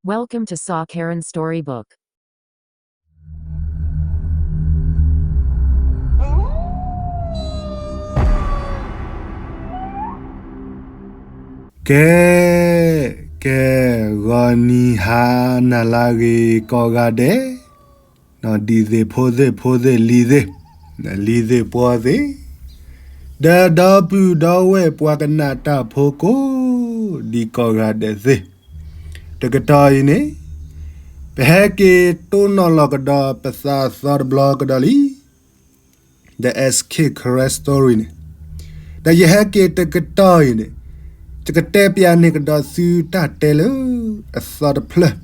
Welcome to Saw Karen Storybook. ကဲ, ကဲ, ဂီၤနံၤဟါနၤလၢအဂ့ၤကိးဂၤဒဲး, ဒ်သ့ၣ်ဖိသ့ၣ်ဖိသ့ၣ်လံၤသ့ၣ်, လံၤသ့ၣ်ပှီၤသ့ၣ်, ဒီးဒီပုၢ်ဒီဝဲၢ်ပှၤကနၣ်တၢ်ဖိကိးဒံကိးဂၤဒဲးသ့ၣ်, တကတီၢ်အံၤန့ၣ် ပဟဲက့ၤတိၢ်နီၣ်လီၤကဒီးပသးသီတဘျီကဒီးလံ The S K Karen Story န့ၣ်, ဒီးယဟဲက့ၤတကတီၢ်အံၤန့ၣ် ယကတဲပျးန့ၢ်ကဒီးသုတၢ်တဲလၢအသီတဖျၢၣ်,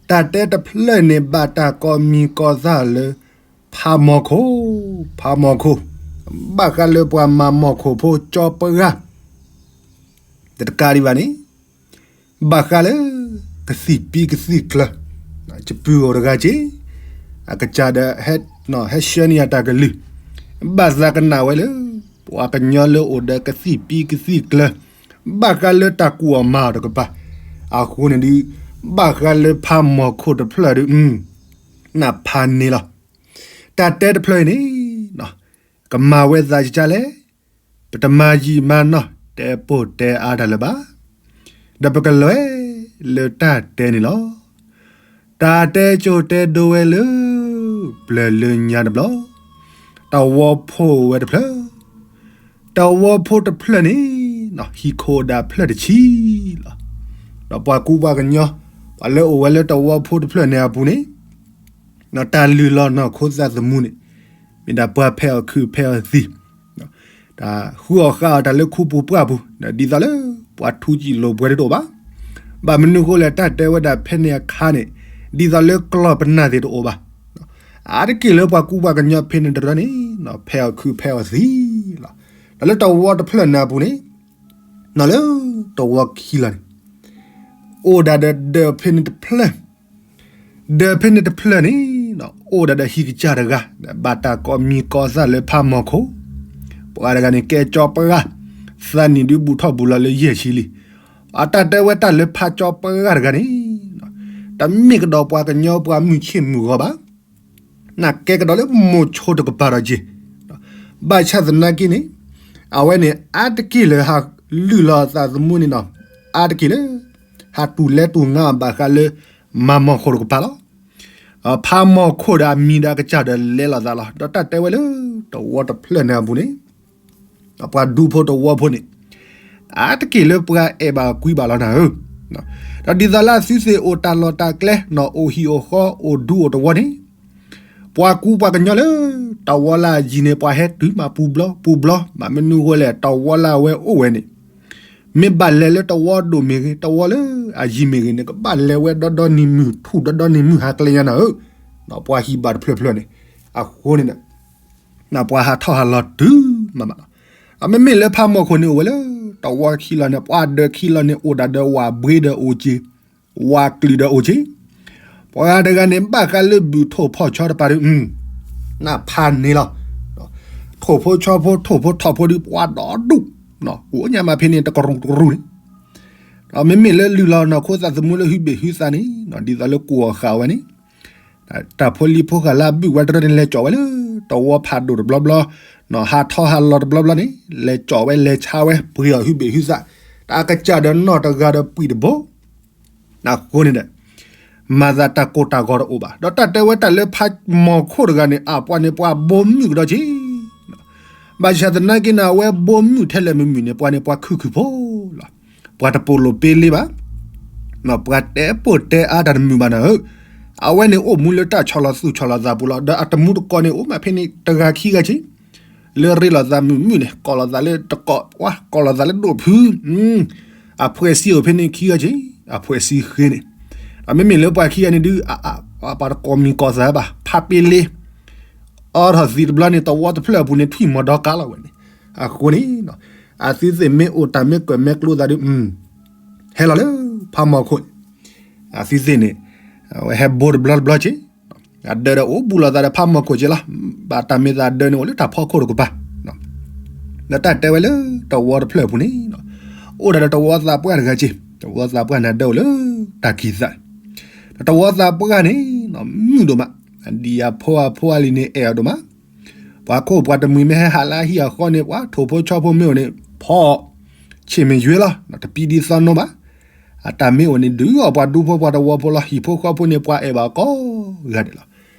တၢ်တဲတဖျၢၣ်န့ၣ် ဘၣ်တၢ်ကိးမံၤကိးသၣ်လၢ ဖးမီၤခိၣ်, ဖးမီၤခိၣ်, ဘၣ်ဃးလၢပှၤမၤမီၤခိၣ်ဖိကၠီပှၢ် တကးဒံးဘၣ်န့ၣ် ဘၣ်ဃးလၢ ကသံၣ်ပံကသံၣ်ကျၢၤ, ယပုၢ်အိၣ်တဂၤက့ၤ အကစၢ်ဒီး ဟဲဆှၢန့ၢ်ယၤတၢ်ကလုၢ်, ဘၣ်သးကနၣ်ဝဲလၢ ပှၤကညီလၢအိၣ်ဒီးကသံၣ်ပံကသံၣ်ကျၢၤ, ဘၣ်ဃးလၢတၢ်ကူၣ်အီၣ်မၤအီၣ်တကပၤ, အဃိန့ၣ်ဒုး ဘၣ်ဃးလၢဖးမီၤခိၣ်တဖျၢၣ်ဒုး နၢ်ဖးန့ၣ်လီၤ. တၢ်တဲတဖျၢၣ်အံၤန့ၣ် ကမၤဝဲသးကကလဲၣ်, ပတမၤယံာ်မၤနီၢ် တဲပိၢ်တဲအါတၢ်လၢၤဘၣ်, ဒီးပကလဲၤလၢတၢ်တဲန့ၣ်လီၤ. တၢ်တဲကၠိတဲဒိဝဲလၢ ပျၢၤလၢညါတဘျီ, တဝီဖိဝဲတဖျၢၣ်, တဝီဖိတဖျၢၣ်န့ၣ် ဟံၣ်ခိၣ်ဒၣ်ဖျၢၣ်တဆံလီၤ. ဒီးပှၤကူပှၤကညီ ပှၤလၢအိၣ်ဝဲလၢတဝီဖိတဖျၢၣ်န့ၣ်အပူၤန့ၣ် တၢ်လုၢ်လီၤနီၢ်ခိသးသမူန့ၣ် မ့ၢ်ဒၣ်ပှၤဖဲးအီၣ်ခုးဖဲးအီၣ်သံ, တၢ်ဃုအီၣ်ဃုအီတၢ်လၢခူပူၤပှၢ်ပူၤ, ဒ်သိးလၢ ပှၤထူစံာ်လိာ်ပှဲၤတအိၣ်ဘၣ်. ဘၣ်မနုၤဃိလဲၣ် တၢ်တဲဝဲဒၣ်ဖဲန့ၣ်အခါန့ၣ် ဒ်သိးလၢကျီၢ်ပနၢ်သ့ၣ်တအိၣ်ဘၣ်. အါတက့ၢ်လၢပှၤကူပှၤကညီဖဲန့ၣ်တရၢန့ၣ် ဖဲးအီၣ်ခုးဖဲးအီၣ်သံလီၤ. ဒီးလၢတဝီတဖျၢၣ်န့ၣ်အပူၤန့ၣ် လၢတဝီခံလီၤန့ၣ် အိၣ်ဒၣ်ဒီးဒၢးဖဲန့ၣ်တဖျၢၣ်, ဒၢးဖဲန့ၣ်တဖျၢၣ်န့ၣ် အိၣ်ဒၣ်ဒီးဟံၣ်ကစၢ်တဂၤ ဘၣ်တၢ်ကိးမံၤကိးသၣ်လၢဖးမီၤခိၣ်, ပှၤတဂၤန့ၣ် ကဲကၠီပှၢ်, သးနံၣ်ဒုးဘူးထီၣ်ဘူးလီၤလၢယဲၢ်ဆံလံ. အတၢ်တဲဝဲတၢ်လၢဖးကၠီပှၢ်တဂၤန့ၣ် တမ့ၢ်ကဒီးပှၤကညီပှၤမုၢ်ဆ့ၣ်မုၢ်ဂီၤဘၣ်. နကဲကဒီးလၢမိၤဆိတကပၤဒီးက့ၤ, ဘၣ်ဆၣ်သနာ်က့န့ၣ် အဝဲန့ၣ်အါတက့ၢ်လၢဟးလုၢ်လီၤသးသမူန့ၣ်နီၤ, အါတက့ၢ်လၢ ဟးတူၢ်လဲတူၢ်ငါဘၣ်ဃးလၢ မၤမီၤခိၣ်တကပၤလီၤ. ဖးမီၤခိၣ်ဒီးအမံၤဒီးအကစၢ်ဒီးလဲလိာ်သးလီၤ. ဒီးတၢ်တဲဝဲလၢ တဝီတဖျၢၣ်န့ၣ်အပူၤန့ၣ် ပှၤဒူဖိတဝီဖိန့ၣ် အါတက့ၢ်လၢပှၤအဲၣ်ဘၣ်ကွံဘၣ်လီၤနၤဧၢ, ဒီးဒ်သိးလၢအသုသ့ၣ်အိၣ်တၢ်လီၢ်တၢ်ကျဲနီၤ, အိၣ်ဟံၣ်အိၣ်ဃီ အိၣ်ဒူအိၣ်တဝီန့ၣ် ပှၤကူပှၤကညီလၢ တဝီလၢအယံၤန့ၣ် ပှၤဟဲတုၤမးပူၤဘျီပူၤဘျီ, ဘၣ်မနုၤဃိလဲၣ် တဝီလၢအဝဲအိၣ်ဝဲန့ၣ် မ့ၢ်ဘၣ်လဲၤလၢတဝီဒိၣ်မ့ၢ်ဂ့ၤ တဝီလၢအယံၤမ့ၢ်ဂ့ၤန့ၣ် ကဘၣ်လဲၤဝဲဒီဒီနံၤမုၢ်ထူၣ်ဒီဒီနံၤမုၢ်ဟါကျဲညါနၤဧၢ, ပှၤဟံးဘၣ်တဖျၢၣ်ဖျၢၣ်န့ၣ်, အဃိန့ၣ် ပှၤဟးထီၣ်ဟးလီၤတုၤမးမးလီၤ. မ့မ့ၢ်လၢဖးမီၤခိၣ်န့ၣ်အိၣ်ဝဲလၢ တဝီခံလီၤန့ၣ် ပှၤဒၢးခံလီၤန့ၣ် အိၣ်ဒၣ်ဒီးဝၣ်ဘှ့ဒီးအိၣ်က့ၤ, ဝၣ်ကလုာ်ဒီးအိၣ်က့ၤ, ပှၤတဂၤန့ၣ် ဘၣ်ဃးလၢဘုၣ်ထိၣ်ဖီၣ်ဆီတပၤဒုး နၢ်ဖးန့ၣ်လီၤ. ထိၣ်ဖိဆီဖိထိၣ်ဖိထီၣ်ဖိဒုး ပှၤဒီဒူၣ်, အိၣ်ညါမးဖဲန့ၣ် တကရူၢ်တကရူၢ်န့ၣ်, ဒီးမ့မ့ၢ်လၢလုၢ်လီၤနီၢ်ခိသးသမူလၢဟုဘ့ၣ်ဟုသးန့ၣ် ဒ်သိးလၢကူၣ်အီၣ်ဃာ်ဝဲန့ၣ် တၢ်ဖိလံၤဖိဃာ်လၢအဘုၣ်ဝဲတရၢန့ၣ် လဲၤကၠီၣ်ဝဲလၢ တဝီဖးဒိၣ်တဘျီဘျီ, ဟးထီၣ်ဟးလီၤတဘျီဘျီန့ၣ် လဲၤကၠီၣ်ဝဲလဲၤဆါဝဲ ပှ့ၤအီၣ်ဟုဘ့ၣ်ဟုသး, တၢ်အကစၢ်ဒီးနီၢ်တဂၤဒီးပှံၢ်တဘိ အဃိန့ၣ်ဒီး မၤသးတၢ်ကိၢ်တၢ်ဂီၤတအိၣ်ဘၣ်. ဒီးတၢ်တဲဝဲတၢ်လၢဖးမီၤခိၣ်တဂၤန့ၣ် အပှၤန့ၣ်ပှၤဘိမုၣ်ကဒီးက့ၤ, ဘၣ်ဆၣ်သနာ်က့န့ၣ် အဝဲဘိမုၣ်ထဲလဲၣ်မုၢ်မုၢ်န့ၣ် ပှၤန့ၣ်ပှၤခုၣ်ခုၣ်ဖိလီၤ. ပှၤတပိာ်လိာ်ပ့လ့ဘၣ်, ပှၤတဲပိာ်တဲအါတၢ်တမုာ်ဘၣ်နၤဧၢ, အဝဲန့ၣ်အိၣ်မူလၢတၢ်ဆီၣ်လီၤသူၣ်ဆီၣ်လီၤသးပူၤလီၤ. ဒီးအတမူတကိးန့ၣ် အိၣ်မးဖဲန့ၣ်တဂၤခံဂၤက့ၤ လၢရ့လိာ်သးမုၢ်မုၢ်န့ၣ် ကိးလိာ်သးလၢတကိး, ကိးလိာ်သးလၢဒိၣ်ဖု, အဖှဲးစံအိၣ်ဖဲန့ၣ်ခံဂၤက့ၤ, အဖှဲးစံဃ့န့ၣ်, ဒီးမ့မ့ၢ်လၢပှၤခံဂၤန့ၣ်ဒုး ပှၤတကိးမံၤကိးသးဘၣ်, ဖးပ့လ့ အီထီၣ်သံးတဘျီန့ၣ် တဝီတဖျၢၣ်အပူၤန့ၣ် ထွံၣ်မီၤဒီကါလီၤဝဲန့ၣ်, အဃိန့ၣ် အသုသ့ၣ်မ့ၢ်အိၣ်တၢ်မ့ၢ်ကၢၣ်မ့ၢ်ကျိသးဒုး ဟဲလီၤလၢဖးမီၤခိၣ်န့ၣ်, အသုသ့ၣ်န့ၣ် အဝဲဟဲဘိတဘျီတဘျီက့ၤ, အဒၢဒီးအိၣ်ဘူးလိာ်သးဒီးဖးမီၤခိၣ်က့ၤလီၤ. ဘၣ်တၢ်မ့ၢ်သးဒၢန့ၣ်အိၣ်လၢတၢ်ဖီခိၣ်တကပၤ, ဒီးတၢ်တဲဝဲလၢတဝီတဖျၢၣ်အပူၤန့ၣ် အိၣ်ဒၣ်ဒီးတဝီသးပှၢ်တဂၤက့ၤ, တဝီသးပှၢ်န့ၣ်ဒၢအိၣ်လၢတၢ်ခံးသး တဝီသးပှၢ်န့ၣ် မုာ်ဒိၣ်မး, ဒ်အဖိအဖိအလံၤန့ၣ် အဲၣ်အီၤဒိၣ်မး, ပှၤခိၣ်ပှၤတမှံၤမ့ၢ်ဟဲဟးလၢအဟံၣ်အဃီန့ၣ် ပှၤထိၣ်ဖိဆီဖိမ့ၢ်အိၣ်န့ၣ် ဖီအီၤ, ဆ့ၣ်မ့ၢ်ယွ့လီၤ, တပံဒ်သိးနီဘၣ်, အတၢ်မ့ၢ်အိၣ်န့ၣ် ဒုးအီၣ်ပှၤဒူဖိပှၤတဝီဖိလီၤ, ဟံၣ်ဖိဃီဖိန့ၣ် ပှၤအဲၣ်ဘၣ်အီၤကိးဂၤဒဲးလီၤ.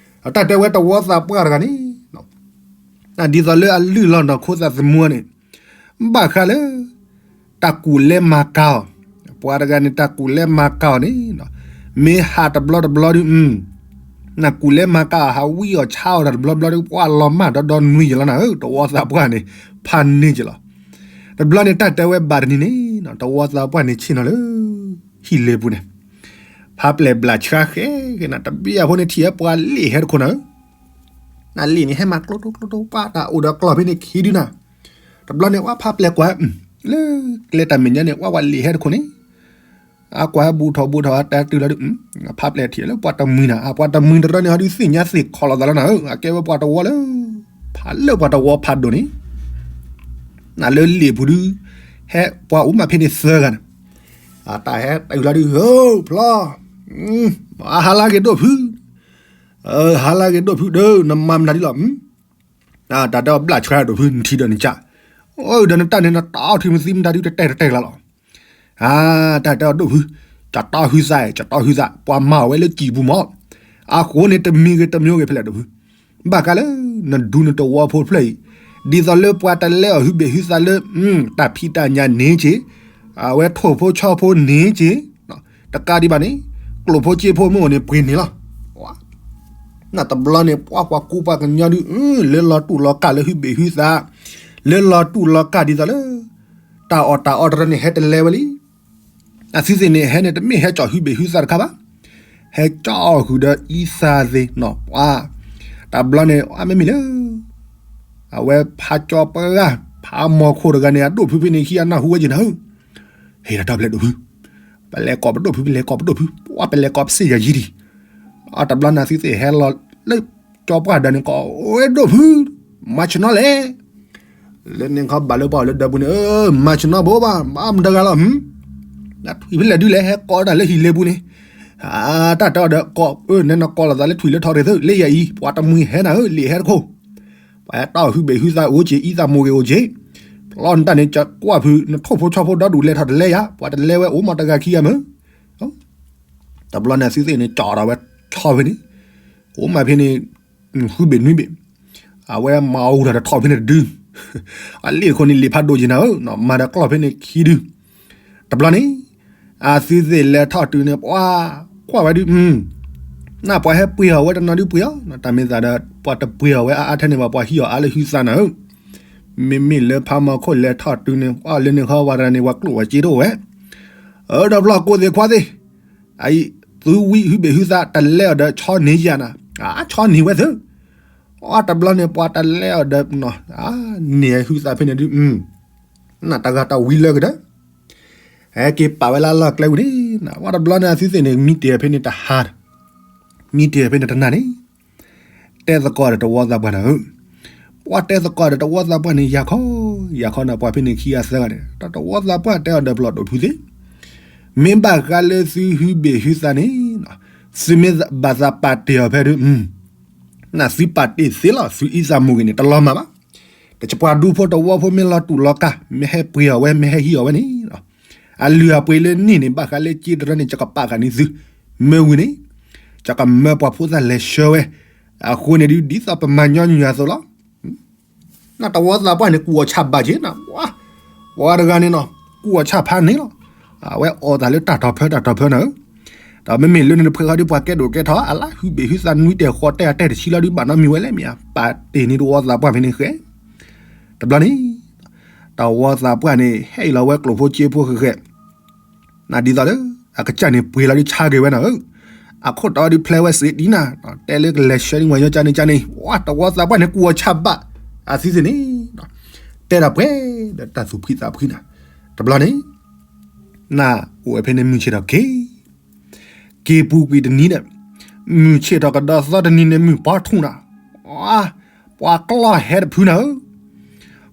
တၢ်တဲဝဲတဝီသးပှၢ်တဂၤန့ၣ် ဒ်သိးလၢအလုၢ်လီၤနီၢ်ခိသးသမူန့ၣ် ဘၣ်ဃးလၢ တၢ်ကူၣ်လဲမၤကၤအီၤ, ပှၤတဂၤန့ၣ် တၢ်ကူၣ်လဲမၤကၤအီၤန့ၣ် မ့ၢ်ဟးတဘျီတဘျီဒုး နကူၣ်လဲမၤကၤအီၤ ဟးဝံအီၤဆါအီၤတၢ်တဘျီဘျီဒုး ပှၤလီၤမၢ်ဒီဒီနွံယလီၤနၤဧၢ, တဝီသးပှၢ်န့ၣ် ဖးန့ၢ်က့ၤလီၤ. တဘျီန့ၣ် တၢ်တဲဝဲဘၣ်တနံၤန့ၣ် တဝီသးပှၢ်န့ၣ်ဆ့ၣ်နီၤလၢ ဟံၣ်လ့ပူၤန့ၣ် ဖးပျဲၢ်ဘျးဆှါဃဲဃဲနၤ တဘ့ၣ်အဖိန့ၣ်ထံၣ်ဝဲပှၤလ့ၣ်ဟဲတခိၣ်နၤဧၢ, နလ့ၣ်န့ၣ် ဟဲမၤကျိတိကျိတိ ပှၤတၢ်အိၣ်ဒီးကျီၢ်ဖဲန့ၣ်ခံဒုနၤ, တဘျီန့ၣ် ဝဲဖးပျဲၢ်ကွၢ် လၢကျဲတၢ်မဲာ်ညါန့ၣ် ဝဲပှၤလ့ၣ်ဟဲတခိၣ်န့ၣ် အကွၢ်ဟဲဘူးထီၣ်ဘူးထီၣ် အတဲတုၤလီၤဒုး ဖးပျဲၢ်ထံၣ်လၢပှၤတမှံၤနၤ, အပှၤတမှံၤတရၢန့ၣ် ဟီဒုးသ့ၣ်ညါသ့ၣ်ခီလီၤသးလီၤနၤဧၢ, အကဲဝဲပှၤတဝီလၢ ဖးလၢပှၤတဝီဖးဒိၣ်န့ၣ် နလၢလ့ၣ်ပူၤဒုး ဟဲပှၤအိၣ်မးဖဲန့ၣ်သၢဂၤန့ၣ်, အတၢ်ဟဲတုၤလီၤဒုး ဧၢ ဖျီ ဟးလၢက့ၤဒိၣ်ဖု, ဟးလၢက့ၤဒိၣ်ဖုဒီး နမၤမနုၤဒ်လီၤ, တၢ်တဲအီၤဘျးဆှါဒိၣ်ဖု နထံၣ်ဒီးနကၢ်, အိၣ်ဒီးနတၢ်န့ၣ် နတီထံမသံမတၤဒုး တတဲာ်တတဲာ်ကျါလီၤ. တၢ်တဲအီၤဒိၣ်ဖု, ကတီဟုသး ကတီဟုသး ပှၤမၤအီၤဝဲလၢကံၢ်ပူၤမး, အဃိန့ၣ် တမံၤဂ့ၤတမံၤဂ့ၤဖဲလဲၣ်ဒိၣ်ဖု, ဘၣ်ဃးလၢ နဒူနတဝီဖိဖျၢၣ်အံၤ, ဒ်သိးလၢပှၤတလဲအီၤဟုဘ့ၣ်ဟုသးလၢ တၢ်ဖံးတၢ်ညၣ်န့ၣ်က့ၤ, အဝဲထိၣ်ဖိဆီဖိန့ၣ်က့ၤ, တကးဒံးဘၣ်န့ၣ် ကျိၣ်ဖိစ့ဖိမ့ၢ်အိၣ်န့ၣ် ပှ့ၤန့ၣ်လီၤ. နတဘျီန့ၣ် ပှၤပှၤကူပှၤကညီဒုး လၢလီၤတူၢ်လီၤကၢ်လၢဟုဘ့ၣ်ဟုသး, လၢလီၤတူၢ်လီၤကၢ်ဒ်သိးလၢ တၢ်အီၣ်တၢ်အီတရၢန့ၣ် ဟဲတလဲဝဲလံ. အသုသ့ၣ်န့ၣ် ဟဲန့ၣ် တမ့ၢ်ဟဲကၠီၣ်ဟုဘ့ၣ်ဟုသးတခါဘၣ်, ဟဲကၠီၣ်ဃုာ်ဒီးအံသးသ့ၣ်နီၣ်ပှၤ, တဘျီန့ၣ် အမ့မ့ၢ်လၢ အဝဲဖးကၠီပှၤဂၤ ဖးမီၤခိၣ်တဂၤန့ၣ် အဒိၣ်ဖုဖဲန့ၣ်ခံ အနၢ်ဟူဝဲက့ၤနၤဧၢ, ဟ့ၣ်တၢ်တဘျဲၣ်ဒိၣ်ဖု, ပလဲၤကိးပဒိၣ်ဖု ပလဲၤကိးပဒိၣ်ဖု ပှၤပလဲၤကိးပစ့ၢ်ယၤယံၤဒံး, အတဘျီန့ၣ်သုသ့ၣ်ဟဲလီၤလၢ ကၠီပှၢ်ဒၢးန့ၣ် ကိးဝဲဒိၣ်ဖု, မၤဆနီလဲၣ် လၢန့ၣ်ခီဘၣ်လၢပှၤအိၣ်လၢဒၢးပူၤန့ၣ် မၤဆနီဘိဘၣ် ဘၣ်မတဂၤလီၤ, ထွံၣ်ဖဲလဲၣ်ဒုးလဲၣ် ဟဲကိးတၢ်လၢဟံၣ်လ့ပူၤန့ၣ်, တၢ်တဲအီၤဒီးကိး နဲနကိးလိာ်သးလၢထွံၣ်လၢထီရ့ၣ်သု လၢယၤအံၤ ပှၤတမှံၤဟဲနၤဧၢ လ့ၣ်ဟဲတခိၣ်, ပှၤဟဲတီၢ်ဟုဘ့ၣ်ဟုသးအိၣ်က့ၤ အံသးမိၢ်ဂ့ၤအိၣ်က့ၤ, ဖျီနတၢ်န့ၣ် ကကွၢ်ဖု နထိၣ်ဖိဆီဖိဒီဒူၣ်လဲၤထီၣ်တလဲယၤ ပှၤတလဲဝဲအိၣ်မတဂၤခံဂၤမုၢ် တဘျီန့ၣ်သုသ့ၣ်န့ၣ် ကၠီၣ်ဒီးဝဲထီဖဲန့ၣ်, အိၣ်မးဖဲန့ၣ် ဟုဘ့ၣ်နွံဘ့ၣ်, အဝဲမၤအူတၢ်တထီၣ်ဖဲန့ၣ်တဒု, အလ့ၣ်တခိၣ်န့ၣ် လ့ၣ်ဖးဒိၣ်က့ၤနၤဧၢ မၤဒီးကျီၢ်ဖဲန့ၣ်ခံဒု, တဘျီန့ၣ် အသုသ့ၣ်လဲၤထီၣ်တုၤန့ၣ် ပှၤကွၢ်ဝဲဒုး, နပှၤဟဲပှ့ၤအီၤဝဲတနီၤဒုးပှ့ၤအီၤ, တၢ်မ့ၢ်သးဒီး ပှၤတပှ့ၤအီၤဝဲအါအါထဲန့ၣ်ဘၣ် ပှၤဟံးအီၤအါလၢဟုသးနၤဧၢ, မ့မ့ၢ်လၢဖးမီၤခိၣ်လဲၤထီၣ်တုၤန့ၣ် ပှၤလၢန့ၣ်ဃီ ပှၤတဂၤန့ၣ် ပှၤကျိၣ်ပှၤစ့တအိၣ်ဝဲ, အၢ ဒီးဖျီကိးသ့ၣ်ခွါသ့ၣ်, အအံၤ သုဝံဟုဘ့ၣ်ဟုသး တလဲအီၤဒီးဆီန့ၢ်ယၤနၤ, အါ ဆီန့ၢ်ဝဲသု, အတဘျီန့ၣ် ပှၤတလဲအီၤဒီး န့ၢ်ဟုသးဖဲန့ၣ်ဒုး, နတဂၤတဝံလၢကဒီး, ဟဲက့ၤပာ်ဝဲလၢအလီၢ်ကျဲဝံၤန့ၣ်, ဝဲတဘျီန့ၣ် အသုသ့ၣ်န့ၣ် မံတ့ၢ်ဖဲန့ၣ်တဟါ, မံတ့ၢ်ဖဲန့ၣ်တနၤန့ၣ် တဲသကိးဒီးတဝီသးပှၢ်နၤဧၢ, ပှၤတဲသကိးဒီးတဝီသးပှၢ်န့ၣ် ယၤခီ, ယၤခီန့ၣ် ပှၤဖဲန့ၣ်ခံဂၤသၢဂၤန့ၣ် ဒီးတဝီသးပှၢ်တဲအီၤဒီးပျီၢ်ဒိၣ်ဖုသ့ၣ်, မ့ၢ်ဘၣ်ဃးလၢသုဟုဘ့ၣ်ဟုသးန့ၣ်, သုမ့ၢ်ဘၣ်သးပာ်တ့ၢ်အီၤဖဲဒုး, နသုပာ်တ့ၢ်သ့လီၤ သုအံသးမိၢ်ဂ့ၤန့ၣ် တလီၤမၢ်ဘၣ်, တပှၤဒူဖိတဝီဖိမ့ၢ်လီၤတူၢ်လီၤကၢ် မ့ၢ်ဟဲပှ့ၤအီၤဝဲ မ့ၢ်ဟဲဟံးအီၤဝဲန့ၣ် အလုၢ်အပှ့ၤလၢန့ၣ်န့ၣ် ဘၣ်ဃးလၢက့တရၢန့ၣ် ယကပာ်ဃာ်န့ၢ်သု, မ့ၢ်ဝံၤန့ၣ် ယကမၢပှၤဖိသၣ်လဲၤဆှၢဝဲ, အဃိန့ၣ်ဒုး ဒ်သိးပမၤညီနုၢ်အသိးလီၤ. နတဝီသးပှၢ်န့ၣ် ကူၣ်အီၤဆၣ်ဘၣ်က့ၤနၤ, ပှၤတဂၤန့ၣ်နီၤ ကူၣ်အီၤဆၣ်ဖးန့ၣ်လီၤ. အဝဲအီၣ်တၢ်လၢတၢ်ထီၣ်ဖၢတၢ်ထီၣ်ဖၢနၤဧၢ, ဒီးမ့မ့ၢ်လၢန့ၣ်တဖုဃီဒုး ပှၤကဲဒိၣ်ကဲထီၣ် အလၢဟုဘ့ၣ်ဟုသးနွံတဲာ်ဃိးတဲာ်အတဲာ်တဆံလီၤဒုး ဘၣ်နီတမံၤဝဲလဲၣ်မ့ၢ်ဧါ, ပာ်တ့ၢ်န့ၢ်တဝီသးပှၢ်ဖဲန့ၣ်ဃဲ, တဘျီန့ၣ် တဝီသးပှၢ်န့ၣ် ဟဲအံၤလီၤဝဲကျိၣ်ဖိစ့ဖိဃဲးဃဲး, နဒ်သိးလၢ အကစၢ်န့ၣ်ပှ့ၤလီၤဒုးဆါက့ၤဝဲနၤဧၢ, အခိၣ်တီဒုးဖျဲးဝဲစ့ဒ်နၤ, တဲလၢကလဲၤဆှၢန့ၢ်ဝဲညီကၢန့ၣ်ကၢန့ၣ် ဝဲတဝီသးပှၢ်န့ၣ် ကူၣ်အီၤဆၣ်ဘၣ်, အသုသ့ၣ်န့ၣ် တဲဒၣ်ပှဲၤဒီးတၢ်သူၣ်ဖှံသးဖှံနၤ, တဘျီန့ၣ် နအိၣ်ဝဲဖဲန့ၣ်မုၢ်ဆ့ၣ်ထီၣ်က့ၤ က့ၤပူၤကွံာ်တနံၤဒီး မုၢ်ဆ့ၣ်ထီၣ်ကဒီးသီတနံၤန့ၣ် မုၢ်ပီထူၣ်နၤ, ပှၤကျီၢ်ဟဲတဖုနၤဧၢ,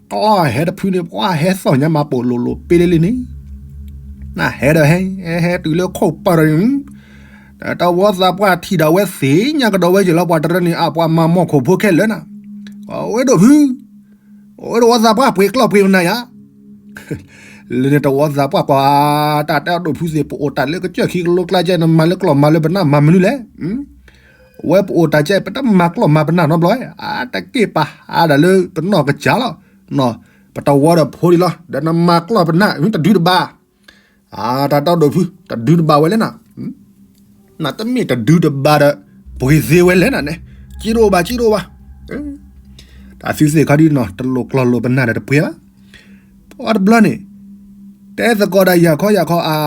ကျီၢ်ဟဲတဖုန့ၣ် ပှၤဟဲသီၣ်ညါမၤပိာ်လိၤလိၤပ့လ့လ့န့ၣ်, နဟဲဒီးဟဲ ဟဲတုၤလၢခိၣ်ပၢၢ်ဒီးန့ၣ် တဝီသးပှၢ်ထံၣ်ဒီးဝဲသ့ၣ်ညါကဒီးဝဲယဲၢ်လီၤ ပှၤတရၢန့ၣ် အပှၤမၤမီၢ်ခိၣ်ဖိခဲလၢာ်နၤ, အဝဲဒိၣ်ဖု, အဝဲတဝီသးပှၢ်ပှ့ၤကျီၢ်ပှ့ၤပနၢ်ယၤ လၢန့ၣ်တဝီသးပှၢ်ကွၢ်, တၢ်တဲအဒိၣ်ဖုသ့ၣ် ပအိၣ်တၢ်လၢကစၢၢ်ခံကလိကျါကဲ နမၤလၢကျီၢ်မၤလၢပနၢ်မၤမနုၤလဲၣ်, အဝဲပအိၣ်တၢ်ကဲ ပတမၤကျီၢ်မၤပနၢ်နီတဘျီ, အတက့ၢ်ပာ်ဟးဒၣ်လၢပနီၢ်ကစၢ်လီၤ, ပတဝီဒီးဖိဒံးလီၤ ဒီးနမၤကျီၢ်ပနၢ် တဒုတဘၣ်, တၢ်တဲအဒိၣ်ဖု တဒုတဘၣ်ဝဲလဲၣ်နၤ နတမ့ၢ်တဒုတဘၣ်ဒီး ပှ့ၤသ့ဝဲလဲၣ်နၤန့ၣ်, ကံတအိၣ်ဘၣ် ကံတအိၣ်ဘၣ်, တၢ်သုသ့ၣ်ခီဒုနီၤ တလိၣ်ကျီၢ်လိၣ်ပနၢ်ဒီးတပှ့ၤဘၣ်, ပှၤတဘျီန့ၣ် တဲသကိးဒၣ်ယၤခီယၤခီအါ,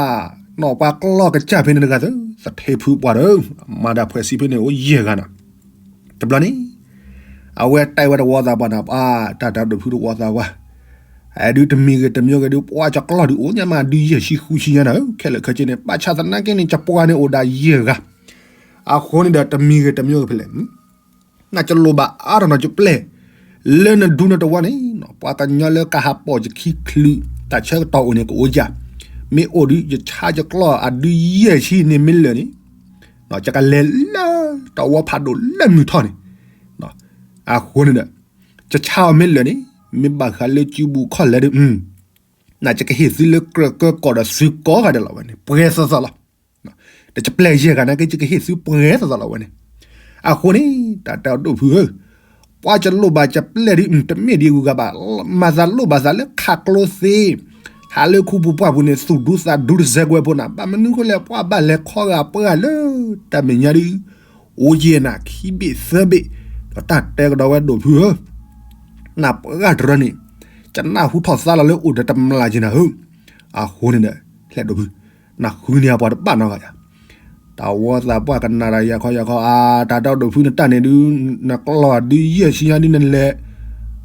နီၢ်ပှၤကျီၢ်ကစၢ်ဖဲန့ၣ်တဂၤသၢ, သထ့ဖုပှၢ်ဒီး မၤဒၣ်ဖှဲးစံဖဲန့ၣ် အိၣ်ယဲၢ်ဂၤနၤ, တဘျီန့ၣ် အဝဲတဲဝဲတဝီသးပှၢ်နၤ, ပှၤတၢ်တဲဒိၣ်ဖုတဝီသးပှၢ် အဲဒုးတမံၤဂ့ၤတမံၤဂ့ၤဒုး ပှၤကကျီၢ်ဒုးအိၣ်ညါမးဒုးယဲၢ်ဆံဃုဆံညါနၤဧၢ, ခဲလၢာ်ခဲဆ့န့ၣ် ဘၣ်ဆၣ်သနာ်က့န့ၣ် ကပှၤန့ၣ်အိၣ်ဒၣ်ယဲၢ်ဂၤ, အဃိန့ၣ်ဒီးတမံၤဂ့ၤတမံၤဂ့ၤဖဲလဲၣ်, နကလိၣ်ဘၣ်အါထီၣ်နီၢ်ကပျဲၢ်, လၢနဒူနတဝီန့ၣ် ပှၤကညီလၢကဟးပိာ်ယခံချုး တၢ်ဆၢကတီၢ်အိၣ်န့ၣ်ကအိၣ်ယၤ, မ့ၢ်အိၣ်ဒုးယဆါယကျီၢ်အဒုးယဲၢ်ဆံန့ၣ်မ့ၢ်လၢာ်န့ၣ်, ယကလဲၤလၢတဝီဖးဒိၣ်လၢမုၢ်ထီၣ်န့ၣ်, အဃိန့ၣ်ဒီး ယဆါအီၤမ့ၢ်လၢာ်န့ၣ် မ့ၢ်ဘၣ်ဃးလၢစုပူၤခီၣ်လဲၢ်ဒုး, နကဟ့ၣ်သုလၢကြၢးကၢကီၢ်ဒီးသုကိးဂၤဒဲးလီၤဝဲန့ၣ် ပှဲၤသီသီလီၤ, ဒီးယပျဲၢ်ယဲၢ်ဂၤနာ်က့ ယကဟ့ၣ်သုပှဲၤသီသီလီၤဝဲန့ၣ်, အဃိန့ၣ် တၢ်တဲအဒိၣ်ဖုဧၢ, ပှၤကလိၣ်ဘၣ်ယပျဲၢ်ဒုး တမ့ၢ်ဒ်အဂုၤအဂၤဘၣ်, မၤသးလိၣ်ဘၣ်သးလၢခးကျိသ့, ဟးလၢခူပူၤပှၢ်ပူၤန့ၣ် သူၣ်ဒူသးဒူတစဲးကွဲးဖိနၤ, ဘၣ်မနုၤဃိလဲၣ် ပှၤဘၣ်လဲၤခီဂာ်ပှၤလၢတၢ်မဲာ်ညါဒုး အိၣ်ယဲၢ်နၤခံဘ့ၣ်သၢဘ့ၣ်, ဒီးတၢ်တဲကဒီးဝဲဒိၣ်ဖုဧၢ, နပှၤတရၢန့ၣ် ကနၢ်ဟူထီၣ်သါလီၤလၢအိၣ်ဒီးတမျၢ်က့နၤဧၢ, အဃိန့ၣ်ဒီး လဲၤဒိၣ်ဖု, နဃုန့ၢ်အပှၤတဘၣ်နီတဂၤယၤ, တဝီသးပှၢ်ကနၣ်ဒီးယၤခီယၤခီအါ, တၢ်တဲဒိၣ်ဖုနတၢ်န့ၣ်ဒုး နကျီၢ်ဒုးယဲၢ်ဆံညါဒုးနလဲၤ,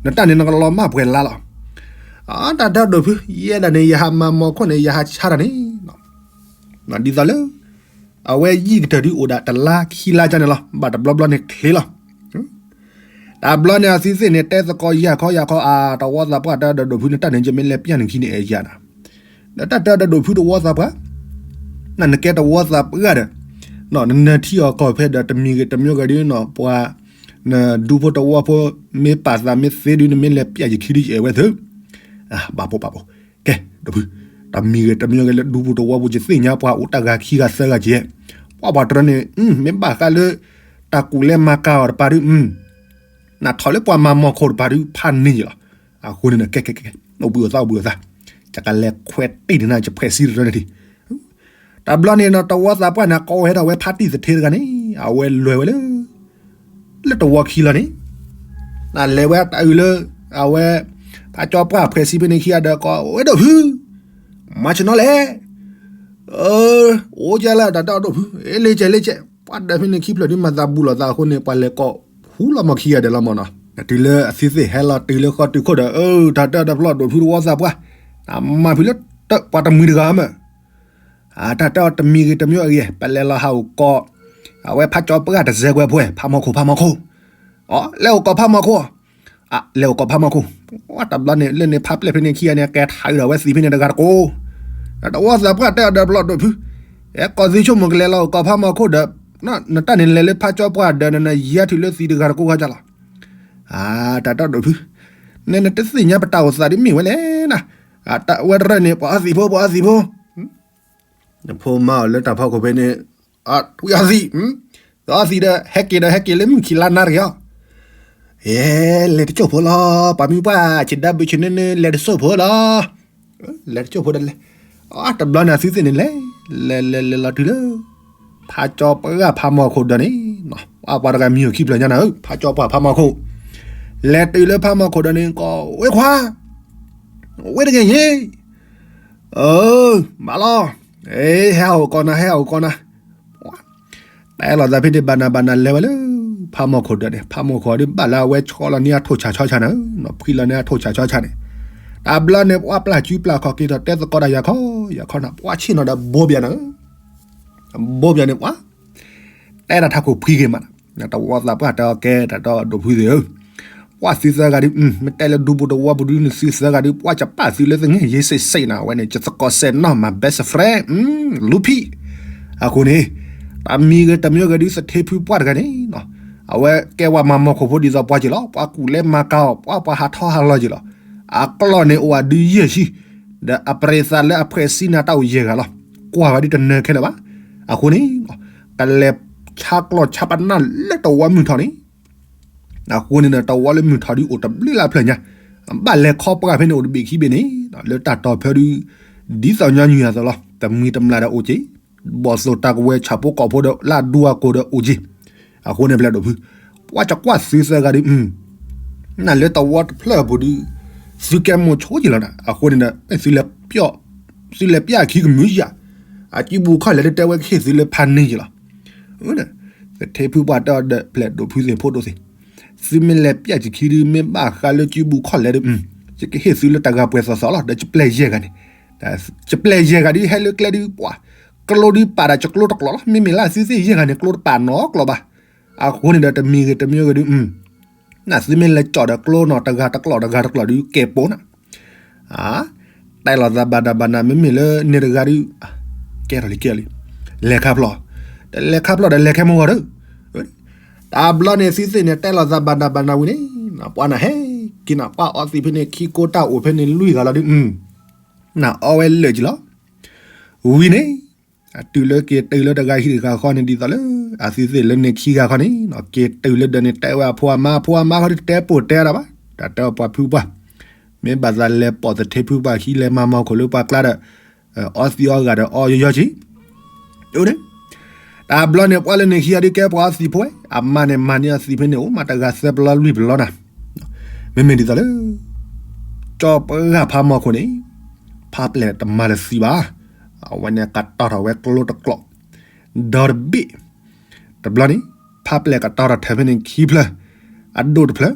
နတၢ်န့ၣ်နကလီၤမၢ်ပှဲၤလါလီၤ, တၢ်တဲဒိၣ်ဖု ယဲဒၣ်န့ၣ် ယဟးမၤမီၢ်ခိၣ်န့ၣ် ယဟးဆါတၢ်န့ၣ် ဒ်သိးလၢ အဝဲယံာ်ကတၢၢ်ဒုးအိၣ်ဒၣ်တလါခံလါကန့ၣ်လီၤ, ဘၣ်တဘျီဘျီန့ၣ်ချ့လီၤ, တဘျီန့ၣ်အသုသ့ၣ်န့ၣ် တဲသကိးယၤခီယၤခီအါ, တဝီသးပှၢ်တဲဒီးဒိၣ်ဖုနတၢ်န့ၣ် ယမ့ၢ်လဲၤပျၢ်နုာ်ခံန့ၣ်အဲၣ်ယၤနၤ, ဒီးတၢ်တဲဒီးဒိၣ်ဖုတဝီသးပှၢ်, နနကဲတဝီသးပှၢ်ဒီး, နနၢ်ထံအီၤကီၢ်ဖဲဒီးတမံၤဂ့ၤတမံၤဂ့ၤဒုးနီၤ ပှၤ နဒူဖိတဝီဖိ မ့ၢ်ပာ်သးမ့ၢ်သ့ဒုး နမ့ၢ်လဲၤပျၢ်ယခံဒုးယအဲၣ်ဝဲသ့, ဘၣ်ပိာ်ဘၣ်ပိာ်, ကဲ ဒိၣ်ဖု, တမံၤဂ့ၤတမံၤဂ့ၤလၢဒူဖိတဝီဖိ ယသ့ၣ်ညါပှၤအိၣ်တၢ်ဂၤခံဂၤသၢဂၤကဲ, ပှၤပှၤတရၢန့ၣ် မ့ၢ်ဘၣ်ဃးလၢ တၢ်ကူၣ်လဲၤမၤကၤအီၤတပၤဒုး, နထီၣ်လၢပှၤမၤမီၢ်ခိၣ်တပၤဒုး ဖးန့ၢ်ယလီၤ, အဃိန့ၣ် ကဲကဲကဲ အိၣ်ဘှံးအိၣ်သါအိၣ်ဘှံးအိၣ်သါ, ယကလဲၤခွဲးတ့ၢ်န့ၢ်နၤ ယဖှဲးစံတရၢန့ၣ်ဒံး တဘျီန့ၣ်နီၤ တဝီသးပှၢ်န့ၣ် ကိးဝဲဒၣ်ဝဲဖါတံၢ်သထ့တဂၤန့ၣ် အဝဲလဲၤဝဲလၢ လၢတဝီခံလီၤန့ၣ်, နလဲၤဝဲတၢ်အုးလၢ အဝဲ ဖးကၠီပှၢ်ဖှဲးစံဖဲန့ၣ်ခံဂၤဒီး ကိးဝဲဒိၣ်ဖု, မၤဆ့ၣ်နီၤလဲၣ်, အိၣ်ကဲလၢတၢ်ဒိၣ်ဖု လ့ကဲလ့ကဲ, ပှၤဒီးဖဲန့ၣ်ခံဖျၢၣ်ဒုးမၤသးဘူးလိာ်သးအဃိန့ၣ် ပှၤလဲၤကိးဟူလီၤမီၢ်ခံဂၤဒဲးလီၤမီၢ်နီၤ, တုၤလၢအသုသ့ၣ်ဟဲလီၤတုၤလၢဃီတုၤခိၣ်ဒီး အၢ တၢ်တဲဒီးဖျီၣ်ဒိၣ်ဖုတဝီသးပှၢ်, နမၤဖုလၢ ပှၤတမှံၤတဂၤမ့ၢ် တၢ်တဲအီၤတမံၤဂ့ၤတမံၤအဂ့ၤ ပလဲၤလီၤဟးအိၣ်ကိး အဝဲဖးကၠီပှၢ်တစဲးကွဲးဖိ ဖးမီၢ်ခိၣ် ဖးမီၢ်ခိၣ်, အီ လဲၤအိၣ်ကိးဖးမီၢ်ခိၣ်, လဲၤအိၣ်ကိးဖးမီၢ်ခိၣ်, တဘျီန့ၣ် လၢန့ၣ်ဖးပျဲၢ်ဖဲန့ၣ်ခံဂၤန့ၣ် ကဲထးအုးဒီးဝဲသံးဖဲန့ၣ်တဂၤတကိး, တဝီသးပှၢ်တဲအီၤဒီးဖျီၣ်ဒိၣ်ဖု, အဲ ကိးသံဆိကမိၣ်ကလဲၤလီၤအိၣ်ကိးဖးမီၢ်ခိၣ်ဒီး နတၢ်န့ၣ်လဲၤလၢဖးကၠီပှၢ်ဒီး နယဲၢ်ထူၣ်လၢသံးတဂၤတကိးဂၤကလီၤ, တၢ်တဲဒိၣ်ဖု, နနတသ့ၣ်ညါပတၢ်အိၣ်သးဒ်မ့ၢ်ဝဲလဲၣ်နၤ, တၢ်ဝဲတရၢန့ၣ် ပှၤအီသံးဖိ ပှၤအီသံးဖိ နဖိမါအီၤလၢတၢ်ဖီခိၣ်ဖဲန့ၣ်, ဝံအီသံး, အီသံးဒီး ဟဲက့ၤဒီးဟဲက့ၤလၢမုၢ်ခံလါနါတဂ့ၤအီၤ, လဲၤတကၠိၢ်ဖိလီၤ, ပှၤမံၤပှၢ်ဆံးဒါဘုးဆံးန့ၣ်န့ၣ် လဲၤတစိၢ်ဖိလီၤ, လဲၤတကၠိၢ်ဖိဒီးလဲၤ, တဘျီန့ၣ်အသုသ့ၣ်န့ၣ်လဲၤ, လဲၤလဲၤလဲၤလီၤတုၤလၢ ဖးကၠီပှၢ်ဖးမီၢ်ခိၣ်ဒီးန့ၣ်, ပှၤတဂၤမံၤအိၣ်ခံဖျၢၣ်ညါနၤဧၢ, ဖးကၠီပှၢ်ဖးမီၢ်ခိၣ်, လဲၤတုၤလၢဖးမီၢ်ခိၣ်ဒီးန့ၣ် ကိးဝဲခွါ, ဝဲတဂ့ၤယ့ၢ် အၢ, မၤလီၤ, ဟဲဟးအိၣ်ကိးနၤ ဟဲဟးအိၣ်ကိးနၤ, တဲလီၤသးဖဲန့ၣ်ဘၣ်နၤဘၣ်နၤလဲၤဝဲလၢ ဖးမီၢ်ခိၣ်ဒီးန့ၣ် ဖးမီၢ်ခိၣ်ဒီးဘၣ်လၢအဝဲဆီလီၤန့ၢ်အထိၣ်ဆးဆီဆးန့ၣ်, ဖှံလီၤန့ၢ်အထိၣ်ဆးဆီဆးန့ၣ်, တဘျီန့ၣ် ပှၤပျၢ်စုပျၢ်ခီၣ်က့ၤဒီးတဲသကိးဒီးယၤခီယၤခီနၤ ပှၤဆ့ၣ်နီၤဒီးဘိဘၣ်နၤ ဘိဘၣ်န့ၣ်ပှၤ, တဲဒၣ်ထးခိၣ်ဖှံက့ၤမး, တဝီသးပှၢ်တဲအီၤကဲ တၢ်တဲဒိၣ်ဖုသ့ၣ်ဧၢ, ပှၤသုသၢဂၤဒုး, မ့ၢ်တဲလၢဒူပူၤတဝီပူၤဒုး နသုသၢဂၤဒုး ပှၤကပာ်သုလၢသငဲၢ်ယ့စ့ၢ်စ့ၢ်နၤ အဝဲန့ၣ် ယသကိးစဲးနီၢ် my best friend, လူဖံ, အဃိန့ၣ်, တမံၤဂ့ၤတမံၤဂ့ၤဒုး သထ့ဖုပှၢ်တဂၤန့ၣ် အဝဲကဲပှၤမၤမီၢ်ခိၣ်ဖိဒ်သိးပှၤက့ၤလီၤ. ပှၤကူၣ်လဲမၤကၤအီၤ ပှၤပှၤဟးထီၣ်ဟးလီၤက့ၤလီၤ. အကျီၢ်န့ၣ်အိၣ်အဒုးယဲၢ်ဆံ, ဒီးအပြံးသးလၢအဖှဲးစံနၤတၢ်အိၣ်ယဲၢ်ဂၤလီၤ. ကွၢ်ဝဲဒုးတနၢၤခဲလၢာ်ဘၣ်. အဃိန့ၣ် ကလဲၤဆါကျီၢ်ဆါပနၢ်လၢတဝီမုၢ်ထီၣ်န့ၣ် အဃိန့ၣ်ဒီး တဝီလၢမုၢ်ထီၣ်ဒုးအိၣ်တဘျုးလၢအဖျၢၣ်ညါ, ဘၣ်လဲၤခီပှၢ်ဖဲန့ၣ်အိၣ်တဘ့ၣ်ခံဘ့ၣ်န့ၣ် လၢတၢ်တီၤဖၢဒုး ဒ်သိးညီနုၢ်အသိးလီၤ. တမှံၤတမျၢ်ဒီးအိၣ်က့ၤ, ဘီၣ်သိၣ်တၢ်ကဝဲၤဆၣ်ဖိကီၢ်ဖိဒီးလၢအဒူအကိၢ်ဒီးအိၣ်က့ၤ, အဃိန့ၣ်ဖဲလဲၣ်ဒိၣ်ဖု, ပှၤကကွၢ်သုသၢဂၤဒုး နလၢတဝီတဖျၢၣ်အပူၤဒုး သုကဲမိၢ်ဆိက့ၤလီၤနၤ, အဃိန့ၣ်ဒီး သုလဲၤပျၢ်ခံကမုာ်ယၤ, အစုပူၤခီၣ်လဲၢ်ဒုးတဲဝဲကဟ့ၣ်သုလၢဖးန့ၢ်ယ့ၤလီၤ. သထ့ဖုပှၢ်တဲအီၤဒီး ဖဲလဲၣ်ဒိၣ်ဖုသ့ၣ်ဖိဒိၣ်သ့ၣ်, သုမ့ၢ်လဲၤပျၢ်ယခံဒုး မ့ၢ်ဘၣ်ဃးလၢစုပူၤခီၣ်လဲၢ်ဒုး ယကဟ့ၣ်သုလၢတဂၤပှဲၤသီသီလီၤ. ဒီးယပျဲၢ်ယဲၢ်ဂၤန့ၣ်, ယပျဲၢ်ယဲၢ်ဂၤဒုးဟဲလၢကျဲဒုး ပှၤ ကျိဒုးပာ်ဒီးယကျိတကျိာ်လီၤ. မ့မ့ၢ်လၢသုသ့ၣ်ယဲၢ်ဂၤန့ၣ် ကျိတပာ်နီတကျိာ်ဘၣ်. အဃိန့ၣ်ဒီးတမံၤဂ့ၤတမံၤဂ့ၤဒုး နသုမ့ၢ်လဲၤကၠီၣ်ဒီးကျိနီၤ တဂၤတကျိာ်တဂၤတကျိာ်ဒုးကဲပိာ်နၤ, တဲလိာ်သးဘၣ်နၤဘၣ်နၤ မ့မ့ၢ်လၢန့ၣ်တဂၤဒုး ကဲထီၣ်လံကဲလံ, လဲၤခါဖျိ, တလဲၤခါဖျိဒီးလဲၤခဲမိၢ်ဂီၤဒီး, တဘျီန့ၣ်သုသ့ၣ်န့ၣ် တဲလိာ်သးဘၣ်နၤဘၣ်နၤဝံၤန့ၣ်, ပှၤနၤဟဲက့ၤနၤ ပှၤအီသံးဖဲန့ၣ် ခံကိးတၢ်အိၣ်ဖဲန့ၣ်လွံၢ်ဂၤလီၤဒုး, နၤအီဝဲလၢာ်က့ၤလီၤ. ဝံၤန့ၣ် အတုၤလၢက့ၤတုၤလၢတဂၤဟံၣ်တဂၤဃီန့ၣ် ဒ်သိးလၢ အသုသ့ၣ်လၢန့ၣ်ခံဂၤဃီန့ၣ် က့ၤတုၤလၢဒီးန့ၣ် တဲဝဲအဖိအမါ အဖိအမါဃီဒုးတတဲပိာ်တဲဒၣ်ဘၣ်, တၢ်တဲအီၤပှၤဖုပှၢ်, မ့ၢ်ဘၣ်သးလဲၤပိာ်သထ့ဖုပှၢ်ခံလဲၤမၤမီၢ်ခိၣ်လၢပှၤကျါဒီး အီသံးအီဂၤဒီးအီယီယီက့ၤ န့ၣ်, တဘျီန့ၣ် ပှၤလၢန့ၣ်ခံဂၤဒုးကဲပှၤအီသံးဖိဝဲ, အမါန့ၣ်မၤန့ၢ်အီသံးဖဲန့ၣ် အိၣ်မးတဂၤသၢပျီလွံၢ်ပျီနၤ, မ့မ့ၢ်ဒ်သိးလၢ ကၠီပှၢ်ဂၤဖးမီၢ်ခိၣ်န့ၣ် ဖးပျဲၢ်တမၤလၢၤသံဘၣ်, အဝဲန့ၣ်ကတီၤထီၣ်ဝဲကျိတကျိာ် ဒီတဘ့ၣ်, တဘျီန့ၣ် ဖးပျဲၢ်ကတီၤထီၣ်ထၢၣ်ဖဲန့ၣ်ခံဖျၢၣ်, အဒိၣ်တဖျၢၣ်,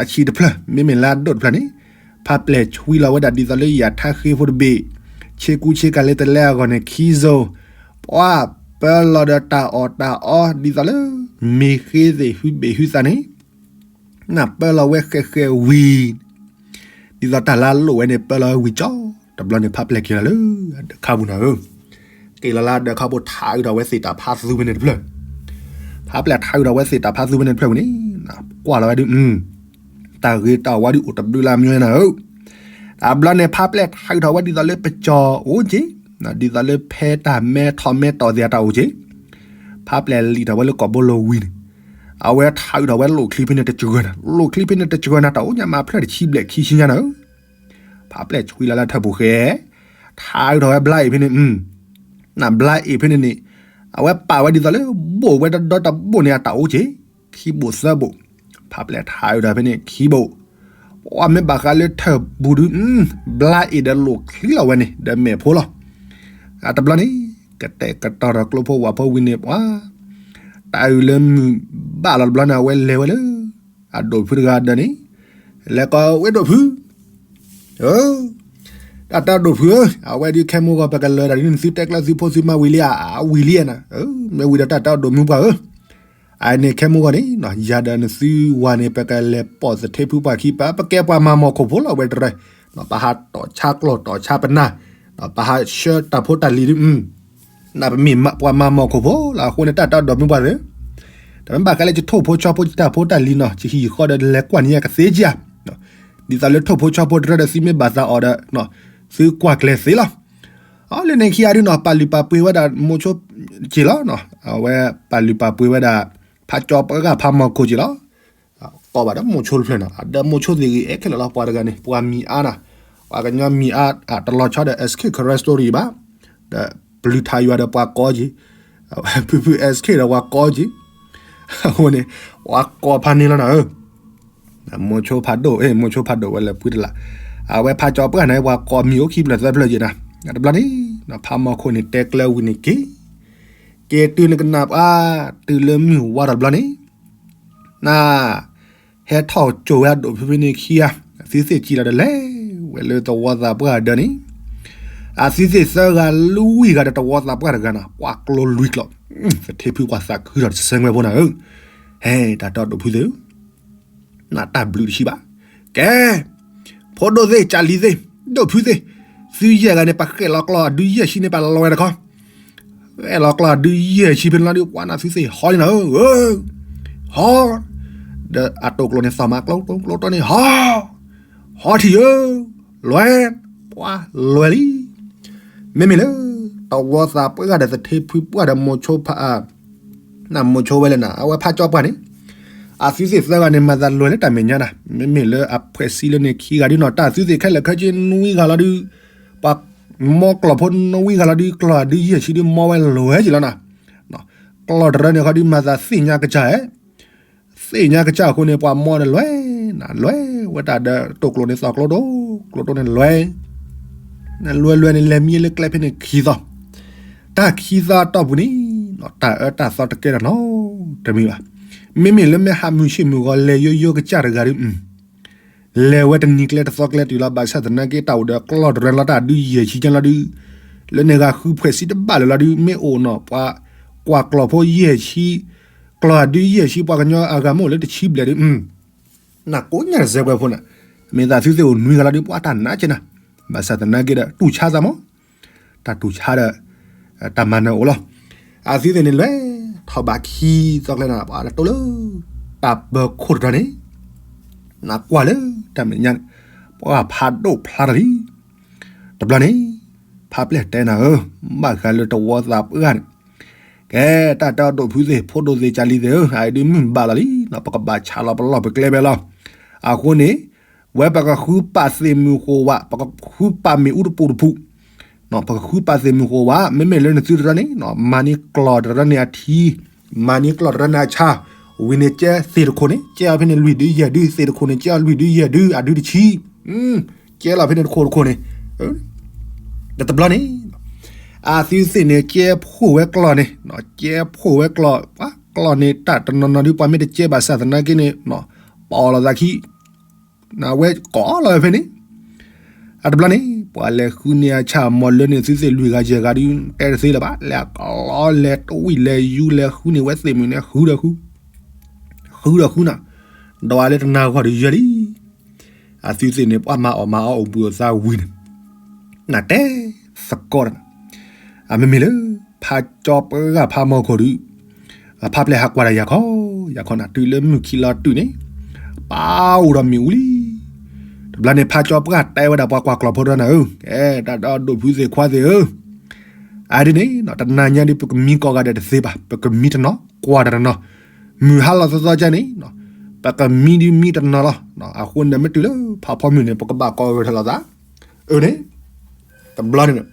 အဆံးတဖျၢၣ်, မ့မ့ၢ်လၢအဒိၣ်တဖျၢၣ်န့ၣ် ဖးပျဲၢ်ဆွံလီၤဝဲဒၣ်ဒ်သိးလၢယၤထါဃ့ဖိတဘ့ၣ်, ဆ့ကူဆ့ကၤလၢတလဲအဂီၢ်န့ၣ်ခံစိၤ, ပှၤပၢလီၤဒီးတၢ်အီၣ်တၢ်အီ ဒ်သိးလၢ မ့ၤဃ့သ့ၣ်ဟုဘ့ၣ်ဟုသးန့ၣ် နၢ်ပၢလီၤဝဲဃဲးဃဲးဝံၤ, ဒ်သိးတၢ်လၢအလိၣ်ဝဲန့ၣ် ပၢလီၤဝဲဝံၤကၠီ, တဘျီန့ၣ် ဖးပျဲၢ်က့ၤလီၤလၢ အဒၢးခါပူၤနၤဧၢ, က့ၤလီၤလၢအဒၢးခါပူၤ ထးအုးထီၣ်ဝဲသ့ၣ်တၢ်ဖးသူဖဲန့ၣ်တဖျၢၣ်, ဖးပျဲၢ်ထးအုးထီၣ်ဝဲသ့ၣ်တၢ်ဖးသူဖဲန့ၣ်တဖျၢၣ်ဝံၤန့ၣ်, ကွၢ်လီၤဝဲဒုး တၢ်ဂ့ၤတၢ်ဝါဒုးအိၣ်တဘျုးလၢအမံၤနၤဧၢ, တဘျီန့ၣ် ဖးပျဲၢ်ထးအုးထီၣ်ဝဲဒ်သိးလၢပကၠီၤအိၣ်က့ၤ, ဒ်သိးလၢဖဲတၢ်မဲထီၣ်မဲတီၢ်သ့ၣ်အတၢ်အိၣ်က့ၤ, ဖးပျဲၢ်လံၣ်ထီၣ်ဝဲလၢကီၢ်ဘိလိၤဝံၤန့ၣ်, အဝဲထးအုးထီၣ်ဝဲလိၣ်ချံဖဲန့ၣ်တစှၤနၤ, လိၣ်ချံဖဲန့ၣ်တစှၤနၤ တၢ်အိၣ်ညါမးဖျၢၣ်တဆံဘျဲၣ်ခံဆံညါနၤဧၢ, ဖးပျဲၢ်ဆွံလီၤလၢထၢၣ်ပူၤဃဲ, ထးအုးထီၣ်ဝဲဘျါအ့ၣ်ဖဲန့ၣ်, နဘျါအ့ၣ်ဖဲန့ၣ်န့ၣ်, အဝဲပာ်ဝဲဒ်သိးလၢ ဘိၣ်ဝဲတဒီတဘိၣ်န့ၣ်အတၢ်အိၣ်က့ၤ, ခံဘိၣ်သၢဘိၣ်, ဖးပျဲၢ်ထးအုးထီၣ်ဖဲန့ၣ်ခံဘိၣ်, ပှၤမ့ၢ်ဘၣ်ဃးလၢထၢၣ်ပူၤဒုး, ဘျါအ့ၣ်ဒီးလိၣ်ချံလီၤဝဲန့ၣ် ဒီးမဲာ်ဖိလီၤ, အတဘျီန့ၣ်, ကတဲာ်ကတီၤထီၣ်ကျိဖိဝၣ်ဖိဝံၤန့ၣ်ပှၤ, တၢ်အုးလၢမုၢ်ဘၣ်လီၤတဘျီန့ၣ် အဝဲလဲၤဝဲလၢ အဒိၣ်ဖုတဂၤဒီးန့ၣ်, လဲၤကိးဝဲဒိၣ်ဖု, တၢ်တဲဒိၣ်ဖုဧၢ, အဝဲဒုးခဲမိၢ်ဂီၤ ပကလၢၤတၢ်ဒ်န့ၣ် သုတဲကျၢၤသုဖိသုမါဝံၤလံဧါ, ဝံၤလံဧါနၤ, မ့ၢ်ဝံၤဒီးတၢ်တဲဒိၣ်မုၢ်ပှၢ်ဧၢ, အန့ၣ်ခဲမိၢ်ဂီၤန့ၣ်, ယၤဒီးနသုဝၤန့ၣ် ပကလဲၤပိာ်သထ့ဖုပှၢ်ခံ ပကဲပှၤမၤမီၢ်ခိၣ်ဖိလီၤဝဲတရၢ, ပဟးတီၣ်ဆါကျီၢ်တီၣ်ဆါပနၢ်, ပဟးဆှၢတၢ်ဖိတၢ်လံၤဒုး နပမ့ၢ်ပှၤမၤမီၢ်ခိၣ်ဖိလီၤ. အဃိန့ၣ် တၢ်တဲဒိၣ်မုၢ်ပှၢ်သ့ၣ်, တမ့ၢ်ဘၣ်ဃးလၢယထိၣ်ဖိဆီဖိယတၢ်ဖိတၢ်လံၤနီၤ, ယဟံၣ်ဃီဒီးလဲၤကွၢ်န့ၢ်ယၤကသ့ကၢ်, ဒ်သိးလၢထိၣ်ဖိဆီဖိတရၢဒီးသုမ့ၢ်ဘၣ်သးအီၤဒီး သုကွၢ်ကျဲၤသ့လီၤ. အလၢန့ၣ်ခံဂၤဒုးနီၤ ပာ်လုၢ်ပာ်ပှ့ၤဝဲဒၣ်မိၤဆိက့ၤလီၤ. အဝဲပာ်လုၢ်ပာ်ပှ့ၤဝဲဒၣ် ဖးကၠီပှၢ်ဂၤဖးမီၢ်ခိၣ်က့ၤလီၤ. ကိးဘၣ်ဒီးမိၤဆိတဖျၢၣ်နီၤ, ဒီးမိၤဆိသ့ၣ်ဂ့ၤအဲၣ်ခဲလၢာ်လီၤ. ပှၤတဂၤန့ၣ် ပှၤမံၤအါနီၤ, ပှၤကညီမံၤအါ တလီၤဆီဒီး SK Karen Story ဘၣ်, ဒီးပျုၤထးယွၤဒီးပှၤကိးက့ၤ, ဖုဖု SK ဒီးပှၤကိးက့ၤ, အဃိန့ၣ် ပှၤကိးဖးန့ၣ်လီၤနီၤဧၢ. မိၤဆိဖးဒိၣ်, မိၤဆိဖးဒိၣ်ဝဲလၢဖုတလး, အဝဲဖးကၠီပှၢ်န့ၣ် ပှၤကိးမံၤအိၣ်ခံဖျၢၣ်သၢဖျၢၣ်က့ၤနီၤ. တဘျီန့ၣ် ဖးမီၢ်ခိၣ်န့ၣ်တဲကျၢၤဝံၤန့ၣ်က့ၤ, က့ၤတုၤနကနၣ်ပှၤ, တုၤလၢမုၢ်ဝါထီၣ်တဘျီန့ၣ် န ဟဲထီၣ်ကၠိဝဲအဒိၣ်ဖုဖဲန့ၣ်ခံဂၤ, အသုသ့ၣ်ကံလီၤဒီးလဲၤဝဲလၢသဝီသးပှၢ်ဒၢးန့ၣ်, အသုသ့ၣ်သၢဂၤလွံၢ်ဂၤဒီးသဝီသးပှၢ်တဂၤနီၤ, ပှၤကျိလွံၢ်ကျိာ်, သထ့ဖုပှၢ်သးခုထီၣ်တစဲးဝဲဖိနၤဧၢ, ဟဲ တၢ်တဲဒိၣ်ဖုသ့ၣ်ဧၢ နတၢ်ဘျုးတဆံးဘၣ်. ကဲ, ဖိဒိၣ်သ့ၣ် ကၢ်လံၤသ့ၣ် ဒိၣ်ဖုသ့ၣ်, သုယဲၢ်ဂၤန့ၣ် ပဃဲၣ်လီၤကျီၢ်အဒုးယဲၢ်ဆံန့ၣ် ပလီၤဝဲတခီ, အဲၣ်လီၤကျီၢ်ဒုယဲၢ်ဆံဖဲန့ၣ်လီၤဒုး ပှၤနၢ်သုသ့ၣ်ဟီလံနီၤဧၢ, ဟီ, ဒီးအတိာ်ကျိၤန့ၣ်သီၣ်မးကျိၤကျိၤကျိၤကျိၤန့ၣ် ဟီ, ဟီထံၣ်ဧၢ, လွဲ, ပှၤလွဲလံ. မ့မ့ၢ်လၢ တဝီသးပှၢ်ဒီးသထ့ဖုပှၢ်ဒီးမိၤဆိဖး နမိၤဆိဝဲလဲၣ်နၤ အဝဲဖးကၠီပှၢ်န့ၣ် အသုသ့ၣ်သၢဂၤန့ၣ် မၤသးလွဲလၢတၢ်မဲာ်ညါနၤ, မ့မ့ၢ်လၢအဖှဲးစံလၢန့ၣ်ခံဂၤဒုနီၤ တၢ်သုသ့ၣ်ခဲလၢာ်ခဲဆ့နွံဂၤလီၤဒုး, ပှၤမီကျီၢ်ဖိနွံဂၤလီၤဒုး ကျီၢ်ဒုယဲၢ်ဆံဒုးမီဝဲလွဲက့ၤလီၤနၤ, ကျီၢ်တရၢန့ၣ်ခီဒုးမၤသးသ့ၣ်ညါကစၢ်ဧဲ သ့ၣ်ညါကစၢ်အဃိန့ၣ် ပှၤမီန့ၣ်လွဲနၤ လွဲဝဲတၢ်ဒီးတိာ်ကျိၤန့ၣ်သီၣ်ကျိၤဒိၣ် ကျိၤဒိၣ်န့ၣ်လွဲ နလွဲလွဲန့ၣ် လဲၤမံလၢကျဲဖဲန့ၣ်ခံသီ, တၢ်ခံသီအတီၢ်ပူၤန့ၣ် တၢ်အၢတၢ်သီတကဲထီၣ်နီတမံၤဘၣ်. မ့မ့ၢ်လၢမ့ၢ်ဟးမုာ်ဆ့ၣ်မုာ်ဂီၤ လဲၤယိယိကစၢ်တဂၤဒုး လဲၤဝဲတနံၤကျဲတသီကျဲတုၤလီၤ ဘၣ်ဆၣ်သနာ်က့တၢ်အိၣ်ဒီးကျီၢ်တရၢလီၤတၢ်ဒုးယဲၢ်ဆံညါလီၤဒုး, လၢန့ၣ်ဂၤဃုဖှဲးစံတဘၣ်လၢာ်လီၤဒုး မ့ၢ်အိၣ်နီၤ ပှၤကွၢ်ကျီၢ်ဖိယဲၢ်ဆံ, ကျီၢ်ဒုးယဲၢ်ဆံ ပှၤကညီအဂၤမ့ၢ်အိၣ်လၢတဆံဘျဲၣ်ဒုး နကိးညါတစဲးကွဲးဖိန့ၣ်, မ့ၢ်သးသုသ့ၣ်အိၣ်နွံဂၤလီၤဒုး ပှၤတၢ်နးကဲနၤ, ဘၣ်ဆၣ်သနာ်က့ဒီး တူၢ်ဆါသးမး, တၢ်တူၢ်ဆါဒီး တၢ်မၤနၢၤအိၣ်လီၤ. အသုသ့ၣ်န့ၣ်လွဲၢ်ထီၣ်ဘးခံသီကျဲနၤ ပှၤလၢတိၢ်လၢ တၢ်ပၢၤခိၣ်တတီၤန့ၣ် နကွၢ်လၢတၢ်မဲာ်ညါန့ၣ် ပှၤဖးဒိၣ်ဖျါထီၣ်လံ. တဘျီန့ၣ် ဖးပျဲၢ်တဲနၤဧၢ, ဘၣ်ဃးလၢတဝီသးပှၢ်န့ၣ် ကဲ တၢ်တဲအီၤဒိၣ်ဖုသ့ၣ် ဖိဒိၣ်သ့ၣ် ကၢ်လံၤသ့ၣ်ဧၢ, အအံၤဒုးမုၢ်ဘၣ်လီၤလံ, ပကဘၣ်ဆးလီၤပလီၢ်ပကျဲဖဲလီၤ. အဃိန့ၣ် ဝဲပကဃုပာ်သ့ၣ်မုၢ်ဃိဝး ပကဃုပာ်မ့ၣ်အူတပူၤတပူၤ, ပကဃုပာ်သ့ၣ်မုၢ်ဃိဝး မ့မ့ၢ်လၢနသုတရၢန့ၣ် မၤန့ၢ်ကျီၢ်တရၢန့ၣ်အထံ, မၤန့ၢ်ကျီၢ်တရၢန့ၣ်အဆါ, ဝံၤန့ၣ်ကဲသ့ၣ်တခိၣ်န့ၣ် ကဲအီၤဖဲန့ၣ်လွံၢ်ဒုယဲၢ်ဒု, သ့ၣ်တခိၣ်န့ၣ် ကဲအီၤလွံၢ်ဒုယဲၢ်ဒု အဒုတဆံ, ကဲလီၤဖဲန့ၣ်တခိၣ်တခိၣ်န့ၣ် တဘျီန့ၣ် အသုသ့ၣ်န့ၣ် ကဲဖှိၣ်ဝဲကျီၢ်န့ၣ်, ကဲဖှိၣ်ဝဲကျီၢ်, ပှၤကျီၢ်န့ၣ် တၢ်တနီၤနီၤဒုး ပှၤမ့ၢ်တကဲဘၣ်ဆၣ်သနာ်က့န့ၣ် ပီၣ်လီၤသးခံ, နဝဲကိးလီၤဝဲဖဲန့ၣ်, အတဘျီန့ၣ် ပှၤလဲၤဃုန့ၢ်အဆၣ်မီၤလၢန့ၣ်သုသ့ၣ်လွံၢ်ဂၤယဲၢ်ဂၤဒုး တဲတသ့လၢၤဘၣ်, လဲၤကလီလဲၤတဝံၣ်လဲၤယူၤလဲၤဃုန့ၢ်ဝဲသ့ၣ်မုၢ်န့ၣ် ဃုဒီးဃု ဃုဒီးဃုနၤ, ဒီးအလၢတနၤဂီၢ်ဒုးယဲၢ်လံ အသုသ့ၣ်န့ၣ် ပှၤမၤအီၣ်မၤအီအိၣ်ဘှံးအိၣ်သါဝံၤန့ၣ် နတဲသကိးတၢ်, အမ့မ့ၢ်လၢ ဖးကၠီပှၢ်ဖးမီၤခိၣ်ဒုး အဖးပျဲၢ်ဟးကွၢ်ဒီးယၤခီ, ယၤခီနၤ တုၤလၢမုၢ်ခံလီၤတုၤန့ၣ် ပၢ်အိၣ်ဒီးမ့ၣ်အူလံ. တဘျီန့ၣ် ဖးကၠီပှၢ်တဲဝဲဒၣ်ပှၤကွၢ်ကျီၢ်ဖိတရၢနၤဧၢ, ကဲ တၢ်ဒီဒိၣ်ဖုသ့ၣ်ခွါသ့ၣ်ဧၢ, အဒ်န့ၣ် တနၤညါဒုး ပကမံကိးဂၤဒဲးတသ့ဘၣ်, ပကမံတနီၤ ကွၢ်တနီၤ, မုၢ်ဟါလီၤသီသီကဲန့ၣ် ပကမံဒုးမံတနီၤလီၤ. အဃိန့ၣ် မ့ၢ်တုၤလၢဖးဖီမုၢ်န့ၣ် ပကဘၣ်ကိးဂဲၤထီၣ်လိာ်သး, အန့ၣ် တဘျီန့ၣ်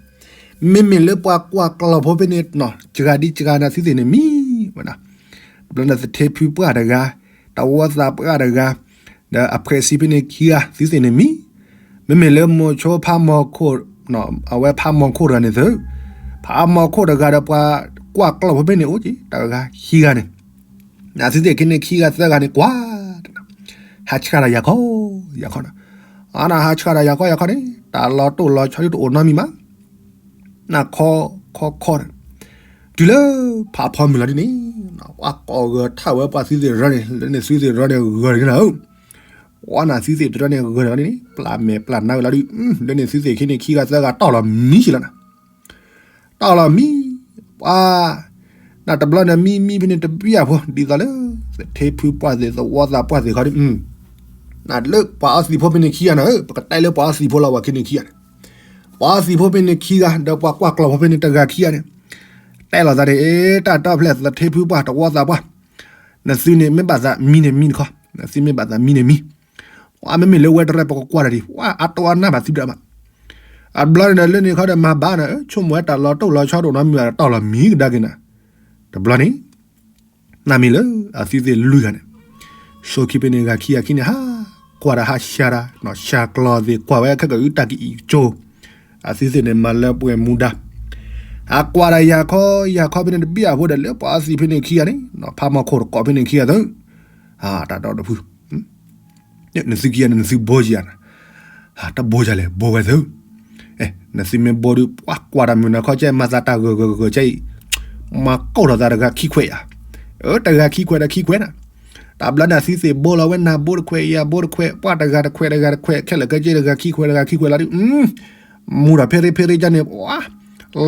မ့မ့ၢ်လၢပှၤကွၢ်ကျီၢ်ဖိဖဲန့ၣ် စှၤဒံစှၤနၤသုသ့ၣ်န့ၣ်မံဝဲဒၣ်, တဘျီန့ၣ်သထ့ဖုပှၢ်တဂၤ, တဝီသးပှၢ်တဂၤ, ဒီးအဖှဲးစံဖဲန့ၣ်ခံဂၤ သုသ့ၣ်န့ၣ်မံ, မ့မ့ၢ်လၢမိၤဆိဖးမီၤခိၣ်, အဝဲဖးမီၤခိၣ်တဂၤန့ၣ်သု, ဖးမီၤခိၣ်တဂၤဒီးပှၤကွၢ်ကျီၢ်ဖိဖဲန့ၣ်အိၣ်က့ၤ တဂၤခံဂၤန့ၣ် နသုသ့ၣ်ခံန့ၣ်ခံဂၤသၢဂၤန့ၣ်ကွၢ်, ဟးဆှၣ်ဒီးယၤခီ, ယၤခီနၤ, အနဟးဆှၣ်ဒီးယၤခီယၤခီန့ၣ် တၢ်လီၤတိၢ်လီၤဆီဒုတအိၣ်နီတမံၤမး, နခီခီခီန့ၣ်, တုၤလၢဖးဖီမုၢ်လီၤဒ်န့ၣ်, ပှၤကိးဂဲၤထီၣ်ဝဲပှၤသုသ့ၣ်တရၢန့ၣ် လၢန့ၣ်သုသ့ၣ်တရၢန့ၣ်ဂဲၤတဂ့ၤနၤဧၢ, ပှၤနသုသ့ၣ်တရၢန့ၣ်ဂဲၤတဂ့ၤန့ၣ် ပျၢ်မဲာ်ပျၢ်နါဝဲလီၤဒုး, လၢန့ၣ်သုသ့ၣ်ခံန့ၣ်ခံဂၤသၢဂၤတီၢ်လီၤမံဆံလီၤနၤ တီၢ်လီၤမံ, ပှၤ, နတဘျီန့ၣ်မံမံဖဲန့ၣ်တဘျုးအဖိ ဒ်သိးလၢ သထ့ဖုပှၢ်သ့ၣ် သဝီသးပှၢ်သ့ၣ်ခီဒုး, နလၢပှၤအီသံးဖိဖဲန့ၣ်ခံဂၤနၤဧၢ, ပကတဲလၢပှၤအီသံးဖိလီၤ ပှၤခံန့ၣ်ခံဂၤန့ၣ်, ပှၤအီသံးဖိဖဲန့ၣ်ခံဂၤ ဒီးပှၤကွၢ်ကျီၢ်ဖိဖဲန့ၣ်တဂၤခံဂၤန့ၣ်, တဲလိာ်သးန့ၣ် အ့ တၢ်တီဖျဲၣ်သထ့ဖုပှၢ် သဝီသးပှၢ်, နသုန့ၣ်မ့ၢ်ဘၣ်သးမံန့ၣ်မံတခီ, နသုမ့ၢ်ဘၣ်သးမံန့ၣ်မံ ပှၤမ့မ့ၢ်လၢဝဲတရၢပကကွၢ်တၢ်ဒံး ပှၤအတဝါနၢ်ဘၣ်သုဒၣ်မး, အတဘျီန့ၣ်ဒီးလၢန့ၣ်ခီဒီးမၤဘၣ်နၤဧၢ, ဆိကမိၣ်ဝဲတၢ်လီၤတိၢ်လီၤဆီတအိၣ်နီတမံၤဘၣ်ဒီးတီၢ်လီၤမံကဒါက့ၤနၤ, တဘျီန့ၣ် နမ့ၢ်လၢအသုသ့ၣ်လွံၢ်ဂၤန့ၣ်, ဆိခံဖဲန့ၣ်ဂၤခံဂၤခံန့ၣ် ဟးကွၢ်ဒီးဟးဆှၢဒီး ဆှၢကျီၢ်သ့ၣ် ကွၢ်ဝဲခဲကအုတၢ်ကအံၤကၠိ, အသုသ့ၣ်န့ၣ်မၤလၢပှဲၤမူဒါ, ဟးကွၢ်ဒီးယၤခီယၤခီဖဲန့ၣ်တဘျုးအဖိဒီးလၢပှၤအီသံးဖဲန့ၣ်ခံဂၤန့ၣ် ဖးမီၤခိၣ်တကိးဖဲန့ၣ်ခံဂၤသု, တၢ်ဒီတဖု နသုခံဂၤန့ၣ် နသုဘိယၤနၤ, တဘိယၤလဲၣ် ဘိဝဲသု, နသုမ့ၢ်ဘိဒုး ပှၤကွၢ်တၢ်မုာ်နၤခီကဲ မၤသးတၢ်ဂၢၢ်ဂၢၢ်ဂၢၢ်ဂၢၢ်ကဲအံၤ, မၤကိၢ်ထီၣ်သးတဂၤခံခွဲးယၤ, တဂၤခံခွဲးဒီးခံခွဲးနၤ, တၢ်ဘျီန့ၣ်သုသ့ၣ်ဘိလီၤဝဲ နၤဘိတခွဲး ယၤဘိတခွဲး ပှၤတဂၤတခွဲးတဂၤတခွဲး ခဲလၢာ်ခဲဆ့တဂၤခံခွဲးတဂၤခံခွဲးလီၤဒုး, မူထီၣ်ဖဲရ့ဖဲရ့ကန့ၣ် ပှၤ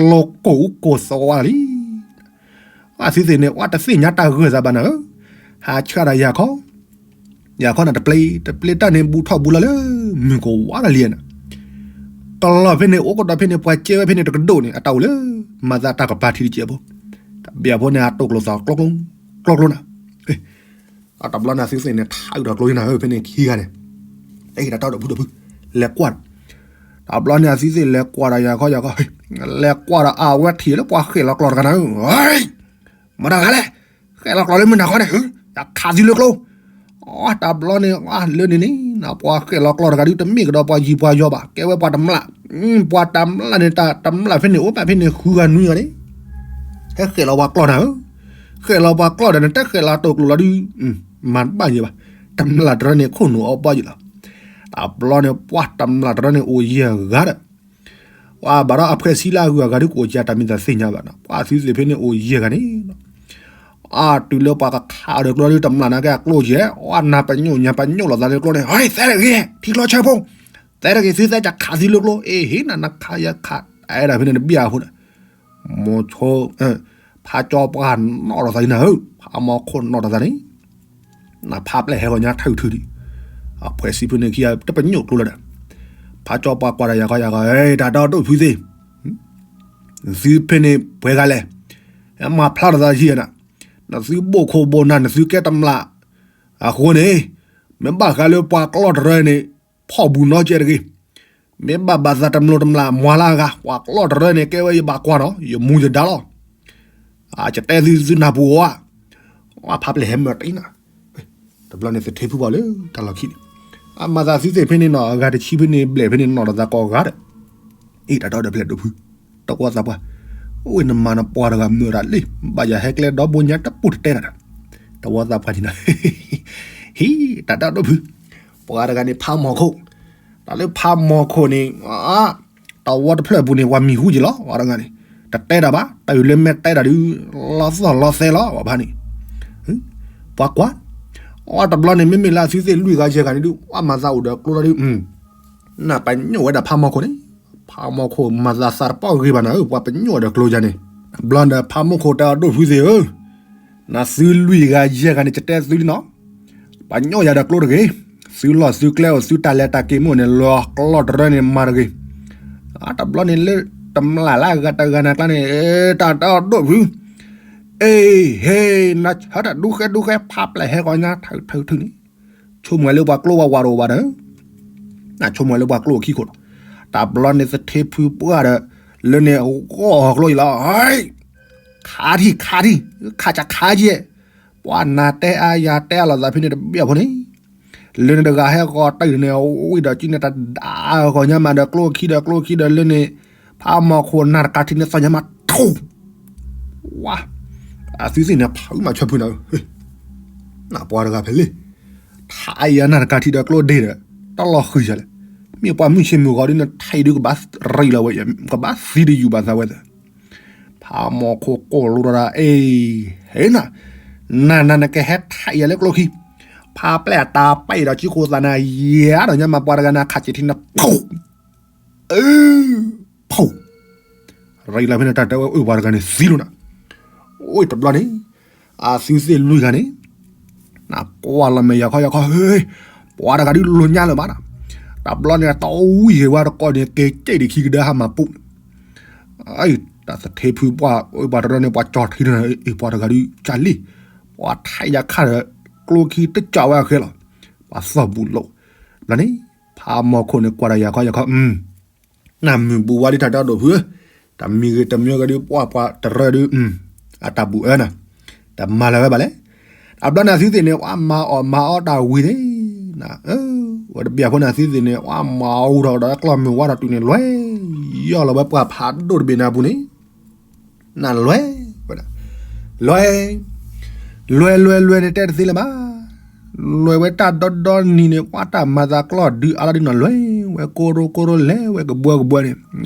လီၤကိၢ်အူကိၢ်သဝါလံ အသုသ့ၣ်န့ၣ် အဝဲတသ့ၣ်ညါတၢ်ဂၢၢ်သးဘၣ်နၤဧၢ, ဟးဆှၢဒီးယၤခီ, ယၤခီန့ၣ်တပျ့ၤ တပျ့ၤတၢ်န့ၣ် ဘူးထီၣ်ဘူးလီၤလၢ မုၢ်ကဝါတလံဧါနၤ, ကလီၢ်ဖဲန့ၣ် အိၣ်ကဒီးဖဲန့ၣ် ပှၤကဲဝဲဖဲန့ၣ်တကဒိၣ်န့ၣ် အတၢ်အိၣ်လၢ မၤသးတၢ်ကပၤထံတစဲးဖိ, တဘျီဖိန့ၣ် အတိာ်ကျိၤသီကျိကျိ, ကျိကျိနၤ အတဘျီန့ၣ် အသုသ့ၣ်န့ၣ် ထးအုးဒီးကျိနၤဧၢ ဖဲန့ၣ်ခံဂၤန့ၣ်, တၢ်ဒီးဖုဒီးဖု, လဲၤကွၢ်ဒီး, တဘျီန့ၣ် အသုသ့ၣ်လဲၤကွၢ်ဒီးယၤခီယၤခီ, လဲၤကွၢ်ဒီးအဝဲထံၣ်လၢပှၤဃဲၣ်လီၤကျီတဂၤနၤဧၢ, မတၤတဂၤလဲၣ်, ဃဲၣ်လီၤကျီလၢမုၢ်နၤခီန့ၣ်, ယခးသုလၢကျိ အတဘျီန့ၣ် လၢန့ၣ်န့ၣ် ပှၤဃဲၣ်လီၤကျီတဂၤဒုး တမ့ၢ်ကဒီးပှၤယံၤပှၤယီၤဘၣ်, ကဲဝဲပှၤတမျၢ်, ပှၤတမျၢ်န့ၣ် တမျၢ်ဖဲန့ၣ် အိၣ်ဘၣ်ဖဲန့ၣ် ဃုဂၤနွံဂၤန့ၣ်, ဟဲဃဲၣ်လီၤပှၤကျီနၤဧၢ, ဃဲၣ်လီၤပှၤကျီဒီး နတဃဲၣ်လီၤတိာ်ကျိၤလီၤဒုး, မၤတဘၣ်ယဲဘၣ်, တမျၢ်တရၢန့ၣ် ခိၣ်နူာ်အီၤဘၣ်ယဲလီၤ, တဘျီန့ၣ် ပှၤတမျၢ်တရၢန့ၣ် အိၣ်ယဲၢ်ဂၤဒီး ပှၤဘၣ်ဒီးအဖှဲးဆံလၢအဂုၤအဂၤဒုး ကအိၣ်ကတၢ်မံၤတသ့ၣ်ညါဘၣ်နီၤ, ပှၤသုသ့ၣ်ဖဲန့ၣ်အိၣ်ယဲၢ်ဂၤန့ၣ်, အတုၤလၢပှၤကခးဒီးကျိဒီး တမျၢ်နာ်က့အကျိယဲၢ်, အနၢ်ပညိၣ်ညါပညိၣ်လိာ်သးလၢကျိန့ၣ်, ဟဲသဲတဂ့ၤ, ထံကျိဆၢဖိ, သဲတဂ့ၤ သုသဲကခးသုလၢကျိ, အ့ဟ့နၤ နခးယခး, အဲၣ်ဒၣ်ဖဲန့ၣ်တဘျီအဃိဒီး, မိၤဆိ, ဖးကၠီပှၢ်နီၣ်ဒီးသးလံနၤဧၢ, ဖးမီၤခိၣ်နီၣ်ဒီးသးန့ၣ် နဖးပျဲၢ်ဟဲဂီၤညါထုထုဒံး, အဖှဲးဆံဖုန့ၣ်ခံဂၤတပညိၣ်ကျိလၢၤဒီး, ဖးကၠီပှၢ်ကွၢ်ဒီးယၤခီယၤခီ, တၢ်ဒီဒိၣ်ဖုသ့ၣ်, သုဖဲန့ၣ်ပှဲၤဂၤလဲၣ်, မၤဖျါထီၣ်သးယံၤနၤ, နသုဘိၣ်ခိၣ်ဘိၣ်နၢ် နသုကဲတမျၢ်, အဃိန့ၣ်, မ့ၢ်ဘၣ်ဃးလၢပှၤကျီၢ်တရၢန့ၣ်, ဖီၣ်ဘူးနီကဲတဂ့ၤ, မ့ၢ်ဘၣ်ဘၣ်သးတမျိးတမျၢ် မွၤလၢအဂၤ ပှၤကျီၢ်တရၢန့ၣ် ကဲဝဲယဘၣ်ကွၢ်နီၤ ယမူယဒါလီၤ, အကတဲသုသုနၢ်ပူၤဧါ, အဖးပျဲၢ်ဟဲမၢတအံၤနၤ, တဘျီန့ၣ်သထ့ဖုပှၢ်လၢတၢ်လီၢ်ခံန့ၣ်, အမၤသးသုသ့ၣ်ဖဲန့ၣ်နီၤ အဂၤတဆံဖဲန့ၣ်ဘျဲၣ်ဖဲန့ၣ်နီၤဒီးသးကိးဂၤဒီး, အ့ၣ်တၢ်ဒီဒီဖျဲၣ်ဒိၣ်ဖု, တကွၢ်သးပှၢ်, အိၣ်နမၤနပှၤတဂၤမၢတၢ်လံ, ဘၣ်ယၤဟဲကျဲဒီဘိညါတပူၤတတဲတၢ်ဒီး, တဝီသးပှၢ်န့ၣ်နီၤ, ဟံး တၢ်ဒီဒိၣ်ဖု, ပှၤတဂၤန့ၣ်ဖးမီၤခိၣ်, တၢ်လၢဖးမီၤခိၣ်န့ၣ်, တဝီတဖျၢၣ်အပူၤန့ၣ် ပှၤမံၤဟူက့ၤလီၤ ပှၤတဂၤန့ၣ်, တတဲတၢ်ဘၣ် တၢ်အုၣ်လၢမဲာ်တဲတၢ်ဒုး, လီၤသီၣ်လီၤသဲလီၤ ပှၤဖးန့ၣ်, ပှၤကွၢ်, အတဘျီန့ၣ် မ့မ့ၢ်လၢအသုသ့ၣ်လွံၢ်ဂၤယဲၢ်ဂၤန့ၣ်ဒုး ပှၤမၤသးအိၣ်ဒီးကျိလီၤဒုး, နၢ်ပညိၣ်ဝဲဒၣ်ဖးမီၤခိၣ်န့ၣ်, ဖးမီၤခိၣ်မၤသးသးတပီၢ်ဂ့ၤဘၣ်နၤဧၢ ပှၤပညိၣ်ဒီးကျိယၤန့ၣ်, ဘျီဒီးဖးမီၤခိၣ်တဲအဒိၣ်ဖုသ့ၣ်ဧၢ, နသုလွံၢ်ဂၤယဲၢ်ဂၤန့ၣ် ကတဲသုလံနီၤ ပညိၣ်ယၤဒီးကျိတဂ့ၤ, သုလီၢ်သုကျဲအိၣ် သုတၢ်လဲၤတၢ်က့ၤမ့ၢ်အိၣ်န့ၣ် လီၤကျီၢ်တရၢန့ၣ်မၤတဂ့ၤ, အတဘျီန့ၣ်လၢတမျၢ်လၢအဂၤတဂၤနၤကျါန့ၣ်, တၢ်တၢ်အဒိၣ်ဖု, အ့ဟ့ နဆၢတၢ်ဒူဃဲဒူဃဲ ဖးပျဲၢ်ဟဲဂီၤညါထုထုထုန့ၣ်, ဆိကမိၣ်လၢပှၤကျိဝဲဝးတအိၣ်ဘၣ်ဒီး, နဆိကမိၣ်လၢပှၤကျိအခံခိၣ်လီၤ, တၢ်ဘျီန့ၣ်သထ့ဖုပှၢ်ဒီး, လၢန့ၣ်ဂီၢ်အီၤကျိအံၤလီၤ, ခးထံၣ် ခးထံၣ်, ခးကခးယဲၢ်, ပှၤနၤတဲအါယၤတဲအါလိာ်သးဖဲန့ၣ်တဘျီဖိန့ၣ်, လၢန့ၣ်တဂၤဟဲဂီၤတၢ်န့ၣ် ဝံၤဒီးကံန့ၣ်တၢ်ဒၣ်ဂီၤညါမးဒီး ကျိခံဒီးကျိခံဒီးလၢန့ၣ်, ဖးမီၤခိၣ်နၢ်တကးထံန့ၣ်သီၣ်ညါမးထူ, ဝါ, အသုသ့ၣ်န့ၣ်ဖးမးဆၢဖုနၤဧၢ, နပှၤတဂၤဖဲလဲၣ်, ထးအံၤအနၢ်တကးထံဒီးကျိဒ့ဒီး, တၢ်လီၤဃံၤယၤလဲၣ်, မ့ၢ်ပှၤမုၢ်ဆ့ၣ်မုၢ်ဂီၤဒ်န့ၣ် ထံဒုးကဘၣ်ရံလီၤဝဲ, ကဘၣ်သံတယူၢ်ဘၣ်သးဝဲသၢ ဖးမီၤခိၣ်ကိၢ်လိဒီး အ့, ဟ့နၤ, နၤနၤနကဟဲထံၣ်ယၤလၢကျိခံ, ဖးပျဲၢ်အတၢ်ပာ်အံၤဒီး ကံၢ်ခိၣ်သးနၤယၤဒီးညါမးပှၤတဂၤနၤခးစံးထံနၤ, ဖူ, ရံလီၤဖဲန့ၣ်တၢ်တဲဝဲအိၣ်ပှၤတဂၤန့ၣ်သံလိာ်နၤ, အိၣ်တဘျီန့ၣ်, အသုသ့ၣ်လွံၢ်ဂၤန့ၣ် နကွၢ်လီၤမဲာ်ယၤခီယၤခီ, ပှၤတဂၤဒုးလိာ်ညါလၢၤဘၣ်နၤ, တဘျီန့ၣ် တဝံၣ်ဂ့ၤဝဲတကိးန့ၣ် က့ၤကဲဒံးခံကဒါဟးမၤပူၤန့ၣ်, တၢ်သထ့ဖုပှၢ်အိၣ်ပှၤတရၢန့ၣ် ပှၤကၠီၤထံန့ၣ် ပှၤတဂၤဒုးကၢ်လံ, ပှၤထံၣ်ယၤခါဒီး ကျိခံတကၠီၤဝဲအဃဲလီၤ, ပှၤသီၣ်ဘူးလိာ်, ဘျီန့ၣ်, ဖးမီၤခိၣ်န့ၣ်ကွၢ်ဒီးယၤခီယၤခီ, နမုၢ်ဘူးဝါလံတၢ်တၢ်ဒိၣ်ဖု, တမံၤဂ့ၤတမံၤဂ့ၤဒုးပှၢ်ပှၤတရၢဒုး, အတၢ်ဘူးအၢနၤ, တမၤလၢၤဝဲဘၣ်လဲၣ်, တဘျီန့ၣ်အသုသ့ၣ်န့ၣ် ပှၤမၤအီၣ်မၤအီတၢ်ဝံၤန့ၣ်, ဝဲတဘျီဖိန့ၣ်အသုသ့ၣ်န့ၣ် ပှၤမၤအီၣ်ဒီးကျီၢ်မုၢ်ဝါဒီးတုၤန့ၣ် လွဲၢ်, ယီၢ်လီၤဝဲပှၢ်ဖးဒိၣ်တဘ့ၣ်န့ၣ်အပူၤန့ၣ် နလွဲၢ်ဝဲဒၣ်, လွဲၢ်, လွဲၢ်လွဲၢ်လွဲၢ်န့ၣ်တဲတသ့လၢၤဘၣ်, လွဲၢ်ဝဲတၢ်ဒီဒီနံၤန့ၣ် ပှၤတၢ်မၤသးကျီၢ်ဒုးအါလီၤဒုးနီၤ လွဲၢ်ဝဲကိရိကိရိလဲၣ် ဝဲကဘှီကဘှီန့ၣ်,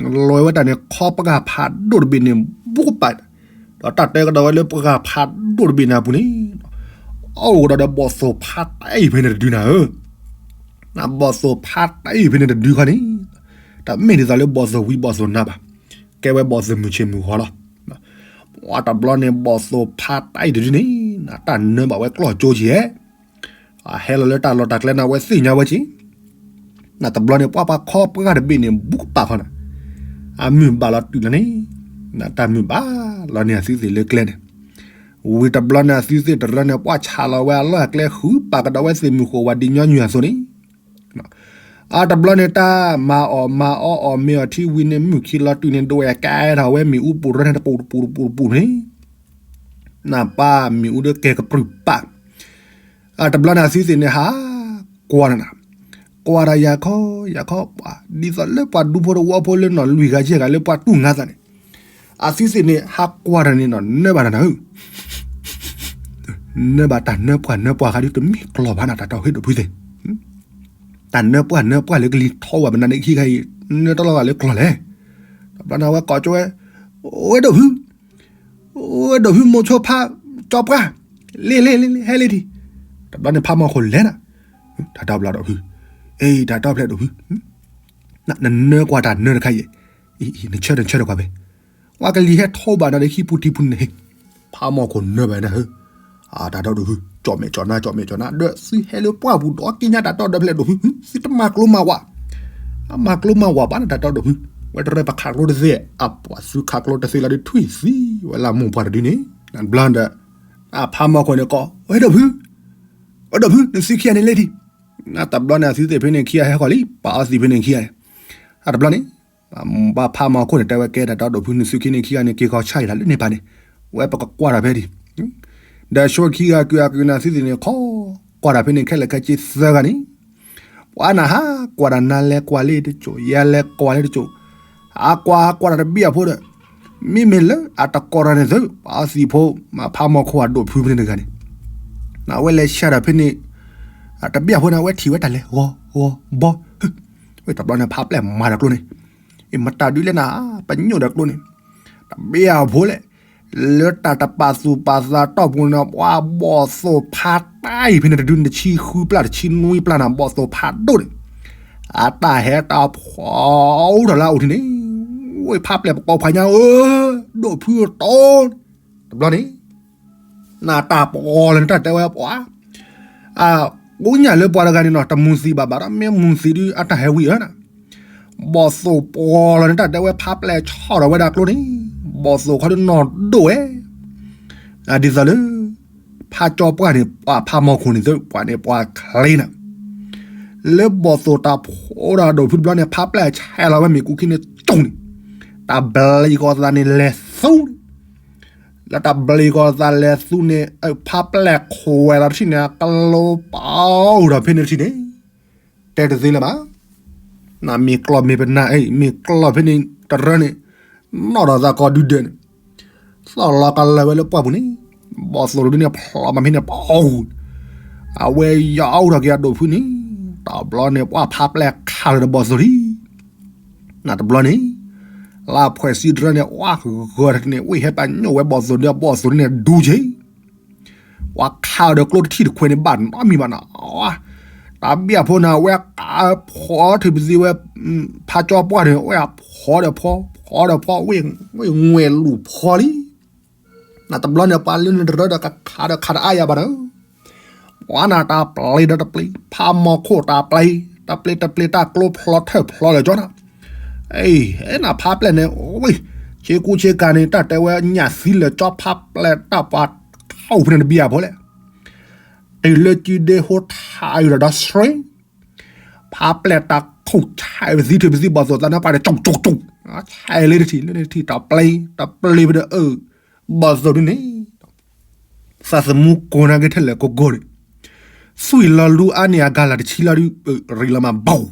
လွဲၢ်ဝဲတၢ်န့ၣ် ခီပှၢ်ဖးဒိၣ်တဘ့ၣ်န့ၣ် ဘူးကပၤ, ဒီးတၢ်တဲကဒီးဝဲလၢပှၢ်ဖးဒိၣ်တဘ့ၣ်န့ၣ်အပူၤန့ၣ်, အိၣ်ဒီးဒီးဘီၣ်သိၣ်ဖးတၢ်အံၤဖဲန့ၣ်တဒုနၤဧၢ နဘီၣ်သိၣ်ဖးတၢ်အံၤဖဲန့ၣ်တဒုခီန့ၣ်, တမ့ၢ်ဒ်သိးလၢဘီၣ်သိၣ်ဝံဘီၣ်သိၣ်နါဘၣ်, ကဲဝဲဘီၣ်သိၣ်မုၢ်ဆ့ၣ်မုၢ်ဂီၤလီၤ. ပှၤတဘျီန့ၣ် ဘီၣ်သိၣ်ဖးတၢ်အံၤတဒုန့ၣ် နတၢ်နၢဘၣ်ဝဲကျီၢ်ကၠိက့ၤ, အဟဲလီၤလၢတၢ်လီၢ်တၢ်ကျဲန့ၣ် အဝဲသ့ၣ်ညါဝဲက့ၤ, နတဘျီန့ၣ် ပှၤပှၤခီပှၤတဘ့ၣ်န့ၣ် ဘူးကပာ်ခီနၤ, အမုၢ်ဘၣ်လီၤတုၤလီၤန့ၣ်, နတၢ်မုၢ်ဘၣ်လီၤန့ၢ်အသုသ့ၣ်လၢကျဲန့ၣ်, ဝံၤတဘျီန့ၣ် အသုသ့ၣ်တရၢန့ၣ် ပှၤဆးလီၤဝဲအလီၢ်အကျဲ ဃုပာ်ကဒီးဝဲသ့ၣ်မုၢ်ဃိၣ်ဝဲဒ်ညီနုၢ်အသိးန့ၣ် အတဘျီန့ၣ် တၢ်မၤအီၣ်မၤအီအီၣ်မ့ၤအီၣ်ထံဝံၤန့ၣ် မုၢ်ခံလီၤတုၤန့ၣ် ဒွဲၣ်ကဲထီၣ်ဝဲမ့ၣ်အူပူၤရၢန့ၣ်တပူၤတပူၤတပူၤတပူၤန့ၣ်, နပၢ်မ့ၣ်အူဒီးကဲကပြုၢ်ပာ်, အတဘျီန့ၣ် အသုသ့ၣ်န့ၣ်ဟးကွၢ်နၤ, ကွၢ်ဒီးယၤခီယၤခီပှၤ ဒ်သိးလၢပှၤဒူဖိတဝီဖိလၢနီၢ်လွံၢ်ဂၤယဲၢ်ဂၤလၢပှၤတူၢ်ငါသးန့ၣ်, အသုသ့ၣ်န့ၣ် ဟးကွၢ်တၢ်န့ၣ်နီၤ နၢဘၣ်တၢ်နၤဧၢ နၢဘၣ်တၢ်နၢပှၢ်နၢပှၢ်ဃါဒုတမ့ၢ်ကျီၢ်ဘၣ်နၤ တၢ်တီၢ်ဟ့ၣ်ဒိၣ်ဖုသ့ၣ်, တၢ်နၢပှၢ်နၢပှၢ်လၢကလံၤထီဝဲပနၤန့ၣ်ခံခါအံၤ နၢတလီၤဂာ်လၢကျီၢ်လဲၣ်, တဘျီန့ၣ် အဝဲကိးကၠိဝဲ, ဝဲဒိၣ်ဖု, ဝဲဒိၣ်ဖုမိၤဆိဖးကၠီပှၢ်, လ့လ့လ့လ့ ဟဲလ့ဒံး, တဘျီန့ၣ် ဖးမီၢ်ခိၣ်လဲၤနၤ, တၢ်တီၢ်ဖျဲးဒိၣ်ဖု, အ့ တၢ်တီၢ်ဖျဲးဒိၣ်ဖု, နနၢကွၢ်တၢ်နၢတခါအံၤ, နဆၢနဆၢတကွၢ်ဖဲ ပှၤကလံၤဟဲထီဘၣ်နၤဒီးဟံၣ်ပူၤတံၢ်ပူၤန့ၣ်, ဖးမီၢ်ခိၣ်နၢဘၣ်နၤဧၢ, အတၢ်တီၢ်ဒိၣ်ဖု, ကၠီၣ်မဲာ်ကၠီၣ်နါ ကၠီၣ်မဲာ်ကၠီၣ်နါ ဒီးသုဟဲလၢပှၢ်ပူၤဒီးက့ညါတၢ်တီၢ်ဒိၣ်ဖျဲးဒိၣ်ဖု, သုတမၤကျိၤမၤဝး, အမၤကျိၤမၤဝးဘၣ်နၤ တၢ်တီၢ်ဒိၣ်ဖု, ဝဲတရၢပခးကျိတသ့, အပှၤသုခးကျိတသ့လီၤဒီး ထွံၣ်သံဝဲလၢမိၢ်ပှၢ်တဒုန့ၣ်, ဘျီဒီး အဖးမီၢ်ခိၣ်န့ၣ်ကိး, ဝဲဒိၣ်ဖု, ဝဲဒိၣ်ဖု နသုခံဂၤန့ၣ်လ့ဒံး, နတဘျီန့ၣ် အသုသ့ၣ်ဖဲန့ၣ်ခံဂၤဟဲဃီၤလံ ပှၤအီသံးဖဲန့ၣ်ခံဂၤန့ၣ်, အတဘျီန့ၣ် ဘၣ်ဖးမီၢ်ခိၣ်န့ၣ် တဲဝဲကဲတၢ်တီၢ်ဒိၣ်ဖု နသုခံန့ၣ်ခံဂၤန့ၣ် က့ၤခီဆါယံၤတၢ်လၢန့ၣ်ပၢ်န့ၣ်, ဝဲပကကွၢ်တၢ်ဖဲဒံး, ဒီးဆိခံဂၤကုၤအကုၤန့ၣ် အသုသ့ၣ်န့ၣ်ခီ, ကွၢ်တၢ်ဖဲန့ၣ်ခဲလၢာ်ခဲဆ့သၢဂၤန့ၣ်, ပှၤနၤဟးကွၢ်တၢ်နၤလဲၤကွၢ်လၢတစိၢ် ယၤလဲၤကွၢ်လၢတစိၢ်, အကွၢ်ကွၢ်တၢ်တဘံၣ်အဖိဒီး, မ့မ့ၢ်လၢအတကိးတၢ်န့ၣ်သု ပှၤအီသံးဖိ မ့ၢ်ဖးမီၢ်ခိၣ်အဒိၣ်ဖုဖဲန့ၣ်တဂၤန့ၣ်, နဝဲလဲၤဆါတၢ်ဖဲန့ၣ်, တဘံၣ်အဖိန့ၣ် အဝဲထံၣ်ဝဲတၢ်လဲၤဂီၤဂီၤဘီ, ဝဲတဘျီန့ၣ် ဖးပျဲၢ်မၤဒီးကျိန့ၣ်, အ့ၣ် မတၤဒုလဲၣ်နၤ, ပညိၣ်ဒီးကျိန့ၣ်, တဘံၣ်အဖိလဲၣ်, လၢတၢ်တပာ်သူၣ်ပာ်သးတီၢ်ပူၤန့ၣ် ပှၤဘီၣ်သိၣ်ဖးတၢ်အံၤဖဲန့ၣ်တဒုန့ၣ် တဆံဃုပျၢ်တဆံနွံပျၢ်နၤ ဘီၣ်သိၣ်ဖးဒိၣ်န့ၣ်, အတၢ်ဟဲတၢ်ဖီအိၣ်ထီၣ်လၢအအိၣ်ထံးန့ၣ်, ဝဲဖးပျဲၢ်ပကိးဖးညါဧၢ, ဒိၣ်ဖုအတီ, တဘျီန့ၣ် နတၢ်ပီလီၤန့ၣ် တၢ်တဲဝဲပှၤ, အကိးညၣ်လၢပှၤတဂၤန့ၣ်နီၤ တမုာ်သံးဘၣ်ဘၣ်ဒီး မ့ၢ်မုာ်သံးဒုးအတၢ်ဟဲဝံၤဧါနၤ, ဘီၣ်သိၣ်ပီလီၤန့ၣ် တၢ်တဲဝဲဖးပျဲၢ်ဆီၣ်ထီၣ်ဝဲဒၣ်ကျိန့ၣ်, ဘီၣ်သိၣ်ခီဒုးနီၢ်ဒိၣ်ဝဲ, ဒ်သိးလၢ ဖးကၠီပှၢ်န့ၣ် ပှၤဖးမီၢ်ခိၣ်န့ၣ်သု ပှၤန့ၣ်ပှၤချ့နၤ, လၢဘီၣ်သိၣ်တၢ်ဖီဒီးဒိၣ်ဖုတဘျီန့ၣ် ဖးပျဲၢ်ဆဲးလီၤဝဲမ့ၣ်ကူခံန့ၣ်ကၠိၣ်န့ၣ်, တၢ်ဘျံၤကီၤသးန့ၣ်လဲၤသူန့ၣ် လၢတၢ်ဘျံၤကီၤသးလဲၤသူန့ၣ် ဖးပျဲၢ်ခိးဝဲလီၤတထံၣ်န့ၣ် ကလိပာ်အိၣ်ဒီးဖဲန့ၣ်တထံၣ်န့ၣ်, တဲတသ့လၢၤဘၣ်, နမ့ၢ်ကျီၢ်မ့ၢ်ပနၢ်အံၤ မ့ၢ်ကျီၢ်ဖဲန့ၣ်တရၢန့ၣ်, နီၣ်ဒီးသးကီဒုဒၢးန့ၣ်, သီၣ်လီၤကလၢၤဝဲလၢပှၢ်ပူၤန့ၣ်, ဘီၣ်သိၣ်တဒုန့ၣ်ဖျိးမးဖဲန့ၣ်ပီၣ်, အဝဲယီၤအိၣ်ထီၣ်က့ၤအဒိၣ်ဖုန့ၣ်, တဘျီန့ၣ် ပှၤဖးပျဲၢ်ခးလီၤဒီးဘီၣ်သိၣ်လံ နတဘျီန့ၣ်, လၢဖှဲးစံတရၢန့ၣ် အဂီၤတန့ၣ် ဝ့ၢ်ဟဲပာ်ညိၣ်ဝဲဘီၣ်သိၣ်ဒီး ဘီၣ်သိၣ်န့ၣ်ဒူက့ၤ, ပှၤခးအီၤဒီးကျိတထံၣ်တခွဲးန့ၣ် ဘၣ်နီတမံၤဘၣ်နီၤ, တၢ်ဘံၣ်အဖိန့ၣ် အဝဲကးဖီထံးပသံဝဲ, ဖးကၠီပှၢ်န့ၣ် အဝဲဖီဒီးဖီ, ဖီဒီးဖီ, ဝ့ၢ်ငွဲၣ်လူၤဖီလံ နတဘျီန့ၣ် ပှၤလၢန့ၣ်တရၢဒီးကခးဒီးခးတအါယၤဘၣ်န့ၣ်, ပှၤနၤတၢ်ပျ့ၤဒီးတပျ့ၤ, ဖးမီၢ်ခိၣ်တၢ်ပျ့ၤ, တပျ့ၤတပျ့ၤတၢ်ကျိဖျိထၢၣ်ဖျိလၢာ်ကၠီနၤ, အ့ၣ် နဖးပျဲၢ်န့ၣ်, ဝ့ၢ်, ဆ့ကူဆ့ကၤန့ၣ် တၢ်တဲဝဲညၣ်သံလၢာ်ကၠီဖးပျဲၢ်တၢ်ပှၤထီၣ်ဖဲန့ၣ်တဘံၣ်အဖိလဲၣ်, တုၤလၢကုဒ့ဟိထးအံၤဒီးဒီဆှ့ ဖးပျဲၢ်တၢ်ခိၣ်ဆဲးဝဲသံ ထံၣ်ပသံဘီၣ်သိၣ်သးန့ၣ် ပှၤန့ၣ်ကၠူၣ်ကၠူၣ်ကၠူၣ်, ဆဲးလၢတထံၣ်လၢန့ၣ်တထံၣ် တပျ့ၤ, တပျ့ၤဖဲဒီးအၢ, ဘီၣ်သိၣ်ဒုန့ၣ်, သးသမူကိးနၤက့ၤထဲလဲၣ်ကိးကိးန့ၣ်, သွံၣ်လီၤလူအါန့ၢ်အဂၤလၢ်တဆံလီၤဒုး, ရံၣ်လီၤမးဘီၣ်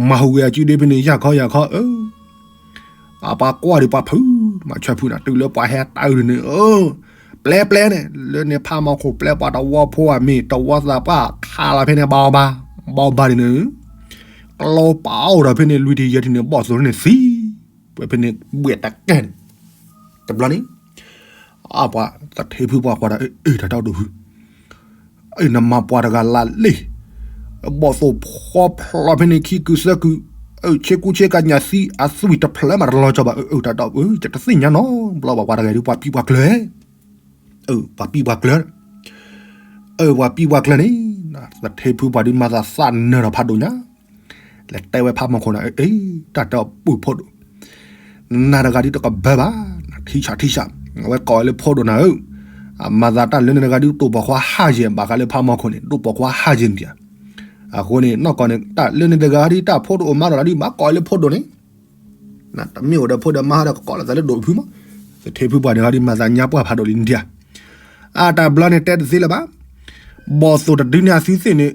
မၤဟူးဂဲၤအစုဒ့ဖဲန့ၣ် ယၢ်ခီယၢ်ခီဧၢ, အပှၤကွၢ်ဒံးပှၤဖု, မၤဆၢဖုနၤ တုၤလၢပှၤဟဲတၢ်အုၣ်န့ၣ်, ပျဲပျဲန့ၣ် လၢန့ၣ်ဖးမီၢ်ခိၣ်ပျဲပှၤတဝီဖိအမ့ၢ်တဝီသးပှၢ်ခးလီၤဖဲန့ၣ် ဘၣ်ဘၣ်, ဘၣ်ဘၣ်ဒ်န့ၣ်, ကျိပာ်အိၣ်ဒီးဖဲန့ၣ် လွံၢ်ထံၣ်ယဲၢ်ထံၣ်န့ၣ် ဘီၣ်သိၣ်န့ၣ်သံ, ဝဲဖဲန့ၣ်ဘှဲၣ်တကဲန့ၣ်, တဘျီန့ၣ် အပှၤသထ့ဖုပှၤကွၢ်ဒီး အ့ၣ် တၢ်တီၢ်ဒိၣ်ဖု အ့ၣ် နမၤပှၤတဂၤလၢလ့ၣ်, ဘီၣ်သိၣ်ဖီဖျိဖဲန့ၣ်ခံကုာ်သၢကုာ်, ဆ့ကူဆ့ကၤညၣ်သံအသွံၣ်တဖျၢၣ်မးတလီၤကီဘၣ်, တၢ်ဒီး တသ့ၣ်ညါနီတဘျီဘၣ်, ပှၤတဂၤဒုး ပှၤပံးပှၤကျၢၤ, ပှၤပံးပှၤကျၢၤ, ပှၤပံးပှၤကျၢၤန့ၣ်, သထ့ဖုပှၤဒုးမၤသးသးနၢၤထီၣ်ဖးဒိၣ်ညါ, လဲၤတဲဝဲဖးမီၢ်ခိၣ်န့ၣ်, တၢ်တဲအီၤပုၢ်ဖိဒိၣ်, နၤတဂၤဒုးတကဘၢဘၣ်, ထံဆးထံဆး, အဝဲကိးဝဲလၢဖိဒိၣ်နၤဧၢ, အမၤသးတၢ်လၢန့ၣ်တဂၤဒုး တိာ်ပိာ်ခွါဟးယဲၢ် ဘၣ်ဃးလၢဖးမီၢ်ခိၣ်န့ၣ် တိာ်ပိာ်ခွါဟးယဲၢ်န့ၣ်ဧါ, အဃိန့ၣ် နီၢ်ကီၢ်န့ၣ် တၢ်လၢန့ၣ်တဂၤဒုး တၢ်ဖိတအိၣ်မးဒီးလီၤဒုး ဘၣ်ကိးဝဲလၢဖိဒိၣ်န့ၣ်, တမ့ၢ်အိၣ်ဒီးဖိဒီးမါဒီး ကကိးလိာ်သးလၢဒိၣ်ဖုမး, သထ့ဖုပှၤန့ၣ်ဟီဒုး မၤသးညါပှၢ်ဖးဒိၣ်လံန့ၣ်ဧါ, အတၢ်ဘျီန့ၣ်တဲတသ့လၢၤဘၣ်, ဘီၣ်သိၣ်တဒုန့ၣ်အသုသ့ၣ်န့ၣ်,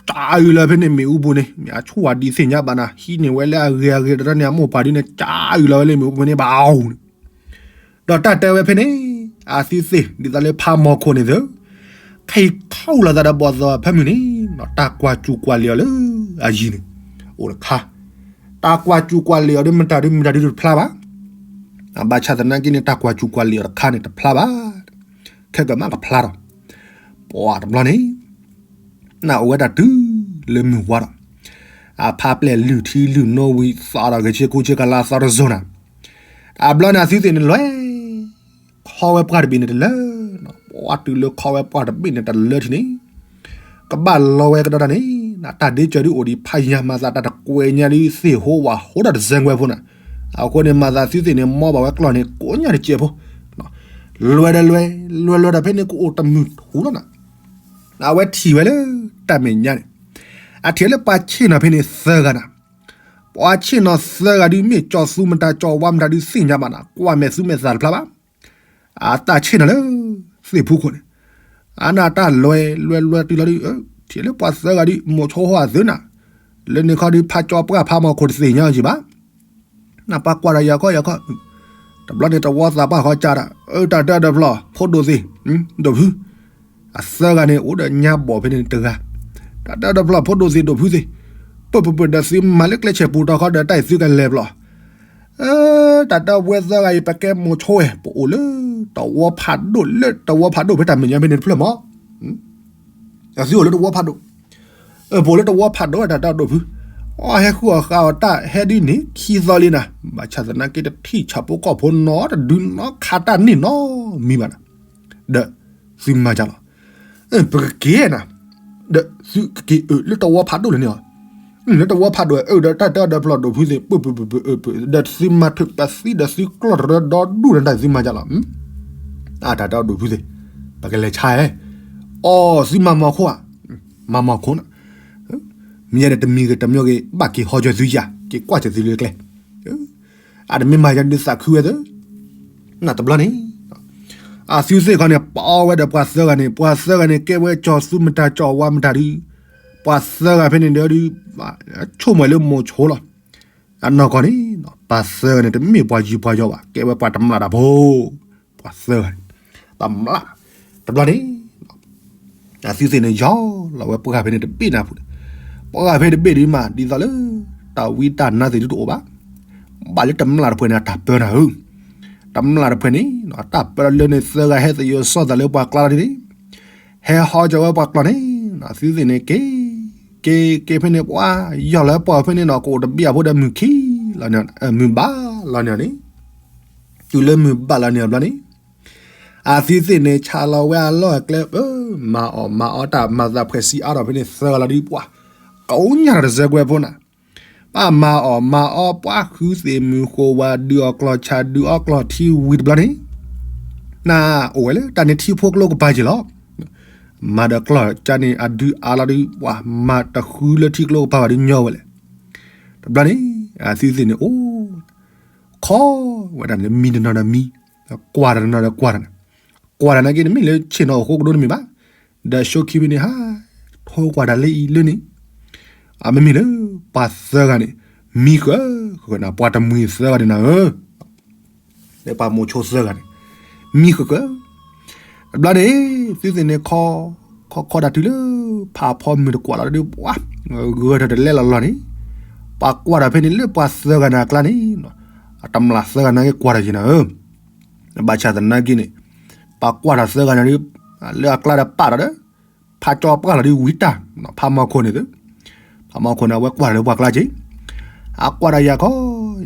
ကးအုးလီၤဖဲန့ၣ်မ့ၣ်အူပူၤန့ၣ် မ့ၢ်အဆိၣ်ဝဲဒ်သ့ၣ်ညါဘၣ်နၤ ဟံးန့ၢ်ဝဲလၢအဂ့ၤအဂ့ၤဒီးန့ၣ် အမိၢ်ပၢ်ဒုန့ၣ် ကးအုးလီၤဝဲလၢမ့ၣ်အူပူၤန့ၣ်ဘၣ်အီၤန့ၣ်, ဒီးတၢ်တဲဝဲဖဲန့ၣ်, အသုသ့ၣ် ဒ်သိးလၢဖးမီၢ်ခိၣ်န့ၣ်သ့ၣ်, ခဲအံၤခီၣ်လိာ်သးဒီးဘီၣ်သိၣ်ဖဲမုၢ်န့ၣ်, တၢ်ကွၢ်စူၢ်ကွၢ်လံၤအီၤလၢအယံၤန့ၣ်, အိၣ်တခါ, တၢ်ကွၢ်စူၢ်ကွၢ်လံၤအီၤဒုး မတၤဒုး မတၤဒုးတဖျါဘၣ်, ဘၣ်ဆၣ်သနာ်က့န့ၣ် တၢ်ကွၢ်စူၢ်ကွၢ်လံၤအီၤတခါန့ၣ်တဖျါဘၣ်, ခဲကမးကဖျါထီၣ်, ပှၤတဘျီန့ၣ် နအိၣ်ဝဲဒၣ်တုၤလၢမုၢ်ဝါဒီး, အဖါပျဲၢ်လုၢ်ထံလုၢ်နိဝံၤသီဒီး ဂဲၤဆ့ကူဆ့ကၤလါသီတစိၤနၤ, တဘျီန့ၣ်အသုသ့ၣ်န့ၣ်လွဲၢ်, ခီဝဲပှၢ်တဘ့ၣ်န့ၣ်တလၢ, ပှၤတုၤလၢခီဝဲပှၢ်တဘ့ၣ်န့ၣ်တလၢထံန့ၣ်, ကဘၣ်လီၤဝဲကဒီးတၢ်န့ၣ်, တၢ်ဒ့ကၢၤဒုးအိၣ်ဒံး ဖးယံၤမၤသးတၢ်တကွဲးညါဒုးသ့ၣ်ဟိဝၣ်ဟိဒီးတစဲးကွဲးဖိနၤ, အဃိန့ၣ် မၤသးသုသ့ၣ်န့ၣ် မီဘၣ်ဝဲကျီၢ်န့ၣ် ကိးညါတစဲးဖိ, လွဲၢ်ဒီးလွဲၢ်, လွဲၢ်လွဲၢ်ဒီးဖဲန့ၣ် ကအိၣ်တမုၢ်ထူလီၤနၤ, အဝဲထံၣ်ဝဲလၢတၢ်မဲာ်ညါန့ၣ်, အထံၣ်လၢပှၤဆ့ၣ်နီၤဖဲန့ၣ်သၢဂၤနၤ, ပှၤဆ့ၣ်နီၤသၢဂၤဒုး မ့ၢ်ကၠီၤသူမတၤကၠီၤဝါမတၤဒုးသ့ၣ်ညါဘၣ်နၤ, ကွၢ်မဲာ်သူမဲာ်သၣ်တဖျါဘၣ်, အတၢ်ဆ့ၣ်နီၤလၢသ့ၣ်ဖူခိၣ်န့ၣ်, အနၢ်တၢ်လွဲၢ်လွဲၢ်လွဲၢ်တုၤလီၤဒုး, ထံၣ်လၢပှၤသၢဂၤဒုး မိၤဆိဟီၣ်အသုနၤ, လၢန့ၣ်ခီဒုးဖးကၠီၤပှၢ်ဖးမီၢ်ခိၣ်တသ့ၣ်ညါအီၤယံၤဘၣ် နပှၤကွၢ်ဒီးယၤခီယၤခီ, တဘျီန့ၣ်တဝီသးပှၢ်ဃီကၢ်ဒီး, အၢ တၢ်တၢ်ဒီးဖျီၣ် ဖိဒိၣ်သ့ၣ်, ဒိၣ်ဖု, အသၢဂၤန့ၣ်အိၣ်ဒီးညါဘီၣ်ဖဲန့ၣ်တဂၤ, တၢ်တၢ်ဒီးဖျီၣ် ဖိဒိၣ်သ့ၣ်ဒိၣ်ဖုသ့ၣ်, ပၢၢ်ပၢၢ်ပၢၢ်ဒီးသုမၤလၢကျဲဆဲးပူၤတီခီဒီးတၢ်အံၤသုကလဲၤဖျီၣ်, တၢ်တၢ်ဝဲသၢဂၤအံၤ ပကဲမိၤဆိဝဲ ပအိၣ်လၢတဝီဖးဒိၣ် လၢတဝီဖးဒိၣ်ဖဲတၢ်မဲာ်ညါဖဲန့ၣ်တဖျၢၣ်မး အသုအိၣ်လၢတဝီဖးဒိၣ်, ပအိၣ်လၢတဝီဖးဒိၣ်ဝဲတၢ်တၢ်ဒိၣ်ဖု, အဟဲဃုအီၣ်ဃုအီၣ်တၢ်ဟဲဒ်န့ၣ် ခံသီလံနၤ, ဘၣ်ဆၣ်သနာ်က့တထံၣ်ဆၣ်ဖိကီၢ်ဖိနီတဒုနီခးတၢ်န့ၢ်နီတမံၤဘၣ်နၤ, ဒီးသုမၤကၢ်လီၤ, ပကက့ၤနၤ, ဒီးသုကက့ၤအၢၣ်လၢတဝီဖးဒိၣ်လၢန့ၣ်အီၤ, လၢတဝီဖးဒိၣ်အၢၣ်ဒီးတၢ်တၢ်ဒီးဖျီၣ်ဒိၣ်ဖုသ့ၣ် ပၢၢ်ပၢၢ်ပၢၢ်ပၢၢ်အၢၣ်ပၢၢ် ဒီးသုမၤထုးပသံဒီးသုကျီၢ်တရၢဒီဒူၣ်ဒီးတၢ်သုမၤကၢ်လီၤ, အတၢ်တၢ်ဒိၣ်ဖုသ့ၣ်, ပကလဲၤဆါဧၢ, အီ သုမၤမီၤခိၣ်ဧါ, မၤမီၤခိၣ်နၤ, မ့ၢ်ယဲဒီးတမံၤဂ့ၤတမံၤဂ့ၤ ဘၣ်က့ၤဟီကၢၤသုယၤ က့ၤကွၢ်ကၢၤသုလၢကျဲ, အတမ့ၢ်မၤယၤဒုးသးခုဝဲသၢ, နတဘျီန့ၣ်, အသုသ့ၣ်ခီန့ၣ် ပအီဝဲဒီးပှၤသၢဂၤန့ၣ် ပှၤသၢဂၤန့ၣ် ကဲဝဲကၠီၤသူမတၤကၠီၤဝါမတၤဒုး, ပှၤသၢဂၤဖဲန့ၣ်ဒီးဒုး, ဆိကမိၣ်လၢမိၤဆိလီၤ, အနီၢ်ကီၢ်န့ၣ်, ပှၤသၢဂၤန့ၣ် တမ့ၢ်ပှၤယံၤပှၤယီၤဘၣ် ကဲဝဲပှၤတမျၢ်တၢ်ဖိ ပှၤသၢဂၤန့ၣ်, တမျၢ်, တဘျီန့ၣ်, အသုသ့ၣ်န့ၣ်ယီၤလီၤဝဲပှၢ်ဖဲန့ၣ်တဘ့ၣ်နၤပူၤ, ပှၢ်ဖဲတဘ့ၣ်ဒုးမး ဒ်သိးလၢ, တၢ်ဝံတၢ်နါသ့ၣ်ဒုးတအိၣ်ဘၣ်, ဘၣ်လၢတမျၢ်တဖုန့ၣ်အတၢ်ပၢနၤဧၢ, တမျၢ်တဖုန့ၣ်, တၢ်ပၢလၢန့ၣ်သၢဂၤဟဲသယိၤစီၣ်သးလၢပှၤကျါလီၤန့ၣ်, ဟဲဟီကၢၤဝဲပှၤကျါန့ၣ်, အသုသ့ၣ်န့ၣ်က့ၤ, က့ၤက့ၤဖဲန့ၣ်ပှၤ, ယီၤလၢပှၢ်ဖဲန့ၣ်နီၤ ကအိၣ်တဘ့ၣ်အဖိဒီးမုၢ်ခံလီၤန့ၣ်, မုၢ်ဘၣ်လီၤန့ၣ်န့ၣ်, တုၤလၢမုၢ်ဘၣ်လီၤန့ၣ်အဘျီန့ၣ်, အသုသ့ၣ်န့ၣ် ဆါလီၤဝဲအလီၢ်အကျဲ, မၤအီၣ်မၤအီတၢ်မၤသးဖှဲးစံးအါထီၣ်ဖဲန့ၣ်သၢဂၤလီၤဒုးပှၤ, ကိးညါတစဲးကွဲးဖိနၤ, ပှၤမၤအီၣ်မၤအီပှၤဃုသ့ၣ်မုၢ်ဃိဝါဒုးအီၣ်ကျီၢ်ဆၣ်ဒုးအီကျီၢ်ထံဝံၤတဘျီန့ၣ်, နအိၣ်ဝဲလၢတၢ်န့ၣ်ထံဖိကျိကပၤက့ၤလီၤ, မၤဒီးကျီၢ်ကၢန့ၣ်အဒုးအါလီၤဒုးပှၤမၤတဃုလၢထံကျိကပၤဘၣ်ဒုးညီဝဲလဲၣ်, တဘျီန့ၣ်, အသုသ့ၣ်န့ၣ်အိၣ် ခီဝဲဒၣ်န့ၣ် မံတနီၤဒီးမံ, ကွၢ်တနီၤဒီးကွၢ်တနီၤ, ကွၢ်တနီၤက့ၤန့ၣ်မ့ၢ်လၢဆ့ၣ်နီၤအိၣ်ဃိကဒိတမ့ၢ်ဘၣ်, ဒီးဆိခံဖဲန့ၣ်ဟး, ထိကွၢ်တၢ်လၢအံၤလၢန့ၣ်, အမ့မ့ၢ်လၢ, ပှၤသၢဂၤန့ၣ်, မံဃၢၤ, ဃၢၤနၤ ပှၤတမှံၤသၢဂၤန့ၣ်နၤဧၢ လၢပှၤမိၤဆိသၢဂၤန့ၣ်, မံဃၢၤဃၢၤ, တဘျီန့ၣ်, သုသ့ၣ်န့ၣ်ခီ, ခီခီဒၣ်တုၤလၢ, ဖးဖီမုၢ်တကွၢ်လီၤဒီးပှၤ, ဂၢၢ်ထီၣ်တလဲလီၤလီၤန့ၣ်, ပှၤကွၢ်ထီၣ်ဖဲန့ၣ်လၢပှၤသၢဂၤန့ၣ်အကျါန့ၣ်, အတမျၢ်သၢဂၤန့ၣ်က့ၤကွၢ်ထီၣ်က့ၤနၤဧၢ, ဘၣ်ဆၣ်သနာ်က့န့ၣ်, ပှၤကွၢ်ထီၣ်သၢဂၤန့ၣ်ဒီး, လၢအကျါဒီးပာ်ထီၣ်ဒီး, ဖးကၠီပှၢ်လီၤဒီးဝံတၢ်, ဖးမီၤခိၣ်န့ၣ်သ့, ဖးမီၤခိၣ်န့ၣ် အဝဲကွၢ်ထီၣ်လၢပှၤကျါက့ၤ, ဟးကွၢ်ဒီးယၤခီ,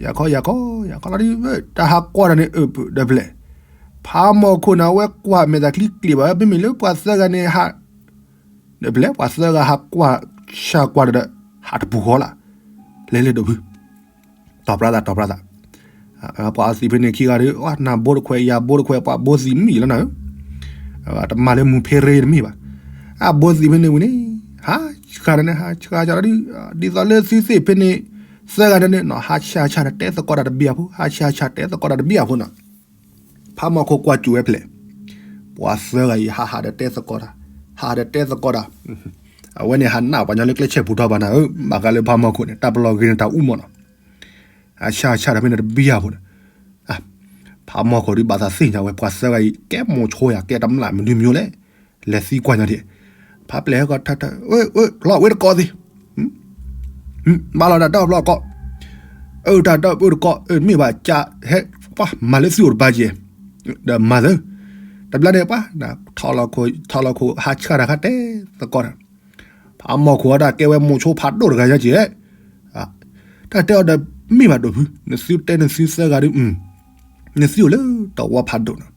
ယၤခီ ယၤခီ ယၤခီလီၤဒုး, တၢ်ဟးကွၢ်ဒီးန့ၣ် အၢၣ်ပၢၢ်ဒီးဖျဲၣ်, ဖးမီၢ်ခိၣ်န့ၣ် အဝဲကွၢ်မဲာ်သးချံကျံးဘၣ်ဝဲ, မ့မ့ၢ်လၢပှၤသၢဂၤန့ၣ်ဟး ဒီးဖျဲၣ် ပှၤသၢဂၤဟးကွၢ်ဆါကွၢ်ဒီး ဟးတပူၤဃီလၢ်, လဲၤလဲၤဒိးဖု, တီၢ်ပြၢသး တီၢ်ပြၢသး, ပှၤအီသံးဖဲန့ၣ်ခံဂၤဒီး နဘိတခွဲးယၤဘိတခွဲး ပှၤဘိသံးမံၤလီၤနၤဧၢ, တမၤလၢမူၤဖ့ရ့တမ့ၢ်ဘၣ်, အဘိသံးဖဲန့ၣ်ဝံၤန့ၣ် ဟးဆှါဒီးန့ၣ် ဟးဆှါဆှါလီၤဒုး, ဒ်သိးလၢသုသ့ၣ်ဖဲန့ၣ် သၢဂၤန့ၣ်န့ၣ် ဟးဆှါဆှါဒီးတဲသကိးတၢ်တဘံၣ်အဖိ, ဟးဆှါဆှါတဲသကိးတၢ်တဘံၣ်အဖိနီၤ ဖးမီၢ်ခိၣ်ကွၢ်စူၣ်ဝဲဖျဲၣ်, ပှၤသၢဂၤအံၤ ဟးဟးဒီးတဲသကိးတၢ်, ဟးဒီးတဲသကိးတၢ်, အဝဲန့ၣ်ဟးနၢ်ပှၤညီလၢကျဲဆဲးပူၤထီၣ်ဘၣ်နၤဧၢ, ဘၣ်ဃးလၢဖးမီၢ်ခိၣ်န့ၣ် တၢ်ပလီၢ်ဂ့ၤန့ၣ်တၢ်အူမီၢ်နီၤ, အဆၣ်ဆၣ်ဒီးဖဲန့ၣ်တဘံၣ်အဖိန့ၣ်, ဖးမီၢ်ခိၣ်ဒုးဘၣ်သးသ့ၣ်ညါဝဲ ပှၤသၢဂၤအံၤ ကဲမိၤဆိယၤ ကဲတမျၢ်မနုၤမံၤလဲၣ်, လဲၤသံကွၢ်ညီဒံး, ဖးပျဲၢ်ဟဲကီးထၢထၢ, ဖျီၣ်ဝဲတကိးသ့ ဘၣ်လီၤတၢ်တၢ်ဖျီၣ်ကိး, အၢ တၢ်တၢ်ပၢတကိး အၢ မ့ၢ်ဘၣ်ကၢ်ဟဲ, ပှၤမၤလၢသုအိၣ်တပၤကဲ, ဒီးမၤသၢ, တဘျီန့ၣ်ပှၤ, ထီၣ်လီၤခိၣ် ထီၣ်လီၤခိၣ်ဟးဆှၣ်တၢ်ခါတဲသကိးတၢ်, ဖးမီၢ်ခိၣ်အတၢ်ကဲဝဲမိၤဆိဖးဒိၣ်တဂၤညါကဲ, တၢ်တဲအီၤဒီးမ့ၢ်ဘၣ်ဒိၣ်ဖု နသုတဲနသုသၢဂၤဒုး, နသုအိၣ်လၢတဝီဖးဒိၣ်နီၤ,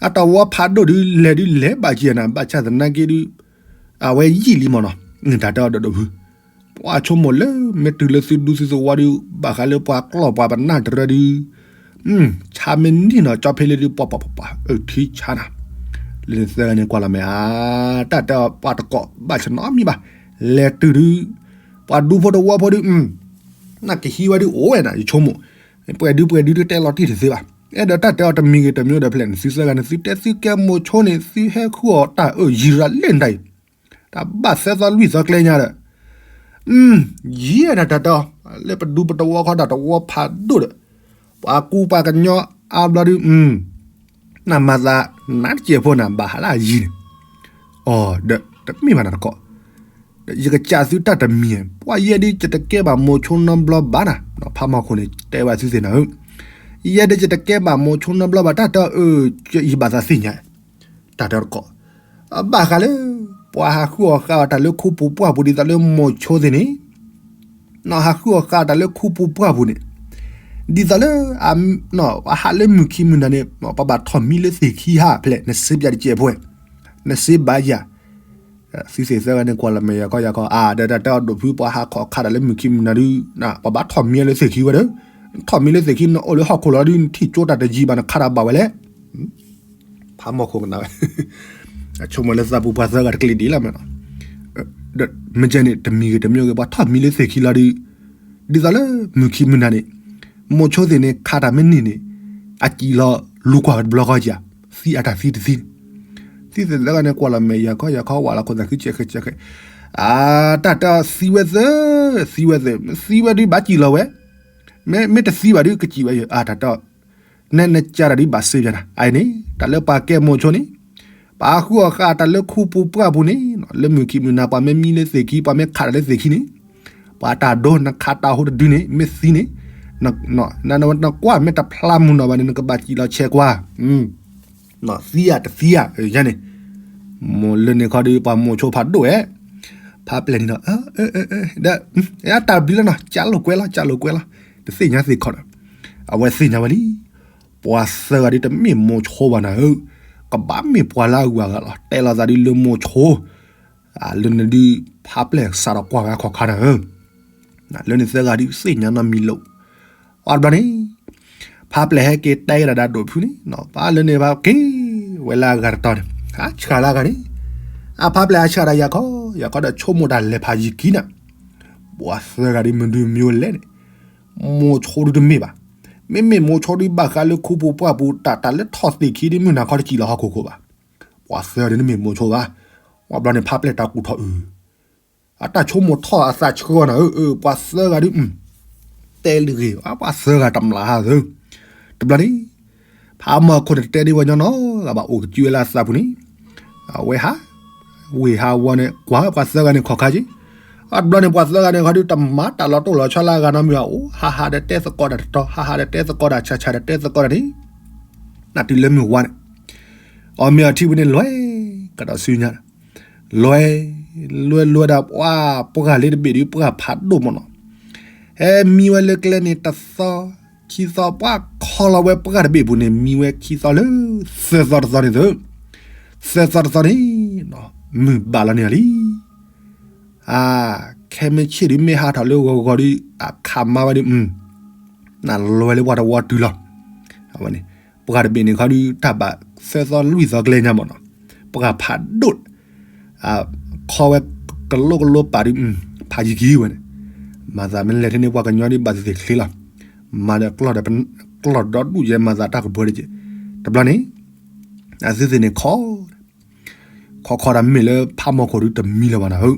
အတဝီဖးဒိၣ်ဒုးလဲၤဒုးလဲၤဘၣ်ကဲနၤ ဘၣ်ဆၣ်သနာ်က့ဒုး အဝဲယံာ်လံမီၢ်နီၤ, တၢ်တဲအီၤဒီးဒိၣ်ဖု ပှၤဆိကမိၣ်လၢမ့ၢ်တုၤလၢသုဒူသုသဝီဒုး ဘၣ်ဃးလၢပှၤကျီၢ်ပှၤပနၢ်တရၢဒုး, ဆါမ့ၢ်နံၣ်နီၤ ကၠီဖဲလၢဒုး ပှၤပှၤပှၤပှၤ အၢထံဆါနၤ, လၢနသၢဂၤန့ၣ်ကွၢ်လီၤမဲာ်ဧါ, တၢ်တဲအီၤပှၤတကိးဘၣ်ဆၣ်နီတမံၤဘၣ်, လဲၤတုၤဒုး, ပှၤဒူဖိတဝီဖိဒုး, နကဟံးဝဲဒုးအိၣ်ဝဲနၤ ယဆိကမိၣ်, ပှဲၤဒုးပှဲၤဒုးတတဲလီၤတံၢ်တသ့ဘၣ်, အဲၣ်ဒိးတၢ်တဲအီၤတမံၤဂ့ၤတမံၤဒီးဖျဲၣ်န့ၣ် သုသၢဂၤန့ၣ် သုတဲသုကဲမိၤဆိန့ၣ် သုဟဲဃုအီၤတၢ်အၢၣ်ယံၤရၤလၢနတၢ်အံၤ တၢ်ဘၣ်သၢသီလွံၢ်သီကျဲညါဒီး, ယံာ်နၤတၢ်တဲအီၤ, လၢပဒူပတဝီခီဒီးတဝီဖးဒိၣ်ဒီး, ပှၤကူပှၤကညီအါဘျီဒုး, နမၤသးနါတစဲးဖိနၤ ဘၣ်ဟးလၢအယံၤန့ၣ်, အီၤဒီး တမ့ၢ်ဘၣ်နၤတကိး, ယကစးသုတၢ်တမံၤ, ပှၤယဲဒုးယတကဲဘၣ်မိၤဆိနီတဘျီဘၣ်နၤ, ဖးမီၢ်ခိၣ်န့ၣ် တဲဝဲသုသ့ၣ်နၤဧၢ, ယဲဒုးယတကဲဘၣ်မိၤဆိနီတဘျီဘၣ် တၢ်တဲအီၤအၢ, ယဘၣ်သးသ့ၣ်ညါ တၢ်တဲတကိး, ဘၣ်ဃးလၢ ပှၤဟးဃုအီၣ်ဃာ်အီၤတၢ်လၢခူပူၤပှၢ်ပူၤဒ်သိးလၢမိၤဆိသ့ၣ်န့ၣ်, နီၢ်ဟးဃုအီၣ်ဃာ်အီၤတၢ်လၢခူပူၤပှၢ်ပူၤန့ၣ်, ဒ်သိးလၢ အဟးလၢမုၢ်ခံမုၢ်နၤန့ၣ် ပဘၣ်ထီၣ်မံလၢသ့ၣ်ခံဟါဖျဲၣ် နစ့ပျၢ်တစဲးဖိ, နစ့ဘၣ်ယၤ သုသ့ၣ်သၢဂၤန့ၣ်ကွၢ်လီၤမဲာ်ယၤခီယၤခီ အါ ဒီးတၢ်တဲအီၤဒိၣ်ဖု ပှၤဟးခီၣ်ခါတၢ်လၢမုၢ်ခံမုၢ်နၤဒုး, ပဘၣ်ထီၣ်မံလၢသ့ၣ်ခံဝဲဒီး, ထီၣ်မံလၢသ့ၣ်ခံ နအိၣ်လၢဟီၣ်ခိၣ်လီၤဒုး နထံၣ်ကၠိတၢ်တယံၤဘၣ် နခါတၢ်ဘၣ်ဝဲလဲၣ်, ဖးမီၢ်ခိၣ်ကနၣ်ဝဲ, ဆိကမိၣ်လၢသးပူၤပှၤသၢဂၤတကလုာ်ဒ်လဲၣ်မ့ၢ်နီၤ, မ့ၢ်ကဲန့ၣ် တမံၤဂ့ၤတမံၤဂ့ၤ ပှၤထီၣ်မံလၢသ့ၣ်ခံလီၤဒုး, ဒ်သိးလၢမုၢ်ခံမုၢ်နၤန့ၣ်, မိၤဆိသ့ၣ်န့ၣ် ခါတၢ်မ့ၢ်န့ၢ်န့ၣ်, အစံၣ်လီၤလူၤကွၢ်ဝဲတဘျီဃီကဧါ, သံအတၢ်သံတသံန့ၣ်, သုသ့ၣ်သၢဂၤန့ၣ်ကွၢ်လီၤမဲာ်ယၤခီယၤခီ ဝဲလီၤခိၣ်သးခုကဲးဃဲးကဲးဃဲး, အါ တၢ်တဲအီၤသံဝဲသၢ, သံဝဲသၢ, သံဝဲဒုးဘၣ်စံၣ်လီၤဝဲ, မ့ၢ်တသံဘၣ်ဒုးကစံၣ်ဝဲယၤ, အါ တၢ်တဲအီၤ, နနကၢ်တၢ်ဒုးဘၣ်စ့ၢ်ကီးနၤ, အအံၤန့ၣ် တၢ်လၢပှၤကဲမိၤဆိန့ၣ်, ပှၤဟးဃုအီၣ်ဃာ်တၢ်လၢခူပူၤပှၢ်ပူၤန့ၣ်, လၢမုၢ်ခံမုၢ်နၤ ပှၤမ့ၢ်မံလၢသ့ၣ်ခံ ပှၤမ့ၢ်ခးတၢ်လၢသ့ၣ်ခံန့ၣ်, ပှၤတၢ်ဒိနခးတၢ်ဟူတဒုန့ၣ် မ့ၢ်သံန့ၣ်, နကွၢ်မ့ၢ်တဖျါမုၢ်နီၤဘၣ်န့ၣ် နကဘၣ်စံၣ်လီၤဆဲးကွၢ် သံဧါတသံဧါ, ယၤန့ၣ်, မိၢ်လၢန့ၣ်ခီဒီး ပှၤမိၤဆိဖးဒိၣ်ဝဲ, ဖးပျဲၢ်န့ၣ်ဒီး, ဒီး, တၢ်ဘျုးလီၤနီၤ, ကးလိာ်ကွဲလီၤ, ကးလိာ်ကွဲလီၤ, တသ့ၣ်ညါသ့ၣ်ခီဒီး, အဝဲသ့ၣ်ညါဝဲလံ, ပှၤသၢဂၤဒုးတမ့ၢ်မိၤဆိဘၣ်နၤဧၢ, ကဘၣ်မ့ၢ်ပှၤလၢအဂၤဂၤလီၤ, တဲလီၤသးဒုးလၢမိၤဆိ လၢန့ၣ်ဒုး ဖးပျဲၢ်စးထီၣ်ကွၢ်ဝဲအခီၣ်ခါနၤဧၢ, လၢန့ၣ်သၢဂၤဒုးသ့ၣ်ညါနီတမံၤလီၤ, အီၤတဘျီန့ၣ်, ဖးပျဲၢ်ဟဲက့ၤတဲကဒါဒၣ်ဒိၣ်ဖုန့ၣ်, ပှၤလၢန့ၣ်ဘၣ်က့ၤ, ဝဲလၢအဂၤတတီၤန့ၣ်, ဟးဆှၣ်လၢအဂၤန့ၣ်, အဖးပျဲၢ်ဟးဆှၣ်ဒၣ်ယၤခီ, ယၤခီဒီးဆိကမိၣ်တၢ်လဲၤဖးယံၤကံနၤ, ပှၤသၢဂၤဒုးမနုၤမံၤလဲၣ်န့ၣ်, မိၤဆိဒုးတမ့ၢ်ဘၣ်, မ့မ့ၢ်မိၤဆိဒုးဘၣ်ဃးလၢခူပူၤပှၢ်ပူၤ တၢ်တၢ်လၢထီၣ်သ့ၣ်ခံဒုးမုၢ်နၤခီတစံၣ်လီၤဟီၣ်ခိၣ်ခိၣ်ဘၣ်, ပှၤသၢဂၤဒုးတမ့ၢ်မိၤဆိဘၣ်, အီၤတဘျီန့ၣ်ဖးပျဲၢ်တၢ်ကူၣ်ထီၣ်အုး အတၢ်ဆိကမိၣ်ထီၣ်အသးဆှၢနၤဧၢ, ပှၤသၢဂၤဒုး, တဲလၢဂ့ၤ, ပှၤသၢဂၤတမျၢ်ဟးသၢ, တဘျီန့ၣ်, ဖးမီၢ်ခိၣ်န့ၣ်တတဲဒ်ဝဲညီနီၤ, ဘၣ်အိၣ်ကစုဝဲလၢအသးပူၤန့ၣ်, အဝဲဟး, ဝ့ၢ်ဟးဝီန့ၣ် ကွၢ်ပှၤသၢဂၤန့ၣ်ခီၣ်ခါက့, အတဘျီန့ၣ် ပှၤသၢဂၤန့ၣ်ခီဒုးတမၤတၢ်လီၤတိၢ်လီၤဆီလၢအဂၤနီတမံၤဘၣ်, အိၣ်ဟးဟးဒီးတဲသကိးတၢ်တတီၤ, ဟးဟးဒီးတဲသကိးတၢ်ဆးဆးဒီးတဲသကိးတၢ်န့ၣ်, နတုၤလၢမုၢ်ဝါန့ၣ်, အီၣ်မ့ၤအီထံဝံၤန့ၣ်လွဲၢ်, ကဒီးဆူညါ လွဲၢ်, လွဲၢ်လွဲၢ်ဒၣ်ပှၤ, ပှၤဂၤလၢတဘ့ၣ်ဒုးပှၤဖးဒိၣ်မးနီၤ, ဟဲမံဝဲလၢကျဲန့ၣ်တသီ, ခံသီ, ပှၤခီလီၤဝဲပှၢ်တဘ့ၣ်အပူၤန့ၣ် မံဝဲခံသီလၢ သၢသီတသီန့ၣ်သၢ, သၢသီတသီန့ၣ် မုၢ်ဘၣ်လီၤန့ၢ်လံ. အါ, ခဲမုၢ်ဆ့ၣ်ဒုးမ့ၢ်ဟးထီၣ်လၢဂီၤဂီၤဒုး အခးမါဝဲဒုး နလွဲလၢပှၤတဝီတုၤလီၤ. အဝဲန့ၣ် ပှၢ်တဘ့ၣ်န့ၣ်ခီဒုး တၢ်ဘၣ်သၢသီလွံၢ်သီကျဲညါမ့ၢ်နီၤ, ပှၢ်ဖးဒိၣ်, ခီဝဲကလိကလိပာ်ဒုး ဖးယံၤကံဝဲန့ၣ်, မၤသးမ့ၢ်လဲၤထဲန့ၣ် ပှၤကညီဒုးဘၣ်သ့ၣ်သ့ၣ်ချ့လီၤ, မၤဒီးကျီၢ်ဒီး ကျီၢ်ဒီဒူၣ်ယဲ မၤသးတၢ်ကပၢတက့ၢ်. တဘျီန့ၣ် အသုသ့ၣ်န့ၣ်ခီ ခီခီဒၣ်မ့ၢ်လၢဖးမီၢ်ခိၣ်ဒုးတမံလၢၤဘၣ်နၤဧၢ,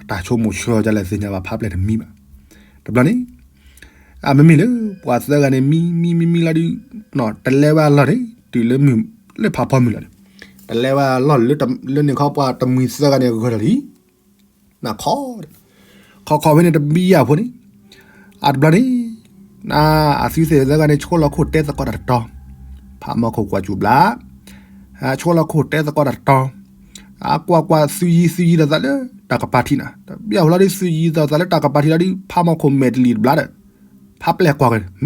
အတၢ်ဆိကမိၣ်ဆှၢဒ်လဲၣ်သ့ၣ်ညါဘၣ် ဖးပျဲၢ်တမံဘၣ်. တဘျီန့ၣ် အမ့မ့ၢ်လၢ ပှၤသၢဂၤန့ၣ် မံမံမံမံလီၤဒုး တလဲဝဲအလီၢ်န့ၣ် တုၤလၢမုၢ်လၢဖးဖီမုၢ်လီၤန့ၣ်, တလဲဝဲအလီၢ်လၢန့ၣ်ခီ ပှၤတမှံၤသၢဂၤန့ၣ်ဂၢၢ်ထီၣ်လံ နခီ, ခီခီဖဲန့ၣ်တဘံယၢ်ဖိန့ၣ်, အတဘျီန့ၣ် အသုသ့ၣ်သၢဂၤန့ၣ် ဆိလီၤခိၣ်တဲသကိးတၢ်တတီၤ, ဖးမီၢ်ခိၣ်ကွၢ်စူၣ်ဘျါ, ဆိလီၤခိၣ်တဲသကိးတၢ်တတီၤ, အကွၢ်ကွၢ်သုယံၤသုယံၤဒီးသးလၢတၢ်ကပၤထံးနၤ, တဘံယၢ်ဖိလီၤဒုး သုယံၤဒီးသးလၢတၢ်ကပၤထံးလီၤဒုး ဖးမီၢ်ခိၣ်မဲာ်တလံၤတဘျါဒီး ဖးပျဲၢ်ကွၢ်က့ၤ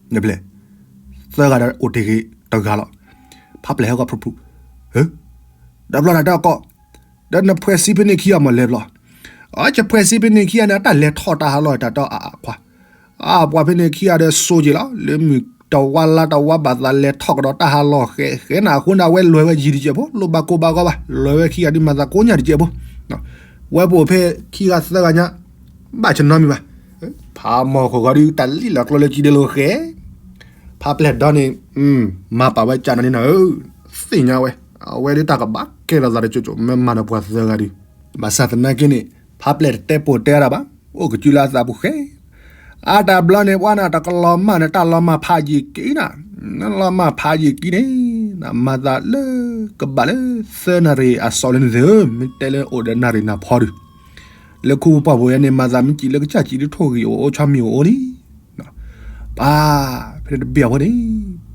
နဘျဲၣ်, သၢဂၤဒီးအိၣ်တ့ၢ်က့ၤတဂၤလီၤ. ဖးပျဲၢ်ဟဲကီၢ်ဖုၣ်ဖုၣ်, ဒီးဘျီတၢ်တဲအီၤကီး, ဒီးနဖှဲးစံဖဲန့ၣ်ခံဂၤမ့ၢ်လဲၤဘျီ, အၢ ယဖှဲးစံဖဲန့ၣ်ခံဂၤန့ၣ် အတၢ်လဲၤထီၣ်တၢ်ဟးလီၢ်တၢ်တီအါအါခွါ, အပှၤဖဲန့ၣ်ခံဂၤဒီးစိက့ၤလီၤ လၢမုၢ်တဝါလါတဝါဘၣ်သးလဲၤထီၣ်ကဒီးတၢ်ဟးလီၢ်ဃဲဃဲနၤအဃိန့ၣ် အဝဲလဲၤဝဲယံၤတကဲးဖိ လိၣ်ဘၣ်ကိၢ်ဘၣ်ဂီၢ်ဘၣ် လဲၤဝဲခံဂၤဒုးမၤသးကိးညၣ်တကဲးဖိ, ဝဲပအိၣ်ဖဲခံဂၤသၢဂၤညါ ဘၣ်ဆနီမံၤဘၣ်. ဖးမီၢ်ခိၣ်ဂီၤဒုး တၢ်လံၣ်လီၤကျိလၢကံဒဲလိာ်ဃဲ, ဖးပျဲၢ်ဒီန့ၣ် မၤပာ်ဝဲကၢ်နီၤန့ၣ်နၤဧၢ, သ့ၣ်ညါဝဲ, အဝဲဒုးတၢ်ကဘၣ်ကဲထီၣ်သးတကၠိကၠိ မ့ၢ်မၤဒီးပှၤသၢဂၤဒုး, ဘၣ်ဆၣ်သနာ်က့န့ၣ် ဖးပျဲၢ်တတဲပိာ်တဲဒၣ်ဘၣ်, အိၣ်ကစုလၢအသးပူၤဃဲ အတၢ်ဘျီန့ၣ် ပှၤနၤတကလီၤမၢ်န့ၣ် တၢ်လီၤမၢ်ဖးယံာ်ကံနၤ, လီၤမၢ်ဖးယံာ်ကံန့ၣ် မၤသးလၢကဘၣ်လၢသၢနၣ်ရံၣ်အစီၤလၢန့ၣ်သ့ၣ်ဧၢ, မ့ၢ်တဲလၢအိၣ်ဒီးနၣ်ရံၣ်နၢ်ဖီဒုး, လၢခူပှၢ်ပူၤဝဲန့ၣ် မၤသးမ့ၢ်စံးလၢကစၢ်စံးဒုးထိၣ်ဂံၢ်အိၣ်အိၣ်ဆီမံၤအိၣ်အိၣ်လံ ပၢ်,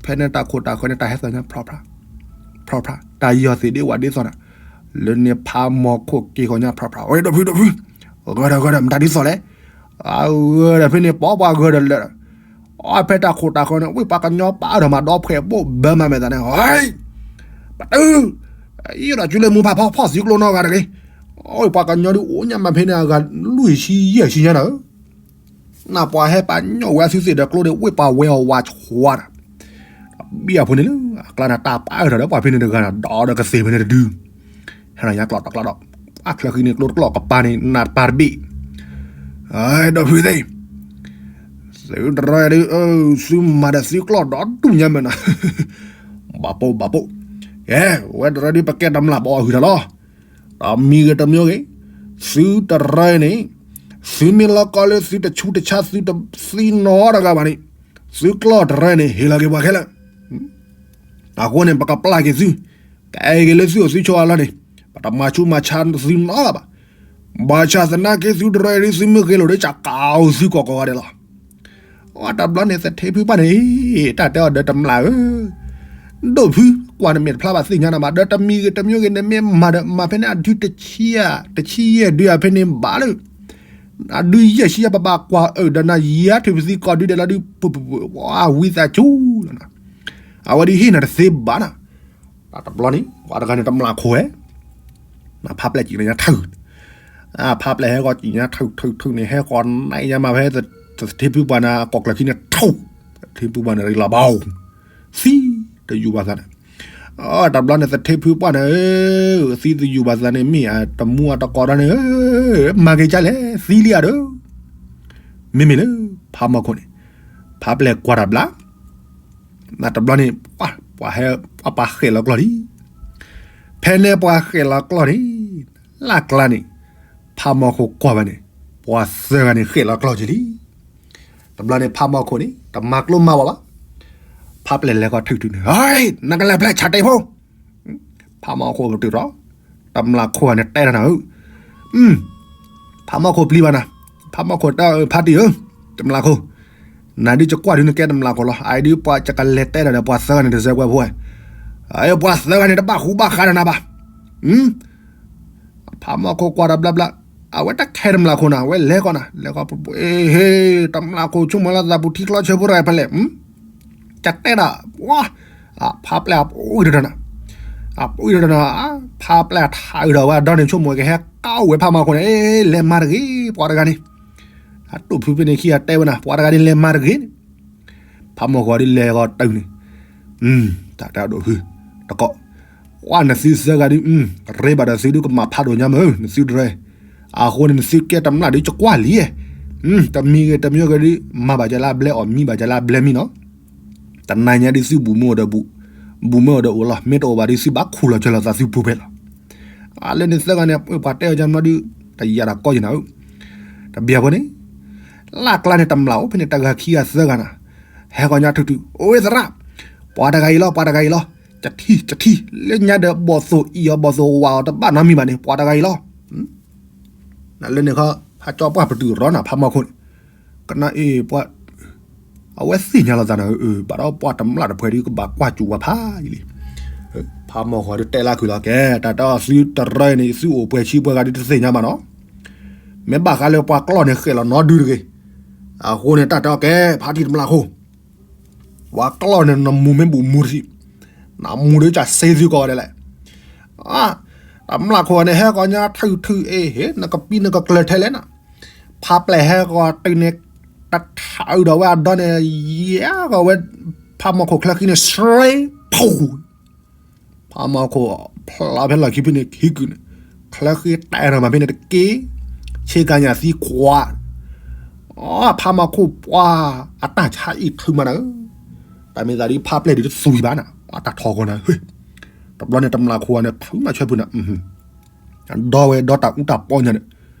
ဖဲန့ၣ်တဘ့ၣ်အဃိန့ၣ် ဖဲန့ၣ်တၢ်ခိၣ်တၢ်ဃၢၤန့ၣ် တၢ်ဟဲသီၣ်ညါ ဖြီဖြီ, ဖြီဖြီ, တၢ်ယီၢ်သ့ၣ်ဒ်ဝဲဒ်သိးနၤ, လၢန့ၣ်ဖးမီၢ်ခိၣ်က့ၤဃီၤညါ ဖြီဖြီ, ဝဲဒီဖုဒီဖု, ဂၢၢ်ဒီးဂၢၢ်ဒီး မတၤဒ်သိးလဲၣ်, အဂၢၢ်ဒီးဖဲန့ၣ် ပိာ်ပှၤဂၢၢ်ဒီးလၢာ်, အဖဲတၢ်ခိၣ်တၢ်ဃၢၤန့ၣ် ဝ့ၢ်ပှၤကညီပာ်အၢၣ်ဒီးမၤဒီဖှဲးဘိၣ်ဘၢမၤမဲာ်သးန့ၣ်, ပတု, ယဒီးစုလၢမူဖးဖီဖီၣ်သံကျိနီတဂၤတဂ့ၤ, ဝ့ၢ်ပှၤကညီဒုးအိၣ်ညါမးဖဲန့ၣ် အဂၤလွံၢ်ဆံယဲၢ်ဆံညါနၤဧၢ နပှၤဟဲပာ်ညိၣ်ဝဲအသုသ့ၣ်ဒီးကျိဒီး ဝ့ၢ်ပှၤဝဲအီၤဝးဆှါဒီး, ဘံၣ်အဖိန့ၣ်လၢ အကျါန့ၣ် တၢ်ပာ်အၢၣ်ထီၣ်ဒီးပှၤဖဲန့ၣ်တဂၤန့ၣ် ဒီးဒီးကသ့ၣ်ဖဲန့ၣ်တဒု, ဟဲနၤညါကျီၣ်တကျီၣ်ဒီး, အချၢဃံန့ၣ်ကျိတကျီၣ်ကပၤန့ၣ် နၢ်ပၢ်တဘ့ၣ်, ဒီဖုသ့ၣ်, သုတရၢဒုး, သုမၤဒီးသုကျီၣ်ဒီးဒူၣ်ညါမဲာ်နၤ, ဘၣ်ပိာ်ဘၣ်ပိာ်, ကဲ, ဝဲတရၢဒုး ပကဲတမျၢ်ဘၣ်အီၣ်ဟုၣ်တၢ်လီၤ တမံၤဂ့ၤတမံၤဂ့ၤ, သုတရၢန့ၣ်, သုမ့ၢ်လီၤကီလၢသုတဆူးတဆါ သုတသံနီတဂၤဘၣ်န့ၣ်, သုကျီၢ်တရၢန့ၣ် ဟ့ၣ်လီၤက့ၤပှၤခဲလၢာ်, အဃိန့ၣ် ပကပျၢ်က့ၤသု, ကအဲၣ်က့ၤလၢသုအိၣ်သုဆိးအလီၢ်န့ၣ်, ပတမၤဆူးမၤဆါသုနီတဂၤဘၣ်. ဘၣ်ဆၣ်သနာ်က့သုတရၢဒုး သုမ့ၢ်ဂဲၤလိာ်ဒီး ကကးအီၤသုကိးကိးဂၤဒဲးလီၤ. အတဘျီန့ၣ် သထ့ဖုပှၢ်န့ၣ်, တၢ်တဲအီၤဒီးတမျၢ်ဧၢ, ဒိၣ်ဖု, ကွၢ်နမဲာ်တဖျါဘၣ်သ့ၣ်ညါနၤဘၣ်, ဒီးတမံၤဂ့ၤတမံၤဂ့ၤ နမ့ၢ်မၤဒီး မၤဖဲန့ၣ် အဒုတဆံ, တဆံယဲၢ်ဒုအဖဲန့ၣ်ဘၣ်လၢ, အဒုယဲၢ်ဆံယဲၢ် ပဘၣ်ကွၢ်အၢၣ်ဒီးနၤ ယၤထုးပသံကီၢ်ဒုဒဲးလီၤဒုး, ပှၤဝံသးစူၤလီၤနၤ. အဝဲဒုးဟ့ၣ်နၤတသ့ဘၣ်နၤ. တဘျီန့ၣ် ပှၤတဂၤန့ၣ် တမျၢ်ခိၣ်ဝဲ, ဖးပျဲၢ်စံးညါထုး, ဖးပျဲၢ်ဟဲဂီၤစံးညါထုးထုးထုးန့ၣ် ဟဲဂီၤနံၤညါမးဖဲ သထ့ဖုပှၢ်န့ၣ် အကိာ်ကျၢၢ်ခံန့ၣ်ထုး, သထ့ဖုပှၢ်န့ၣ် ရ့လီၤဘၣ်, သံတယူၤဘၣ်သးန့ၣ်, တဘျီန့ၣ် သထ့ဖုပှၢ်န့ၣ်, သံတယူၤဘၣ်သးန့ၣ် မ့ၢ်အတမူအတကိးဒီးန့ၣ်, မၤက့ၤကၢလဲၣ် သံလံဧါဒီး, မ့မ့ၢ်လၢ ဖးမီၢ်ခိၣ်န့ၣ်, ဖးပျဲၢ်ကွၢ်တၢ်ဘျါ တဘျီန့ၣ် ပှၤဟဲ, ပှၤဃဲးလီၤကျီၢ်လံ. ဖဲန့ၣ်ပှၤဃဲးလီၤကျီၢ်န့ၣ်, လၢ်ကျါန့ၣ်, ဖးမီၢ်ခိၣ်ကွၢ်ဘၣ်န့ၣ်, ပှၤသၢဂၤန့ၣ် ဃဲးလီၤကျီၢ်က့ၤလံ. တဘျီန့ၣ် ဖးမီၢ်ခိၣ်န့ၣ် တမၤကျိမၤဝဲဘၣ်. ဖးပျဲၢ်လဲၤကီၢ်ထုးထုးန့ၣ်, နကလဲၤဖျဲၣ်ဆၣ်တဲာ်ဖိ ဖးမီၢ်ခိၣ်ပတုာ်ထီၣ်, တမျၢ်ခိၣ်န့ၣ်တဲတၢ်နၤဧၢ, ဖးမီၢ်ခိၣ်ပျံၤဘၣ်နၤ, ဖးမီၢ်ခိၣ်တဲ ဖးတံၢ်ဧၢ, တမျၢ်ခိၣ်, နဒုးကကွၢ်ဒုးနကဲတမျၢ်ခိၣ်လီၤ, အအံၤဒုးပှၤကကလဲၤတဲတၢ်ဒီးပှၤသၢဂၤန့ၣ်တစဲးကွဲးဖိဝဲ, ပှၤသၢဂၤန့ၣ်တဘၣ်ဃူဘၣ်ဃးဒီးနၤဘၣ်. ဖးမီၢ်ခိၣ်ကွၢ်ဒီးဘျါဘျါ, အဝဲတၢ်ခဲတမျးခိၣ်နၤ အဝဲလဲၤကီးနၤ လဲၤကီး ဟ့ တမျးခိၣ်ဆိကမိၣ်လၢသးပူၤထံချီဆၢဖိတဂၤဖဲလဲၣ်, ကတဲဒၣ်, ဝါ, ဖါပျဲၢ်အပအိၣ်တနၤ, အပအိၣ်တနၤ, ဖါပျဲၢ်ထးအုးဒီးဝဲအဒီန့ၣ် ဆိကမိၣ်ကဟဲကီဝဲဖးမီၢ်ခိၣ်န့ၣ်, လဲၤမၤတဂ့ၤ ပှၤတဂၤန့ၣ်, အတိၢ်ဖုဖဲန့ၣ်ခံဂၤတဲဝဲနၤ ပှၤတဂၤန့ၣ်လဲၤမၤတဂ့ၤန့ၣ်, ဖးမီၢ်ခိၣ်ဒ်လဲၤဂီၤတုၤန့ၣ်, တၢ်တဲဒိၣ်ဖု, တကိး, ဝါနသုသၢဂၤဒ်, ရ့ဘၣ်ဒီးသုဒ်ကမၤဖးဒိၣ်ညါမ့ၢ် နသုတရၢ, အဃိန့ၣ်နသုကဲတမျၢ်ဒ်ကကွၢ်လံ, တမံၤဂ့ၤတမံၤဂ့ၤဒ် မၤဘၣ်ကလၢအဘျဲအီၣ် မံဘၣ်ကလၢအဘျဲမံနီၤ, တနၤညါဒ်သုဘူၣ်မ့ၢ်အိၣ်ဒီးဘူၣ်, ဘူၣ်မ့ၢ်အိၣ်ဒီးအိၣ်လီၤ မ့ၢ်တအိၣ်ဘၣ်ဒ်သုဘၣ်ခူၣ်လီၤကၢလီၤသးသုပူၤဖဲလီၤ, အလၢန့ၣ်သၢဂၤန့ၣ် ပှၤတဲအီၤကမီဒ်, တယၤတၢ်ကီယနၤဧၢ, တဘၣ်ဖိန့ၣ်, လၢ်ကျါန့ၣ်တမျၢ်အိၣ်ဖဲန့ၣ် တဂၤခံဂၤသၢဂၤနၤ, ဟဲကီညါထုထု အိၣ်ဝဲသရၣ်, ပှၤတဂၤအံၤလီၤ ပှၤတဂၤအံၤလီၤ, တထံၣ်တထံၣ် လၢညါဒီးဘီၣ်သိၣ်အံၣ်အီၤ ဘီၣ်သိၣ်ဝးအီၤတဘၣ်နီတမံၤဘၣ်န့ၣ် ပှၤတဂၤအံၤလီၤ, နလၢန့ၣ်ခီ ဟးကၠီပှၢ်ပတုာ်ရီနၤ ဖးမီၢ်ခိၣ်န့ၣ်, ကနၣ်အ့ၣ်ပှၤ, အဝဲသ့ၣ်ညါလီၤသးနၤ, ဘၣ်ဒီးပှၤတမျၢ်တဖှဲးဒ်ကဘၣ်ကွၢ်စူၤဝဲဖးယံာ်လံ, ဖးမီၢ်ခိၣ်ဒ်တဲလၢခုၣ်လီၤကဲ တၢ်တဲအီၤသုတရၢန့ၣ် သုအိၣ်ပှဲၤဆံပှဲၤဂၤဒ်တသ့ၣ်ညါဘၣ်နီၤ, မ့ၢ်ဘၣ်ဃးလၢပှၤကျီၢ်န့ၣ်ဃဲၣ်လီၤနီဒုတဂ့ၤ, အဃိန့ၣ်တၢ်တဲအီၤကဲ ဖါတံၢ်တမျၢ်ခိၣ် ပှၤကျီၢ်န့ၣ် နမူမ့ၢ်ဘူၣ်မူတထံၣ်, နမူဒ်ကစ့သုကီးဒဲးလဲၣ်, တမျၢ်ခိၣ်န့ၣ် ဟဲကီညါထုထုအ့ၣ်ဟ့ၣ် နကပံနကကျၢၤထဲလဲၣ်နၤ, ဖါပျဲၢ်ဟဲကီတုၤန့ၣ်, တထးအုးဒီးဝဲအဒီန့ၣ်, ယဲကီဝဲ, ဖးမီၢ်ခိၣ်ချၢဃံန့ၣ် စရ့, ဖူ, ဖးမီၢ်ခိၣ်ဖျိးဖဲလီၢ်ခံဖဲန့ၣ်ခံကုာ်န့ၣ်, ချၢဃံတဲထီၣ်မးဖဲန့ၣ်တက့ၢ်, ဆ့ကၤညၣ်သံခွး ဖးမီၢ်ခိၣ်ပှၤအတၢ်ဆါအံၣ်ထုးမးနၤ, တၢ်မ့ၢ်သးဒ်ဖါပျဲၢ်ဒ်တသူဘၣ်နၤ, ပှၤတၢ်ထီၣ်ဂီၤနၤ, တဘျီန့ၣ်တမျၢ်ခိၣ်န့ၣ် ထုးမးဆၢဖုနၤ, ဒီဝဲဒီတၢ်အူတၢ်ပီညါန့ၣ်,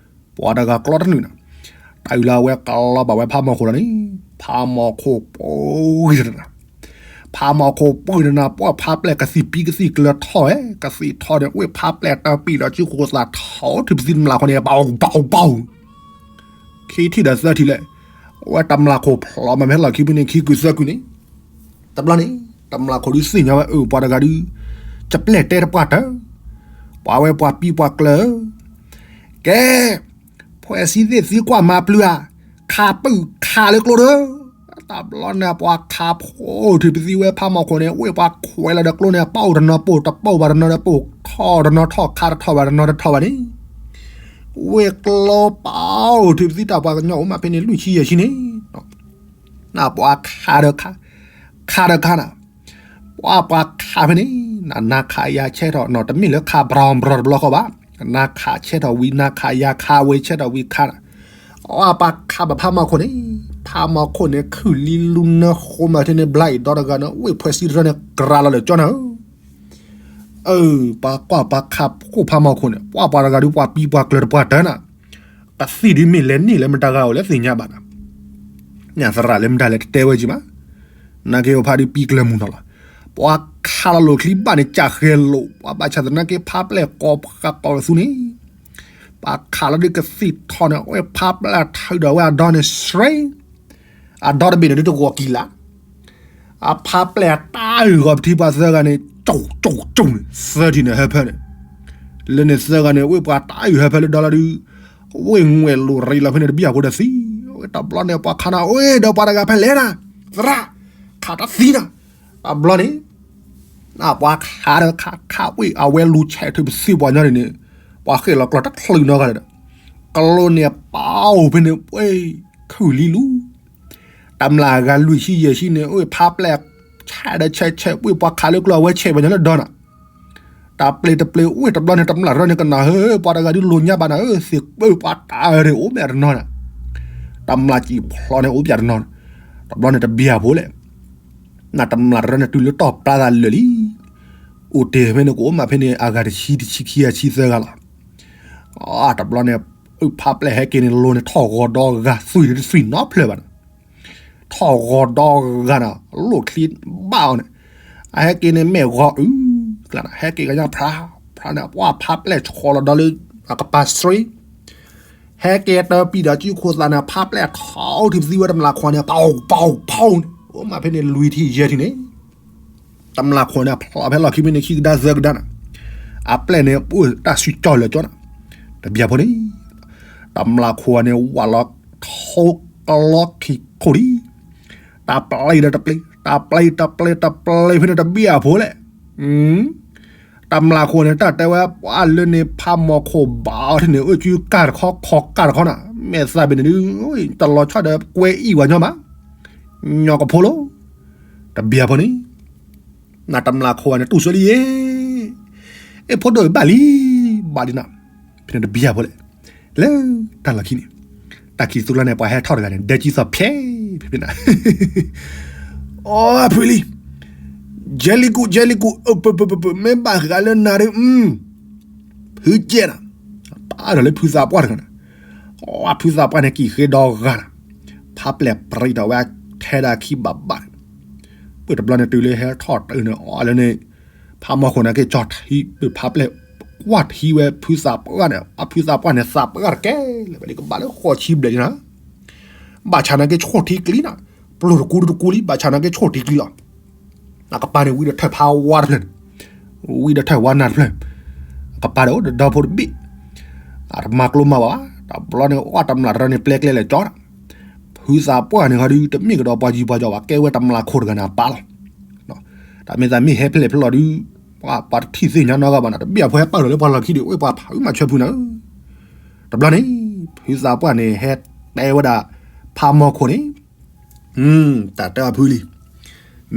ပှၤတဂၤကျီတနုာ်နၤ, တၢ်အုးလၢအဝဲကလီဘၣ်ဝဲဖးမီၢ်ခိၣ်လီၤန့ၣ်, ဖးမီၢ်ခိၣ်ပှ့ၤတနၤ ဖးမီၢ်ခိၣ်ပှ့ၤတနၤ ပှၤဖးပျဲၢ်ကသံၣ်ပံကသံၣ်ကျၢၤထီၣ်ဝဲ, ကသံၣ်ထီၣ်န့ၣ် ဝ့ၢ်ဖးပျဲၢ်တပံၤဒီးစုဃိသးထီၣ်ထုးပသံတမျၢ်ခိၣ်န့ၣ် ပီပီပီ ခံထံၣ်ဒီးသၢထံၣ်လဲၣ်, အဝဲတမျၢ်ခိၣ်ဖျိးမးဖဲလီၢ်ခံဖဲန့ၣ်ခံကုာ်သၢကုာ်န့ၣ်, တဘျီန့ၣ်, တမျၢ်ခိၣ်ဒုးသ့ၣ်ညါဝဲအၢ ပှၤတဂၤဒုး, ကပျဲၢ်တဲတပှၢ်တၢၢ်, ပှၤဝဲပှၤပံပှၤကျၢၤ, ကဲ ဖှဲးစံသ့ၣ်သံကွၢ်မၤပျုၤဧါ, ခးပုၢ်ခးလၢကျိဒီး, တဘျီန့ၣ် ပှၤခးဖှိၣ်ထုးပသံဝဲဖးမီၢ်ခိၣ်န့ၣ် ဝ့ၢ်ပှၤခွဲးလီၤဒီးကျိန့ၣ် ပအိၣ်တနီၤပိၢ်တပိၢ်ဘၣ်တနီၤဒီးပိၢ်ထီၣ်တနီၤထီၣ်ခးတထီၣ်ဘၣ်တနီၤတထီၣ်ဘၣ်န့ၣ်, ဝ့ၢ်ကျိပအိၣ်ထုးပသံတၢ်ပှၤကညီအိၣ်မးဖဲန့ၣ်လွံၢ်ဆံယဲၢ်ဆံန့ၣ် နပှၤခးဒီးခး, ခးဒီးခးနၤ, ပှၤပှၤခးဖဲန့ၣ်, နနါခးယၤဆဲးထီၣ်နီၤ တမ့ၢ်လၢခးဘြီဘြီတဘျီဃီဘၣ်, နါခးဆဲးထီၣ်ဝံၤ နါခးယၤခးဝဲဆဲးထီၣ်ဝံၤခးနၤ, ပှၤပှၤခးဘၣ်ဖးမီၢ်ခိၣ်န့ၣ်, ဖးမီၢ်ခိၣ်န့ၣ် ခုၣ်လံလူနၢဃိမးထဲန့ၣ် ဘျါအံၤဒီတဂၤန့ၣ် ဝ့ၢ်ဖှဲးစံတရၢန့ၣ် ကြၤလီၤလၢာ်ကၠီနၤဧၢ အၢ ပှၤကွၢ်ပှၤခးခိၣ်ဖးမီၢ်ခိၣ်န့ၣ် ပှၤပှၤတဂၤဒုးပှၤပံပှၤကျၢၤတပှၢ်တၢၢ်နၤ, ကသံၣ်ဒုးမ့ၢ်လဲၤန့ၢ်လၢမတၤဂၤအိၣ်လဲၣ်သ့ၣ်ညါဘၣ်နၤ, ညၣ်သရၣ်လၢမတၤလဲၣ်တတဲဝဲက့ၤမး, နာ်က့ၤပဖးဒုးပံကျၢၤမုၢ်နီၤလီၤ, ပှၤခးလီၤလိာ်ချံဘၣ်န့ၣ် ကၢ်ဃဲလိာ် ပှၤဘၣ်ဆၣ်သနာ်က့ဖးပျဲၢ်ကိးဃးကိးလၢသူန့ၣ်, ပှၤခးလီၤဒုးကသံၣ်ထီၣ်န့ၣ် အဝဲဖးပျဲၢ်ထုးဒီးဝဲအဒီန့ၣ် စရ့ အဒီတဘ့ၣ်န့ၣ်ဒုးတဂီၤကံလါ, အဖးပျဲၢ်အတၢ်အုၣ်ဂီၤပထံပှၤသၢဂၤန့ၣ် ကၠိၣ်ကၠိၣ်ကၠိၣ်န့ၣ် သၢထံၣ်န့ၣ်ဟၢဖၢန့ၣ်, လၢန့ၣ်သၢဂၤန့ၣ် ဝ့ၢ်ပှၤတၢ်အုၣ်ဟၢဖၢလၢဒီလီၤဒုး, ဝ့ၢ်ငွဲၣ်လိာ်ရံလီၤဖဲန့ၣ်တဘျီအဃိဒီးသံ, ဝဲတဘျီန့ၣ် ပှၤခးနၤအိၣ်ဒီးပှၤတဂၤဖဲလဲၣ်နၤ, သရၣ်, ခးတၢ်သံနၤ, တဘျီန့ၣ် ပှၤခးဒီးခးခးဝ့ၢ်အဝဲလူၤဆဲးထုးပသံပှၤညီန့ၣ်န့ၣ်, ပှၤဃ့ၢ်လီၤကျီၢ်တချုးနီတဂၤဒီး, ကျိန့ၣ်ပအိၣ်ဖဲန့ၣ် ဝ့ၢ်ခုၣ်လံလူ, တမျၢ်ဂၤလွံၢ်ဆံယဲၢ်ဆံန့ၣ် အိၣ်ဖးပျဲၢ်ဆဲးဒီးဆဲးဆဲး ဝ့ၢ်ပှၤခးလၢကျိအဝဲဆဲးပှၤညီလၢဒီနၤ, တၢ်ပျ့ၤတပျ့ၤဝ့ၢ်တဘျီန့ၣ် တမျၢ်ရၢန့ၣ်ကနၣ်ဧၢ ပှၤတဂၤဒုးလိာ်ညါဘၣ်နၤဧၢ သ့ၣ်ပၢပှၤတၢ်အၢန့ၣ်အိၣ်ဘၣ်တနီၤနၤ, တမျၢ်စံၣ်ဖျိးန့ၣ်အိၣ်ဘၣ်တနီၤ, တဘျီန့ၣ်တဘျီဖိလဲၣ် နတမျၢ်တရၢန့ၣ် တုၤလၢတီၢ်ပျါသးလၢာ်လံ, အိၣ်တ့ၢ်ဖဲန့ၣ် ကအိၣ်မးဖဲန့ၣ် အဂၤတဆံတဆံခံဂၤဆံသၢဂၤလီၤ. တဘျီန့ၣ် ဖးပျဲၢ်ဟဲက့ၤန့ၣ် လိၤန့ၣ်ထီၣ်ဂီၤဒီဂၤ သွံၣ်န့ၣ်တသွံၣ်နီဖျၢၣ်ဘၣ်န့ၣ်, ထီၣ်ဂီၤဒီဂၤန့ၣ် လိၣ်ချံဘၣ်အီၤန့ၣ်, အဟဲက့ၤန့ၣ် မဲာ်ဂီၤအုး, ဟဲက့ၤကညါဖျါ, ဖျါန့ၣ် ပှၤဖးပျဲၢ်ဆီလီၤဒီလၢ အကပၤစရ့ ဟဲက့ၤတပံၤဒီးစုခိၣ်သးန့ၣ် ဖးပျဲၢ်ထီၣ်အိၣ်ထံပသံဝဲတမျၢ်ခွါန့ၣ် ပီပီပီန့ၣ် အိၣ်မးဖဲန့ၣ်လွံၢ်ထံၣ်ယဲၢ်ထံၣ်န့ၣ်, တမျၢ်ခွါန့ၣ် ဖျိးဖဲလီၢ်ခံမ့ၢ်န့ၣ် ခံကဒါသၢကဒါန့ၣ်, အပျဲၢ်န့ၣ် ပတၢ်စုကၠီလၢာ်ကၠီန့ၣ်, တဘျီဖိန့ၣ်, တမျၢ်ခိၣ်န့ၣ် ဝးလီၤထိကလီခံခိၣ်လံ, တၢ်ပျဲဒီးတပျဲ, တၢ်ပျဲတပျဲတပျဲဖဲန့ၣ်တဘျီဖိလဲၣ်. တမျၢ်ခိၣ်န့ၣ် တၢ်တဲဝဲပှၤလၢန့ၣ် ဖးမီၤခိၣ်ဘၣ်အီၤထံၣ်န့ၣ် အိၣ်ကၠူကၢ်တခီခီကၢ်တခီနီၤ, မဲာ်သးဘ့ၣ်န့ၣ်ဒုး တလီၤဆီဒီးကွဲအံၣ်ဝဲညီမး, ညီကဖိလီၤ. တဘျီဖိန့ၣ် နတမျၢ်ခိၣ်န့ၣ် တူၢ်ဆိလံယဲ, အဲၣ်ဖိဒိၣ်ဘၣ်လံ, ဘၣ်ဒ်နီၤ, ဖဲန့ၣ်တဘျီဖိလဲၣ်, လၢတၢ်လီၢ်ခံန့ၣ်, တၢ်ခံးသူကျါန့ၣ် ပှၤဟဲထီၣ်တဂၤန့ၣ် ဒဲကံသီၣ်ဖဲ, ဖဲဖဲန့ၣ်, အိ ဖုလံ, ယဲလံကူး ယဲလံကူး, မ့ၢ်ဘၣ်ဃးလၢနၤဒီး ဖုကဲနီၤ, ပာ်ဒီးလၢဖုသးပှၢ်တဂၤန့ၣ်, ဖုသးပှၢ်န့ၣ်က့ၤဃ့ဒီဂၤနီၤ, ဖးပျဲၢ်ပြံးဒီးဝဲ ထဲဒၣ်ခံဘၣ်ဘၣ်န့ၣ်, ပှၤတဘျီန့ၣ်တုၤလၢဟဲထီၣ်တအုးန့ၣ် အီၤလၢန့ၣ်, ဖးမီၤခိၣ်န့ၣ်က့ၤကၠီထံ ပဖးပျဲၢ်ကွၢ်ထံဝဲဖုသးပှၢ်န့ၣ် အဖုသးပှၢ်န့ၣ်သးပှၢ်တကဲလၢၤဘၣ် ကဘၣ်လၢဃိးဆံဘျဲၣ်န့ၣ်နီၤ, ဘၣ်ဆၣ်န့ၣ်က့ၤဆိၣ်ထံကျံနီၤ, ပျိၢ်တကူတကူလံ ဘၣ်ဆၣ်န့ၣ်က့ၤဆိၣ်ထံကျံလီၤ. အကပၤန့ၣ် ဝံၤဒီးထၢၣ်ဖးဝါတဖျၢၣ်န့ၣ်, ဝံၤဒီးထၢၣ်ဝါနၢ်တဖျၢၣ်, အကပၤဒီးအိၣ်ဒီးဒီဖိတဘ့ၣ်, အတမၤကျိမၤဝါဘၣ်, တဘျီန့ၣ် အီၣ်တမျၢ်တရၢန့ၣ် ပျဲကျဲလဲၤကၠီနီၤ, ဖုသးပှၢ်န့ၣ်ခီဒုး တမ့ၢ်ကဒီးပှၤယံၤပှၤယီၤဘၣ် ကဲဝဲတမျၢ်ခိၣ်တဂၤန့ၣ်အပၢ်လီၤ. တၢ်မ့ၢ်သးမ့ၢ်ဟဲဖျဲၣ်ဖျီၣ်ဒုး, ပှၤတထံၣ်သ့ၣ်ညါနီတဂၤဘၣ်နီၤ, တဘ့ၣ်အဖိဟဲပာ်လီၤလၢပှၤလီၢ်ခံဒီး အိၣ်ပှၤဖးအုးမၤဆၢဖုန့ၣ်, တဘျီန့ၣ် ဖုသးပှၢ်န့ၣ် ဟဲတဲဝဲဒၣ် ဖးမီၤခိၣ်န့ၣ်, တၢ်တဲအီၤဖုလံ,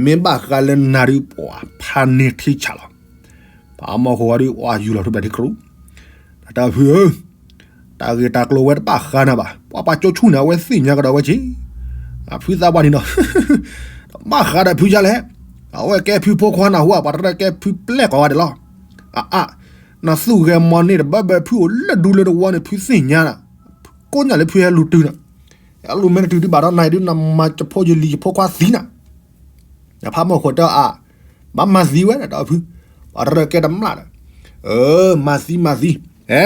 မ့ၢ်ဘၣ်ဃးလၢနၤဒုး ပှၤဖးန့ၢ်ထံဆးလီၤ. ဖးမီၤခိၣ်ဝဲဒုး ပှၤယူၤလီၤထူဘျဲၣ်ထံကျိ, တၢ်တဲအီၤဖုဧၢ, တၢ်ဂ့ၢ်တၢ်ကျိၤဝဲတဘၣ်ဃးနၤဘၣ်, ပှၤပှၤကၠိဆူၣ်န့ၣ် အဝဲသ့ၣ်ညါကဒီးဝဲက့ၤ, အဖုသးပှၢ်န့ၣ်ဒီး ဘၣ်ဃးဒီးဖုယါလဲၣ်, အဝဲကဲဖုဖိခွါနၢ်ဟူဧါ, ပှၤတရၢကဲဖုပျဲၢ်ကိးဂၤဒဲးလီၤ. အါအါ, နသူၣ်ဂဲၤမီၤန့ၢ်တဘၢဘၢ ဖုအိၣ်လၢဒူလၢတဝီန့ၣ် ဖုသ့ၣ်ညါနၤ, ကိးညါလၢဖုဟဲလူၤတုၤနၤ, ဟဲလူၤမ့ၢ်တတုၤဒုးဘၣ်ဒီးနၤဒုး နမၤကဖိယလံၤယဖိခွါသံနၤ. ဖးမီၤခိၣ်တဲအီၤအါ, ဘၣ်မၤသံဝဲဒၣ်ဒီးဖု, ပှၤတရၢကဲတမျၢ်ဒီး, အၢ မၤသံမၤသံ, အဲ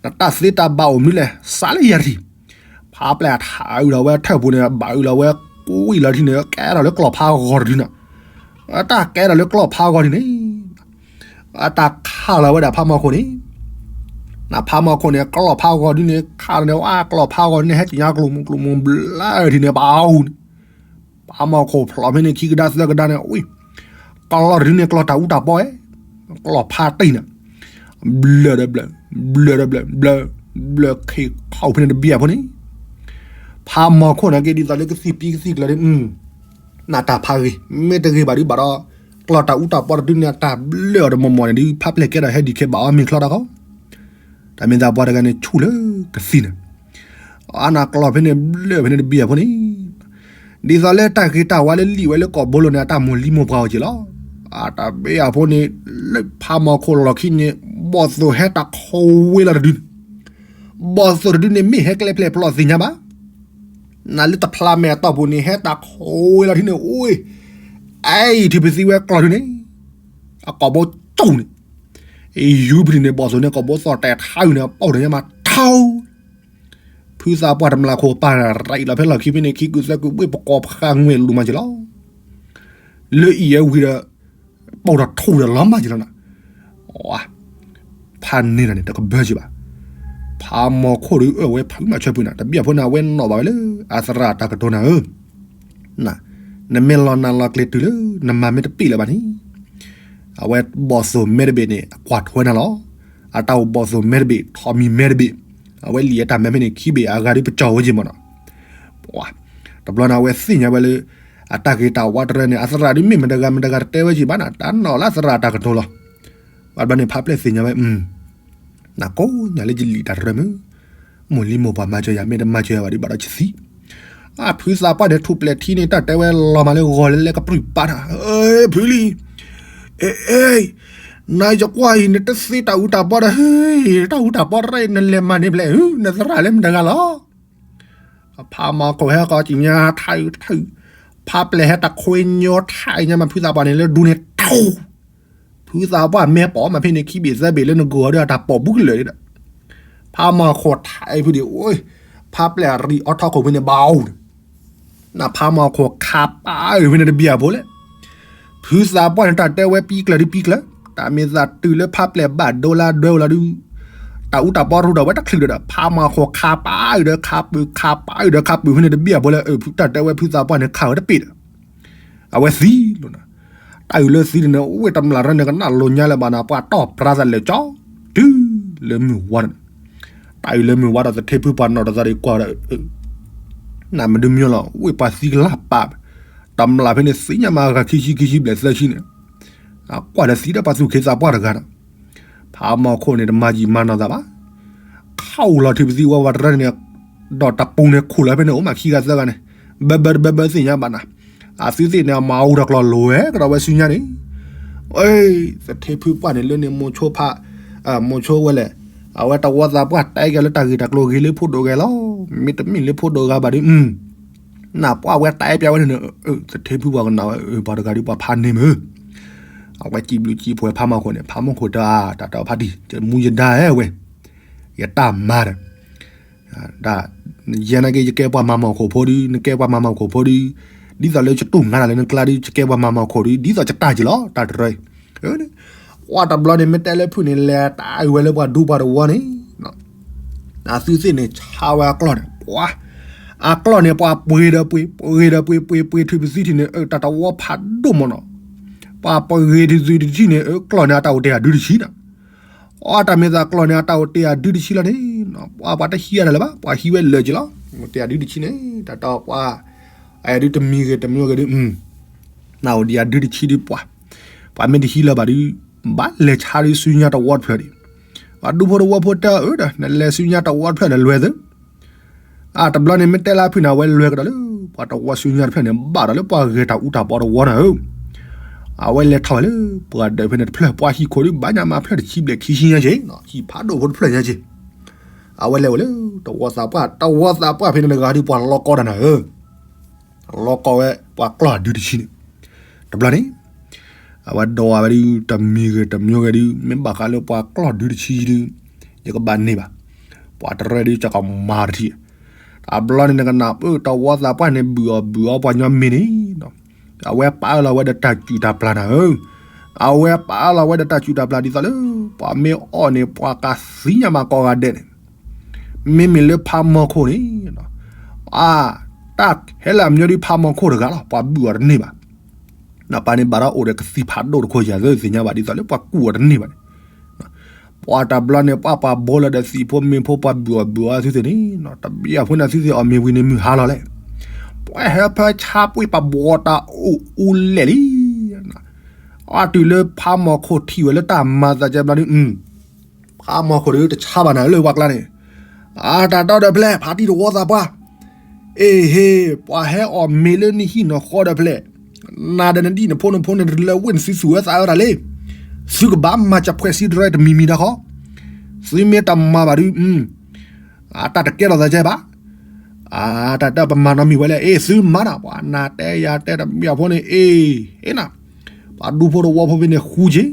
နတၢ်သ့တၢ်ဘၣ်အိၣ်မနုၤလဲၣ် စးလၢယၤတထံၣ်, ဖးပျဲၢ်ထးအုးဒီးဝဲထၢၣ်ပူၤန့ၣ် ဘၣ်အုးဒီးဝဲ ကွံာ်လီၤထံန့ၣ် ကဲထီၣ်လၢကျီၢ်ဖးဂီၤတဒုနီၤ, အတၢ်ကဲထီၣ်လၢကျီၢ်ဖးဂီၤဒုန့ၣ်, အတၢ်ခးလီၤဝဲဒၣ်ဖးမီၤခိၣ်န့ၣ်, နဖးမီၤခိၣ်န့ၣ် ကျီၢ်ဖးဂီၤဒုန့ၣ် ခးလီၤန့ၣ် ဝဲကျီၢ်ဖးဂီၤဒုန့ၣ် ဟဲက့ၤညါကျိၤမုၢ်ကျိၤမုၢ်ဘျါထံန့ၣ် ဘၣ်အူန့ၣ် ဖးမီၤခိၣ်ဖျိးဖဲန့ၣ် ခံကဒါသၢကဒါန့ၣ် ဝံၤ, ကျီၢ်တဒုန့ၣ် ကျီၢ်တၢ်အူတၢ်ပီဝဲ, ကျီၢ်ဖးတံၢ်န့ၣ်, ဘျၢၣ်ဒီးဘျၢၣ်, ဘျၢၣ်ဒီးဘျၢၣ်, ဘျၢၣ်, ဘျၢၣ်ခ့ခီဖဲန့ၣ်တဘျီဖိန့ၣ်, ဖးမီၤခိၣ်န့ၣ်က့ၤဒ်သိးလၢကသံၣ်ပံကသံၣ်ကျၢၤန့ၣ်, နတၢ်ဖးဂ့ၤ, မ့ၢ်တဂ့ၤဘၣ်ဒုးဘၣ်ဒီး, ကျီၢ်တၢ်အူတၢ်ပီတဒုန့ၣ် အတၢ်ဘျၢၣ်အီၤတမီၤမီၤန့ၣ်ဒုး ဖးပျဲၢ်ကဲဒီးဟဲဒံးခဲဘၣ်အီၤမ့ၤချီတၢ်ခီ တၢ်မ့ၢ်သးပှၤတဂၤန့ၣ် ဆူၣ်လၢကသံၣ်န့ၣ်, အါနကျီၢ်ဖဲန့ၣ် ဘျၢၣ်ဖဲန့ၣ်တဘျီဖိန့ၣ်, ဒ်သိးလၢတၢ်ဂ့ၤတၢ်ဝါလၢလံာ်ဝဲလၢကိာ်ဘိလိၤန့ၣ် အတၢ်မိၢ်လံမိၢ်ပှၢ်အီၤက့ၤလီၤ. အတၢ်ဘျီဖိန့ၣ် လၢဖးမီၤခိၣ်လီၢ်ခံန့ၣ် ဘီၣ်သိၣ်ဟဲတၢ်ခိဝ့လီၤတဒုန့ၣ်, ဘီၣ်သိၣ်တဒုန့ၣ် မ့ၢ်ဟဲကျဲဖျဲၣ်ဖျိးသ့ၣ်ညါဘၣ် နၤလၢတဖျါမဲာ်အတီၢ်ပူၤန့ၣ် ဟဲတၢ်ခိဝ့လီၤဒုန့ၣ် အိၣ်, အဲ ထံၣ်ပသံဝဲကျီၢ်ဒုန့ၣ်, အကိာ်ဘိကၠိန့ၣ်, ယူၤဖဲန့ၣ် ဘီၣ်သိၣ်န့ၣ် ကိာ်ဘိသီၣ်တဲာ်ထါအုးန့ၣ် အပိၢ်ဒီးညါမးထီ, ဖုသးပှၢ်တမျၢ်ခိၣ်ပၢ်ရံးလီၤဖဲလီၢ်ခံဖဲန့ၣ် ခံကုာ်သၢကုာ်ဘှ့ၣ်ပကိးဖးငွဲၢ်လူၤမးက့ၤလီၤ. လၢအံၤအဝံၤဒီး ပိၢ်ဒီးထူၣ်ဒီးလီၤမးက့ၤလီၤနၤ, ဖးန့ၢ်နၤန့ၣ် တကဘၢက့ၤဘၣ်. ဖးမီၤခိၣ်ဒီးအၢၣ်ဝဲဖးမၤဆၢဖုနၤ တဘျီဖိန့ၣ် အဝဲနီၣ်ဘၣ်ဝဲလၢ အသရၣ်တၢ်ကတိၤနၤဧၢ နမ့ၢ်လီၤနၤလီၤကျဲၤတုၤလၢ နမၤမ့ၢ်တပ့ၢ်လၢၤဘၣ်န့ၣ်, အဝဲဘီၣ်သိၣ်မဲတဘ့ၣ်န့ၣ် အကွၢ်ထွဲနၤလီၤ. အတၢ်အိၣ်ဘီၣ်သိၣ်မဲတဘ့ၣ် ထိးမံၤမဲတဘ့ၣ်, အဝဲလံာ်အတၢ်မဲဖဲန့ၣ်ခံဘ့ၣ် အဂၤဒုးပကၠီၣ်ဝဲက့ၤမးနီၤ. တဘျီန့ၣ် အဝဲသ့ၣ်ညါဝဲလၢ အတၢ်ဂ့ၤတၢ်ဝါတရၢန့ၣ် အသရၣ်ဒုးမ့ၢ်မတၤတဂၤမတၤတဂၤတတဲဝဲက့ၤဘၣ်နၤ တၢ်နီၣ်လၢအသရၣ်အတၢ်ကတိၤလီၤ. ဘၣ်တဘျီန့ၣ် ဖးပျဲၢ်သ့ၣ်ညါဝဲ နကိးညါလၢယလံာ်တၢ်တရၢမုၢ်, မိၢ်လံမိၢ်ပှၢ်မၤစၢၤယၤ မ့ၢ်တမၤစၢၤယၤဘၣ်ဒုးဘၣ်ဒီးယသံ. အဖုသးပှၢ်န့ၣ် ထူၣ်ပျဲၢ်ထံန့ၣ် တၢ်တဲဝဲလီၤမးလၢဂီၤလၢလဲကပြုၢ်ပာ်တၢ်, ဖုလံ, အဲ, အဲ, နၤယကွၢ်အံၤ နတသ့တၢ်အူတၢ်ပီဒီး, တၢ်အူတၢ်ပီတရၢအံၤ နလဲၤမၤန့ၢ်ဖျဲး, နသရၣ်လၢမတၤတဂၤလီၤ. ဖးမီၤခိၣ်ဟဲကီးကညါထးအုးထးအုး, ဖးပျဲၢ်ဟဲတၢ်ခွ့ညိထးအုးညါမး ဖုသးပှၢ်န့ၣ်လၢဒူန့ၣ်ထူၣ် ဖုသးပှၢ်မဲပိာ်မးဖဲန့ၣ် ခံဘ့ၣ်သၢဘ့ၣ်လၢနဂီၤဒီးအတၢ်ပိာ်ဘူးကလၢာ်ဒီး, ဖးမီၤခိၣ်ထးအုးဖုဒံး, ဖးပျဲၢ်ရံးအီထီခိၣ်ဖဲန့ၣ်ဘၣ်အူန့ၣ်, နဖးမီၤခိၣ်ခးပာ်အုးဖဲန့ၣ်တဘျီဖိလဲၣ်. ဖုသးပှၢ်န့ၣ် တၢ်တဲဝဲပံကျၢၤဒုးပံကျၢၤ, တၢ်မ့ၢ်သးတုၤလၢဖးပျဲၢ်ဘၣ်ဒိလၢဒွဲဝဲလီၤဒုး, တၢ်အူတၢ်ပီရူဒီး အဝဲတချုးဒီး ဖးမီၢ်ခိၣ်ခးပာ်အုးဒီးခးပုး ခးပာ်အုးဒီးခးပုးဖဲန့ၣ် တဘ့ၣ်အဖိလၢ ဖုတၢ်တဲဝဲဖုသးပှၢ်န့ၣ် ခးဝဲတပ့ၢ်ဒီး အဝဲသံလီၤနီၤ. တၢ်အုးလၢသံန့ၣ် အိၣ်ဝဲတမျးရၢန့ၣ် ကနၣ်လိာ်ညါလၢၤဘၣ်နီၤ ပှၤတီၢ်ပြါသးလဲၤကၠီ တုၤလၢမုၢ်ဝါန့ၣ်, တၢ်အုးလၢမုၢ်ဝါဒီး သထ့ဖုပှၤနီၣ်တသးဒီးကွၢ်ဒီး နမ့ၢ်ဒုးမ့ၢ်လီၤ ဝ့ၢ်ပှၤသံကလၢ်ပာ်, တမျးဖဲန့ၣ် သ့ၣ်ညါမးဂၤခံဆံခံဆံဘျဲၣ်သၢဆံန့ၣ်, ကွၢ်ဒီးသံဒီးပှၤသူၣ်က့သးပှၢ်တဂၤဒီး, ဖးမီၢ်ခိၣ်န့ၣ် တမၤယံာ်မၤနီၢ်သးဘၣ်, ခးအိၣ်လီၤထံပသံဝဲဝဲတရၢန့ၣ်, ဒီးတပူၤန့ၣ်ခိၣ်လီၤဖဲန့ၣ် အိၣ်မးခံဂၤသၢဂၤန့ၣ်, ဘၢဘၢတဘၢဘၢသ့ၣ်ညါဘၣ်နၤ, အသုသ့ၣ်န့ၣ် အမၤအူတကျီၤလိၤဝဲကဒီးဝဲဆူညါန့ၣ် အ့ သထ့ဖုပှၢ်န့ၣ်လၢန့ၣ်မိၤဆိဖး, မိၤဆိဝဲလဲၣ်, အဝဲတဝီသးပှၢ်တဲက့ၤလၢတၢ်ဂ့ၢ်တၢ်ကျိၤဂ့ၤလၢဖိဒိၣ်ဂၤလီၤ, မ့တမ့ၢ်လၢဖိဒိၣ်ဂၤဘၣ်ဒီး, နပှၢ်ဝဲတဲပျးဝဲန့ၣ်, သထ့ဖုပှၢ်ကနၣ်ဝဲ ပှၤတဂၤဒီးပှၤဖးန့ၢ်မုၢ်, အဝဲစံးဘျုးစံးဖှိၣ်ဖးမီၢ်ခိၣ်န့ၣ် ဖးမီၢ်ခိၣ်တၢ် တၢ်တဖးတံၢ် ယမူယဒါဟဲဝဲ, ယတၢ်မၤဒီး ဒ်ယဲနာ်က့ ယကဲပှၤမၤမီၢ်ခိၣ်ဖိဒီး နကဲပှၤမၤမီၢ်ခိၣ်ဖိဒီး, ဒ်သိးလၢယတူၢ်ငါတၢ်လၢနကျါဒီး ယကဲပှၤမၤမီၢ်ခိၣ်ဒီး ဒ်သိးယတၢ်က့ၤလီၤ တၢ်တရၢအံၤ, ပှၤတဘျီန့ၣ် မ့ၢ်တဲလၢဖုၣ်န့ၣ် လဲၤတၢ်အုးဝဲလၢပှၤဒူပှၤတဝီန့ၣ်, အသုသ့ၣ်န့ၣ် ဆါဝဲအကျီၢ်န့ၣ် ပှၤ, အကျီၢ်န့ၣ် ပှၤပှ့ၤဒီးပှ့ၤ ပှ့ၤဒီးပှ့ၤ ပှ့ၤပှ့ၤထံပသံထံၣ်န့ၣ် တၢ်တဝီဖးဒိၣ်မးနီၤ, ပှၤပှ့ၤဂ့ၤတသံတထံၣ်န့ၣ် ကျီၢ်န့ၣ် အတၢ်အိၣ်တ့ၢ်အဒုတဆံနီၤ အတၢ်မ့ၢ်သးကျီၢ်န့ၣ် အတၢ်အိၣ်တ့ၢ်အဒုတဆံလီၤန့ၣ်, ပှၤပှၤတဟံးအတၢ်လၢၤဘၣ် ပှၤဟံးဝဲလၢာ်က့ၤလီၤ, အိၣ်တ့ၢ်အဒုတဆံန့ၣ် တၢ်တီပှၤ, အဒုတမံၤဂ့ၤတမံၤဂ့ၤဒု, နအိၣ်ဒံးအဒုတဆံဒုပှၤ, ပှၤမ့ၢ်တဟံးလၢၤဘၣ်ဒု, ဘၣ်လဲၤဆါဒုဆူညါတဝီတဖျၢၣ်ဒံး, ပှၤဒူဖိတဝီဖိတဲအီၤဒီး နလဲၤဆူညါတဝီတဖျၢၣ်ဒီးလွဲၢ်သု အတဘျီန့ၣ် မ့ၢ်တဲလၢဖုၣ်န့ၣ် အဝဲလွဲၢ်ကဒီးလၢ ပှၤတဝီဆူညါတဖျၢၣ်န့ၣ် ဘၣ်ဒီးလၢပှၤဂဲၤတၢ်အူတၢ်ပီတဝီန့ၣ်ဧၢ, အဝဲလဲၤထီၣ်ဝဲလၢ ပှၤဒၢးဖဲန့ၣ်တဖျၢၣ် ပှၤဟံၣ်ခိၣ်ဒု ဘၣ်ညါမးဖျၢၣ်တဆံဘျဲၣ်ခံဆံညါက့ၤ, ဟံၣ်ဖးဒိၣ်ဖိတဖျၢၣ်ညါက့ၤ, အဝဲလဲၤဝဲလၢ တဝီသးပှၢ် တဝီသးပှၢ်ဖဲန့ၣ်တဂၤဒု ပှၤလီၤကီတၢ်နၤဧၢ လီၤကီဝဲ ပှၤကျီၢ်အဒုတဆံန့ၣ်, တဘျီန့ၣ် အဝဲဒိးဝဲဒု တမံၤဂ့ၤတမံၤဂ့ၤဒု မ့ၢ်ဘၣ်ဃးလၢပှၤကျီၢ်ဒုတဆံဒု ယကဘၣ်န့ၢ်ဘၣ်, ပှၤတရၢဒု ယကမၤတထံၣ်, တဘျီန့ၣ် နကနၣ်ပၢၢ် တဝီသးပှၢ်န့ၣ် ဘုၣ်အီၣ်ဘုၣ်အီပှၤညီမ့ၤန့ၣ်, အဝဲပာ်အၢၣ်လီၤဝဲဒီးတၢ်စူၣ်တၢ်ပျၢ်နၤဧၢ, အဝဲပာ်အၢၣ်လီၤဝဲဒီးတၢ်စူၣ်တၢ်ပျၢ်ဒ်သိးလၢ ပှၤမ့ၢ်အီၣ်န့ၣ် ပှၤကသံညါမးကိးဂၤဒဲးန့ၣ် မ့မ့ၢ်လၢဖးမီၢ်ခိၣ်န့ၣ်, အါ, တၢ်ဟဲလၢအမညီဒုးဖးမီၢ်ခိၣ်တဂၤလီၤ ပှၤဘုၣ်အီၤတန့ၢ်ဘၣ်, နပၢ်န့ၣ်ဘၣ်ဒီးအိၣ်ဒီးကသံၣ်ဖးဒိၣ်တခိၣ်ယၤသ့ၣ်ညါဘၣ်ဒ်သိးလၢပှၤကူၣ်အီၤတန့ၢ်ဘၣ်န့ၣ်, ပှၤတဘျီန့ၣ် ပှၤပှၤဘိလၢဒီးသံၣ်ဖိမ့ၢ်ဖိပှၤဘုၣ်အီၣ်ဘုၣ်အီသုသ့ၣ်န့ၣ်, တဘျီအဖိန့ၣ်သုသ့ၣ်အီၣ်မ့ၤဝံၤန့ၣ်မုၢ်ဟါလီၤလဲၣ်, ပှၤဟဲဖၢဆါပှ့ၤပှၤဘှီတၢ်အိၣ်အူလဲၣ်လံ အတုၤလၢဖးမီၢ်ခိၣ်ထံၣ်ဝဲလၢတၢ်မၤသးကဲဘျီဒု, ဖးမီၢ်ခိၣ်ဒီးတဆါဘၣ်နၤလၢပှၤကျါန့ၣ်, အတၢ်ဒီဒီးဖျဲၣ် ဖးတံၢ်တဝီသးပှၢ်, အ့ဟ့, ပှၤဟဲအီၣ်မ့ၤလၢနဟံၣ်နီၢ်ဃီဒီးဖျဲၣ်, နၤဒီးနဒံၣ်နဖိနဖိန့ၣ် တလၢဝ့ၢ်နသုသူၣ်ဝဲသးဝဲဒၣ်လံ, သုကဘၣ်မၤစၢၤဖှဲးစံတရၢတမံၤမံၤတၢ်ဃီ, သုမ့ၢ်တမၤဘၣ်ဒု အတၢ်တကဲထီၣ်သးကဲဘၣ်, အတၢ်တဲပမၤနီတမံၤဝဲလဲၣ်, အ့ သုမၤနၤ, ပှၤနၤတဲယၤတဲတမံၤအဖိန့ၣ် အ့, အ့နၤ, ပှၤဒူဖိတဝီဖိဖဲန့ၣ်ဃူက့ၤ,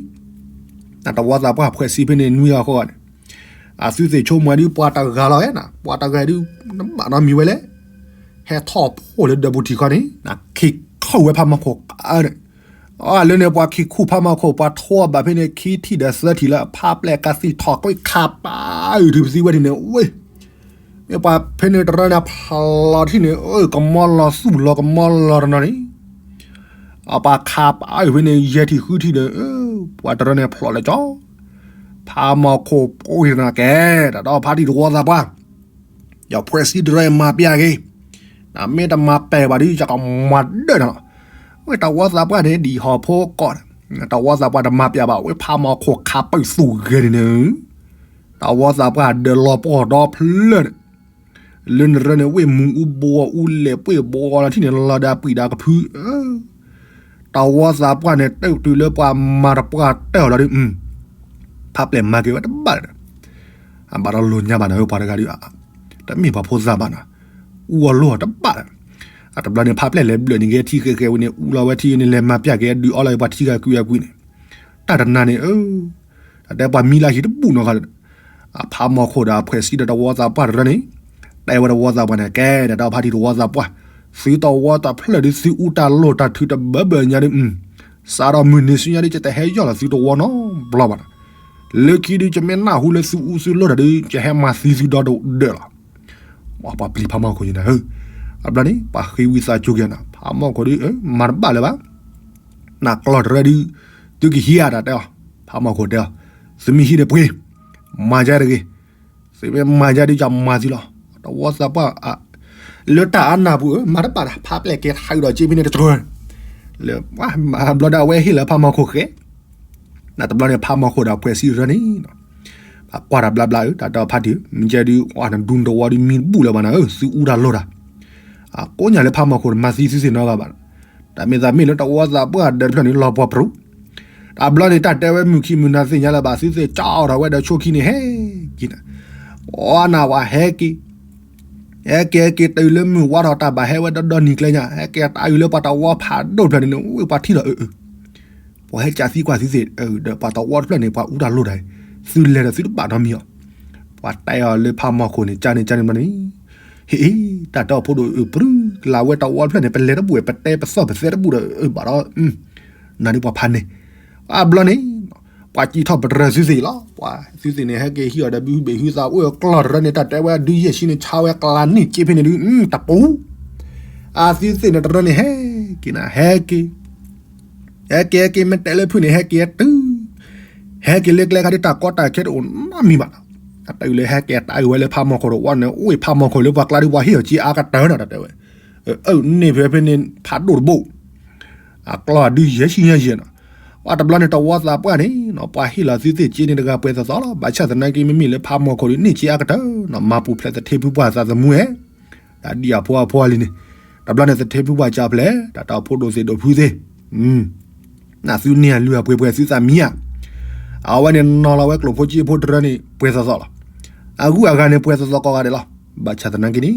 နတဝီသးပှၢ်ဖှဲးစံဖဲန့ၣ်နွံဂၤဃီဂၤန့ၣ်, အသုသ့ၣ်ဆိကမိၣ်ဒု ပှၤတဂၤလီၤဧဲနၤ, ပှၤတဂၤဒု နဘၣ်နီတမံၤဝဲလဲၣ်, ဟဲထီၣ်ဖှိၣ်လၢဒၢးပူၤထံးခီန့ၣ် နခံခုၣ်ဝဲဖးမီၢ်ခိၣ်အါန့ၣ် အလၢန့ၣ် ပှၤခံခူၣ်ဖးမီၢ်ခိၣ် ပှၤထိးဘၣ်ဖဲန့ၣ် ခံထံၣ်ဒီးသၢထံၣ်လၢ ဖးပျဲၢ်ကသံၣ်ထီၣ်ကွံာ်ခးပာ်အုးထံပသံဝဲဒ်န့ၣ် ဝ့ၢ်, မ့ၢ်ပှၤဖဲန့ၣ်တရၢန့ၣ် ဖျိးထံၣ်န့ၣ် အၢ ကမီလီၤသူၣ်လီၤကမီလီၤတနီၤန့ၣ်, အပှၤခးပာ်အုးဖဲန့ၣ် ယဲၢ်ထံၣ်ဃုထံၣ်ဒီး ပှၤတရၢန့ၣ်ဖျိးလၢကၠီ, ဖးမီၢ်ခိၣ်ပှ့ၤတနီၤကဲ, တၢ်ဒီးဖးတံၢ်တဝီသးပှၢ် ယဖှဲးစံတရၢမၤပျဲက့ၤ, နမ့ၢ်တမၤပျဲဘၣ်ဒီး ယကမၤဒၢနၤလီၤ. ဝဲတဝီသးပှၢ်န့ၣ် ဒ်ဟီၣ်ဖိကိး, တဝီသးပှၢ်တမၤပျဲဘၣ် ဝဲဖးမီၢ်ခိၣ်ခးပာ်သူၣ်ဂဲၤန့ၣ်န့ၣ်, တဝီသးပှၢ်ဒၢးလီၤပှီၢ်ဒီဖျၢၣ်န့ၣ်, လၢနရၢန့ၣ် ဝ့ၢ်မူအူဘှီအူလဲၣ်ပှ့ၤဘှီလီၤထံၣ်န့ၣ် လီၤဒီးအပှံာ်ဒီးကဖု, တဝီသးပှၢ်န့ၣ် တုၤတုၤလၢပှၤမၤတပှၢ်တၢၢ်အီၤလီၤဒီး ဖးပျဲၢ်မၤက့ၤဝဲတဘၣ်ဒီး, အဘၣ်ဒီးလိာ်ညါဘၣ်နၤဧၢ ပှၤတဂၤဒီး, တမ့ၢ်ပှၤဖိသၣ်ဘၣ်နၤ, အူအီၣ်လိအီၣ်တဘၣ်ဒီး, အတဘျီန့ၣ် ဖးပျဲၢ်လဲၤဘျၢၣ်န့ၣ်က့ၤထံဃဲးဃဲးဝံၤန့ၣ် အူလီၤဝဲထံန့ၣ် လဲၤမၤပျဲက့ၤအဒုးအီလီၤဝဲပှၤထံဂၤကွံာ်အကွံာ်န့ၣ်, တၢ်တနၤန့ၣ်ဧၢ, တၢ်တဲပှၤမံလၢဟံၣ်တဘူၣ်နီၢ်ဃီဒီး, အဖးမီၢ်ခိၣ်ဒီးအဖှဲးစံဒီးတဝီသးပှၢ်တရၢန့ၣ်, တဲဝဲတဝီသးပှၢ်န့ၣ် ကဲ ဒီးတၢ်ဖးတံၢ်တဝီသးပှၢ်, သုတဝီတဖျၢၣ်ဒီး သုအူတၢ်လိၣ်တၢ်ထုးတဘၢဘၢညါဒီး, စးထီၣ်မုၢ်နံၤဆူညါဒီး ယတဟဲယီၢ်လီၤသုတဝီနီတဘျီဘၣ်ဒီး, လၢခံဒုး ယမ့ၢ်နၢ်ဟူလၢသုအူသုလိၣ်တၢ်ဒုး ယဟဲမၤသံသုဒီဒိၣ်ဒၢးလီၤ. ပှၤပျံၤဖးမီၢ်ခိၣ်ယနၤဧၢ, အဘျီန့ၣ် ပှၤဃ့ဝံသးစူၤက့ၤနၤ ဖးမီၢ်ခိၣ်ဒုး မၤတဘၣ်လၢၤဘၣ်, နကျီၢ်တရၢဒုး သုကဟံးအတၢ်တဲအီၤ, ဖးမီၢ်ခိၣ်တဲအီၤ, သုမ့ၢ်ဟံးဒီးပှ့ၤ, မၤယါတဂ့ၤ, သုမ့ၢ်မၤယါဒုး ယမၤသုလီၤ. တဝီသးပှၢ် လၢတၢ်အါနၢ်ပူၤဧၢ မၤတဘၣ်တၢ် ဖးပျဲၢ်ကဲထးယူၣ်ဒီးက့ဖဲန့ၣ်တကၢၢ်, လၢ ဘျီဒီးအဝဲဟ့ၣ်လၢဖးမီၢ်ခိၣ်ဃဲ နတဘျီန့ၣ်ဖးမီၢ်ခိၣ်ဒီးပှဲၤစံးရၢန့ၣ်, ပှၤကွၢ်တၢ်ဘျါဘျါဧၢ တၢ်တဲအီၤဖးတံၢ် မ့ၢ်ကဲဒုး နဒူနတဝီဒုးမံတဘူၣ်လၢၤဘၣ်နၤဧၢ သုအူတၢ်လိၣ်တၢ်, ကိးညါလၢဖးမီၢ်ခိၣ်တမၤသံသုသ့ၣ်နီတဂၤဘၣ်, တၢ်မ့ၢ်သးမ့ၢ်လၢတဝီသးပှၢ်ဒၢးတဖျၢၣ်န့ၣ် လီၤပှီၢ်ပြူၤ, တဘျီန့ၣ် တၢ်တဲဝဲမုၢ်ခံမုၢ်နၤသ့ၣ်ညါလၢၤဘၣ် သုသ့ၣ်ကၠီထီၣ်ဝဲဒီးဆိခံန့ၣ် ဟဲက့ၤနၤ, အီနၤဝဲဟဲက့ၤ ဟဲက့ၤဟဲက့ၤတုၤလၢမုၢ်ဝါထီၣ်တၢ်ဘၣ်ဟဲဝဲဒီဒီနံၤကျဲညါ ဟဲက့ၤတၢ်အုၣ်လၢပှၤတဝီဖးဒိၣ်တဖျၢၣ်န့ၣ် ဝ့ၢ်ပှၤထံၣ်ဒီးအၢ ပှၤဟဲကးသံကွၢ်သံသ့ၣ်ဒီးပှၤတဝီတဖျၢၣ်န့ၣ် ပှၤအူတၢ်လိၣ်တၢ်, သုလဲၤဒီးသုတဘၣ်နီတမံၤအီၤ, ပှၤတဲအီၤလၢဖးမီၢ်ခိၣ်န့ၣ် ကၢန့ၣ်ကၢန့ၣ်ဘျီန့ၣ်, ဟ့ၣ်အ့ တၢ်တဲအီၤဖိဒိၣ်အုၣ်ပြူၤ လၢဝဲတဝီတဖျၢၣ်န့ၣ် ပလဲၤတဘူၣ်ဝဲ ပတဲပသီၣ်ပသဲတဘူၣ်ဒီးအၢဘၣ်ဒီး နၤဒုးပှၤဖးန့ၣ်, အဘျီန့ၣ် ပှၤကံၣ်ထီၣ်ပတြၢၤသုသ့ၣ်လီၤ, ပှၤသုသ့ၣ်န့ၣ် ဟဲက့ၤဟံးအီၤဒီးဘုဘ့ၣ်ဟုသးအိၣ်အကျီၢ်တရၢန့ၣ် တၢ်တဲဝဲဒုးယဲၢ်ဆံန့ၣ် ဆါဝဲကျါန့ၣ်က့ဖဲန့ၣ်ဒုး တပူၤ, အသုသ့ၣ်န့ၣ်တရၢန့ၣ် ဟဲက့ၤနၤ ဟဲက့ၤ ဟဲက့ၤဟဲက့ၤ မ့ၢ်တဲလၢဖုၣ်န့ၣ် ဟဲက့ၤဟဲတုၤ, ဟဲက့ၤလၢကျဲခါဒ်တၢ်ကီတၢ်ခဲတအိၣ်နီတမံၤဘၣ်, အတၢ်အုၣ်လၢဟဲက့ၤတၢ်အုၣ်ဝဲလၢဖးမီၢ်ခိၣ်တဝီန့ၣ် အိၣ်ဖးမီၢ်ခိၣ်လၢပှၤကျါဒုး ပှၤဟ့ၣ်အီၤက့အါကတၢၢ်နီၤ တၢ်တဲဝဲ, အၢ န့ၢ်ဖဲဖဲန့ၣ်ဖးဒိၣ်တဘိ, အကျီၢ်ဒုးယဲၢ်ဆံညါယဲၢ်နီၤ, ပှၤတဘျီန့ၣ်တဝီသးပှၢ်န့ၣ်နီၤ ပှၤဟ့ၣ်လီၤသုသ့ၣ်က့န့ၣ်တဂၤပှဲၤသီသီလီၤ, ဘၣ်ဆၣ်သနာ်က့မ့မ့ၢ်လၢဖးမီၢ်ခိၣ်ဒုး န့ၢ်က့အါကတၢၢ်နီၤ မၤပူၤဖျဲးသထ့ဖုပှၢ်သးသမူဧဲ တၢ်ဒ်အဖိအဖိအလံၤန့ၣ်, တဘျီန့ၣ်သထ့ဖုပှၢ်ကၢ်ဖျဲး တၢ်တၢ်ဖိဒိၣ်သ့ၣ်ဒိၣ်ဖုသ့ၣ်, နသုန့ၢ်အလုၢ်အပှ့ၤပှဲၤသုသးမံဧါ, အဝဲန့ၣ်နီၤလီၤဝဲကျိၣ်ဖိက့ဖိတရၢန့ၣ် ပှဲၤသီသီလီၤ, အဂုၤအဂၤန့ၣ်ပှဲၤသီသီကိးဂၤဒဲးလီၤ, ဘၣ်ဆၣ်သနာ်က့န့ၣ်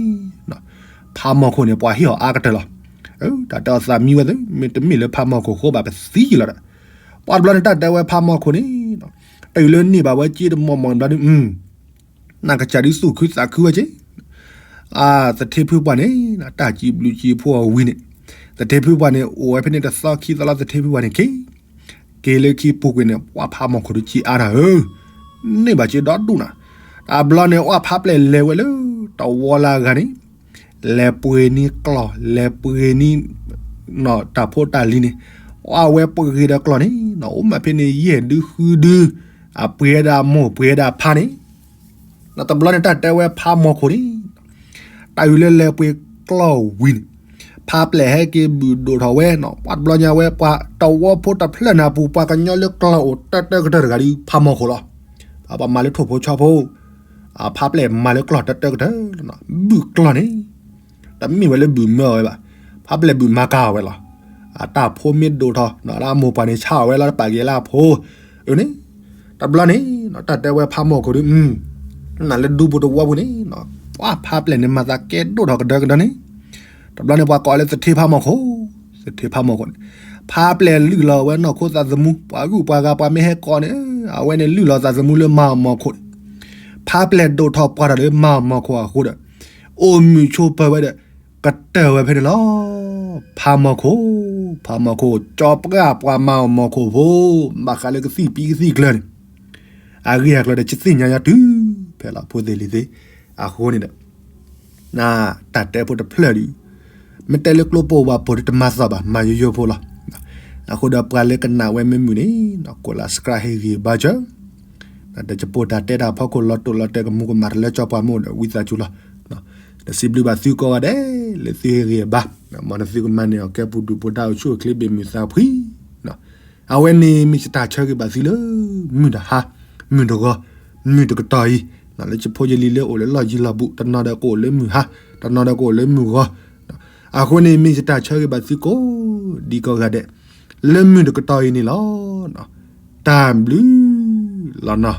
ဖးမီၢ်ခိၣ်န့ၣ် ပှၤဟ့ၣ်အီၤအါကတၢၢ်လီၤ, တၢ်တဲအီၤသးမံဝဲသ့ၣ် မ့တမ့ၢ်လၢဖးမီၢ်ခိၣ်ဃိဘၣ်ပသံယံာ်လီၤဒီး, ပှၤတဘျီန့ၣ်တၢ်တဲဝဲဖးမီၢ်ခိၣ်န့ၣ်, တၢ်အုၣ်လၢန့ၢ်ဘၣ်ဝဲက့တမီၢ်မီၢ်ဘျီဒုး နကစၢ်ဒုးသူၣ်ခုသးခုဝဲက့, အသထ့ဖုပှၢ်န့ၣ် တၢ်စံးဘျုးစံးဖှိၣ်အီၤဝံၤန့ၣ်, သထ့ဖုပှၢ်န့ၣ် အိၣ်ဝဲဖဲန့ၣ်တသီခံသီလီၤ သထ့ဖုပှၢ်န့ၣ်က့ၤ, က့ၤလၢခံပူၤကွံာ်န့ၣ် ပှၤဖးမီၢ်ခိၣ်ဒုးက့အါနၤဧၢ, န့ၢ်ဘၣ်က့ဒီဒူၣ်နၤ, တဘျီန့ၣ် အီၣ်ဖးပျဲၢ်လဲၤဝဲလၢ တဝီလၢအဂၤန့ၣ်, လဲၤပှ့ၤန့ၢ်ကျီၢ် လဲၤပှ့ၤန့ၢ် တၢ်ဖိတၢ်လံၤန့ၣ်, အီၣ်ဝဲပှ့ၤဒီးကျီၢ်န့ၣ် အိၣ်မးဖဲန့ၣ်ယဲၢ်ဒုဃုဒု, အပှ့ၤဒၣ်မိၢ်ပှ့ၤဒၣ်ဖးန့ၣ်, တဘျီန့ၣ်တၢ်တဲဝဲဖးမီၢ်ခိၣ်န့ၣ်, တၢ်အုၣ်လၢလဲၤပှ့ၤကျီၢ်ဝံၤန့ၣ်, ဖးပျဲၢ်ဟဲက့ၤဘုၣ်ဒိၣ်ထီၣ်ဝဲနီၤ ပှၤတဘျီညါဝဲ ပှၤတဝီဖိတဖျၢၣ်န့ၣ်အပူၤ ပှၤကညီလၢကျီၢ်အိၣ်တၢတၢကတၢၢ်တဂၤဒုး ဖးမီၢ်ခိၣ်လီၤ, ပှၤမၤလၢထိၣ်ဖိဆီဖိ, ဖးပျဲၢ်မၤလၢကျီၢ်တၢတၢကတၢၢ်, ဘုၣ်ကျီၢ်န့ၣ် တမ့ၢ်ဝဲလၢဘုၣ်မၢအီၤဝဲဘၣ်, ဖးပျဲၢ်ဘုၣ်မၤကၤအီၤဝဲလီၤ, အတၢ်ဖိမ့ၢ်ဒိၣ်ထီၣ် လၢအမိၢ်ပှၢ်န့ၣ် ဆါအီၤဝဲလီၤ တပာ်က့ၤလၢအဖိ, အန့ၣ်, တဘျီန့ၣ် တၢ်တဲဝဲဖးမီၢ်ခိၣ်ဒုး နလၢဒူပူၤတဝီပူၤန့ၣ်, ပှၤဖးပျဲၢ်န့ၣ် မၤသးကဲဒိၣ်ထီၣ်ကဒၢကဒၢန့ၣ်, တဘျီန့ၣ် ပှၤကိးလၢသထ့ဖးမီၢ်ခိၣ်, သထ့ဖးမီၢ်ခိၣ်န့ၣ်, ဖးပျဲၢ်လုၢ်လီၤဝဲနီၢ်ခိသးသမူ ပှၤဂုၤပှၤဂၤပှၤမ့ၢ်ဟဲကိးန့ၣ်, အဝဲန့ၣ်လုၢ်လီၤသးသမူလၢမၤအီၤမီၢ်ခိၣ်န့ၣ်, ဖးပျဲၢ်ဒိၣ်ထီၣ်ပှၢ်ထီၣ်လၢမၤအီၤမီၢ်ခိၣ်အဃိဒီး, အိၣ်မုာ်ဆိးပၢၤဝဲဒီး, ကတၢၢ်ဝဲဖဲန့ၣ်လီၤ, ဖးမီၢ်ခိၣ်, ဖးမီၢ်ခိၣ် ကၠီပှၢ်ပှၤမၤအီၤမီၢ်ခိၣ်ဖိ, ဘၣ်ဃးလၢကသံၣ်ပံကသံၣ်ကျၢၤန့ၣ်, အဂ့ၢ်အကျိၤဒီး ကသ့ၣ်ညါယါတုၤဖဲလီၤ ဖိသ့ၣ်လံၤသ့ၣ်, အဃိန့ၣ်ဒီး တၢ်တဲဖိတဖျၢၣ်ဒုး, မ့ၢ်တဲလၢကျိပိာ်ဝးပိာ်ဒုးတမၤသီၣ်ဘၣ် မၤယိယိဖိလီၤ, အဃိဒီးပှၤလၢကနၣ်ဝဲမ့ၢ်မုာ်န့ၣ်, ကိးလၢ subscribe ဟ့ၣ်ဂံၢ်ဘါစၢၤ, ဒီးယပိာ်တၢ်တဲတၢ်ဖီခိၣ်လီၤတိာ်လီၤတဲာ်ကမူၤကမၣ်တလၢကၠီပှၤမိၢ်ဒီးဝံသးစူၤလီၤ, ဒီးစံးဘျုးဘၣ်သုကိးဂၤဒဲး လၢသုဟ့ၣ်ဂံၢ်ဘါ, မ်နသုကမၤန့ၢ်အီၤကဲပူၤဒုၣ်ပူၤဒါအိၣ်ဆူၣ်အိၣ်ချ့ဘၣ်မုာ်သးဖှံ အဝဲန့ၣ်မ့ၢ်ယတၢ်ဆၢဂ့ၤဘၣ်သုလၢ မုၢ်တဟါ, မုၢ်တဂီၤ, မုၢ်တကတီၢ်အံၤ, လၢယဖိယလံၤလၢအိၣ်လၢလီၢ်ယံၤလီၢ်ဘူး တနီၤဒီးကအိၣ်လၢမုၢ်ဟါ, တနီၤဒီးကအိၣ်လၢမုၢ်ဂီၤ, အဃိန့ၣ်မ့ၢ်ယတၢ်ဆၢဂ့ၤဘၣ်သုကိးဒံကိးဂၤဒဲး, လၢမုၢ်တကတီၢ်အံၤန့ၣ်လီၤ, တၢ်ဘျုးလီၤနီၤ.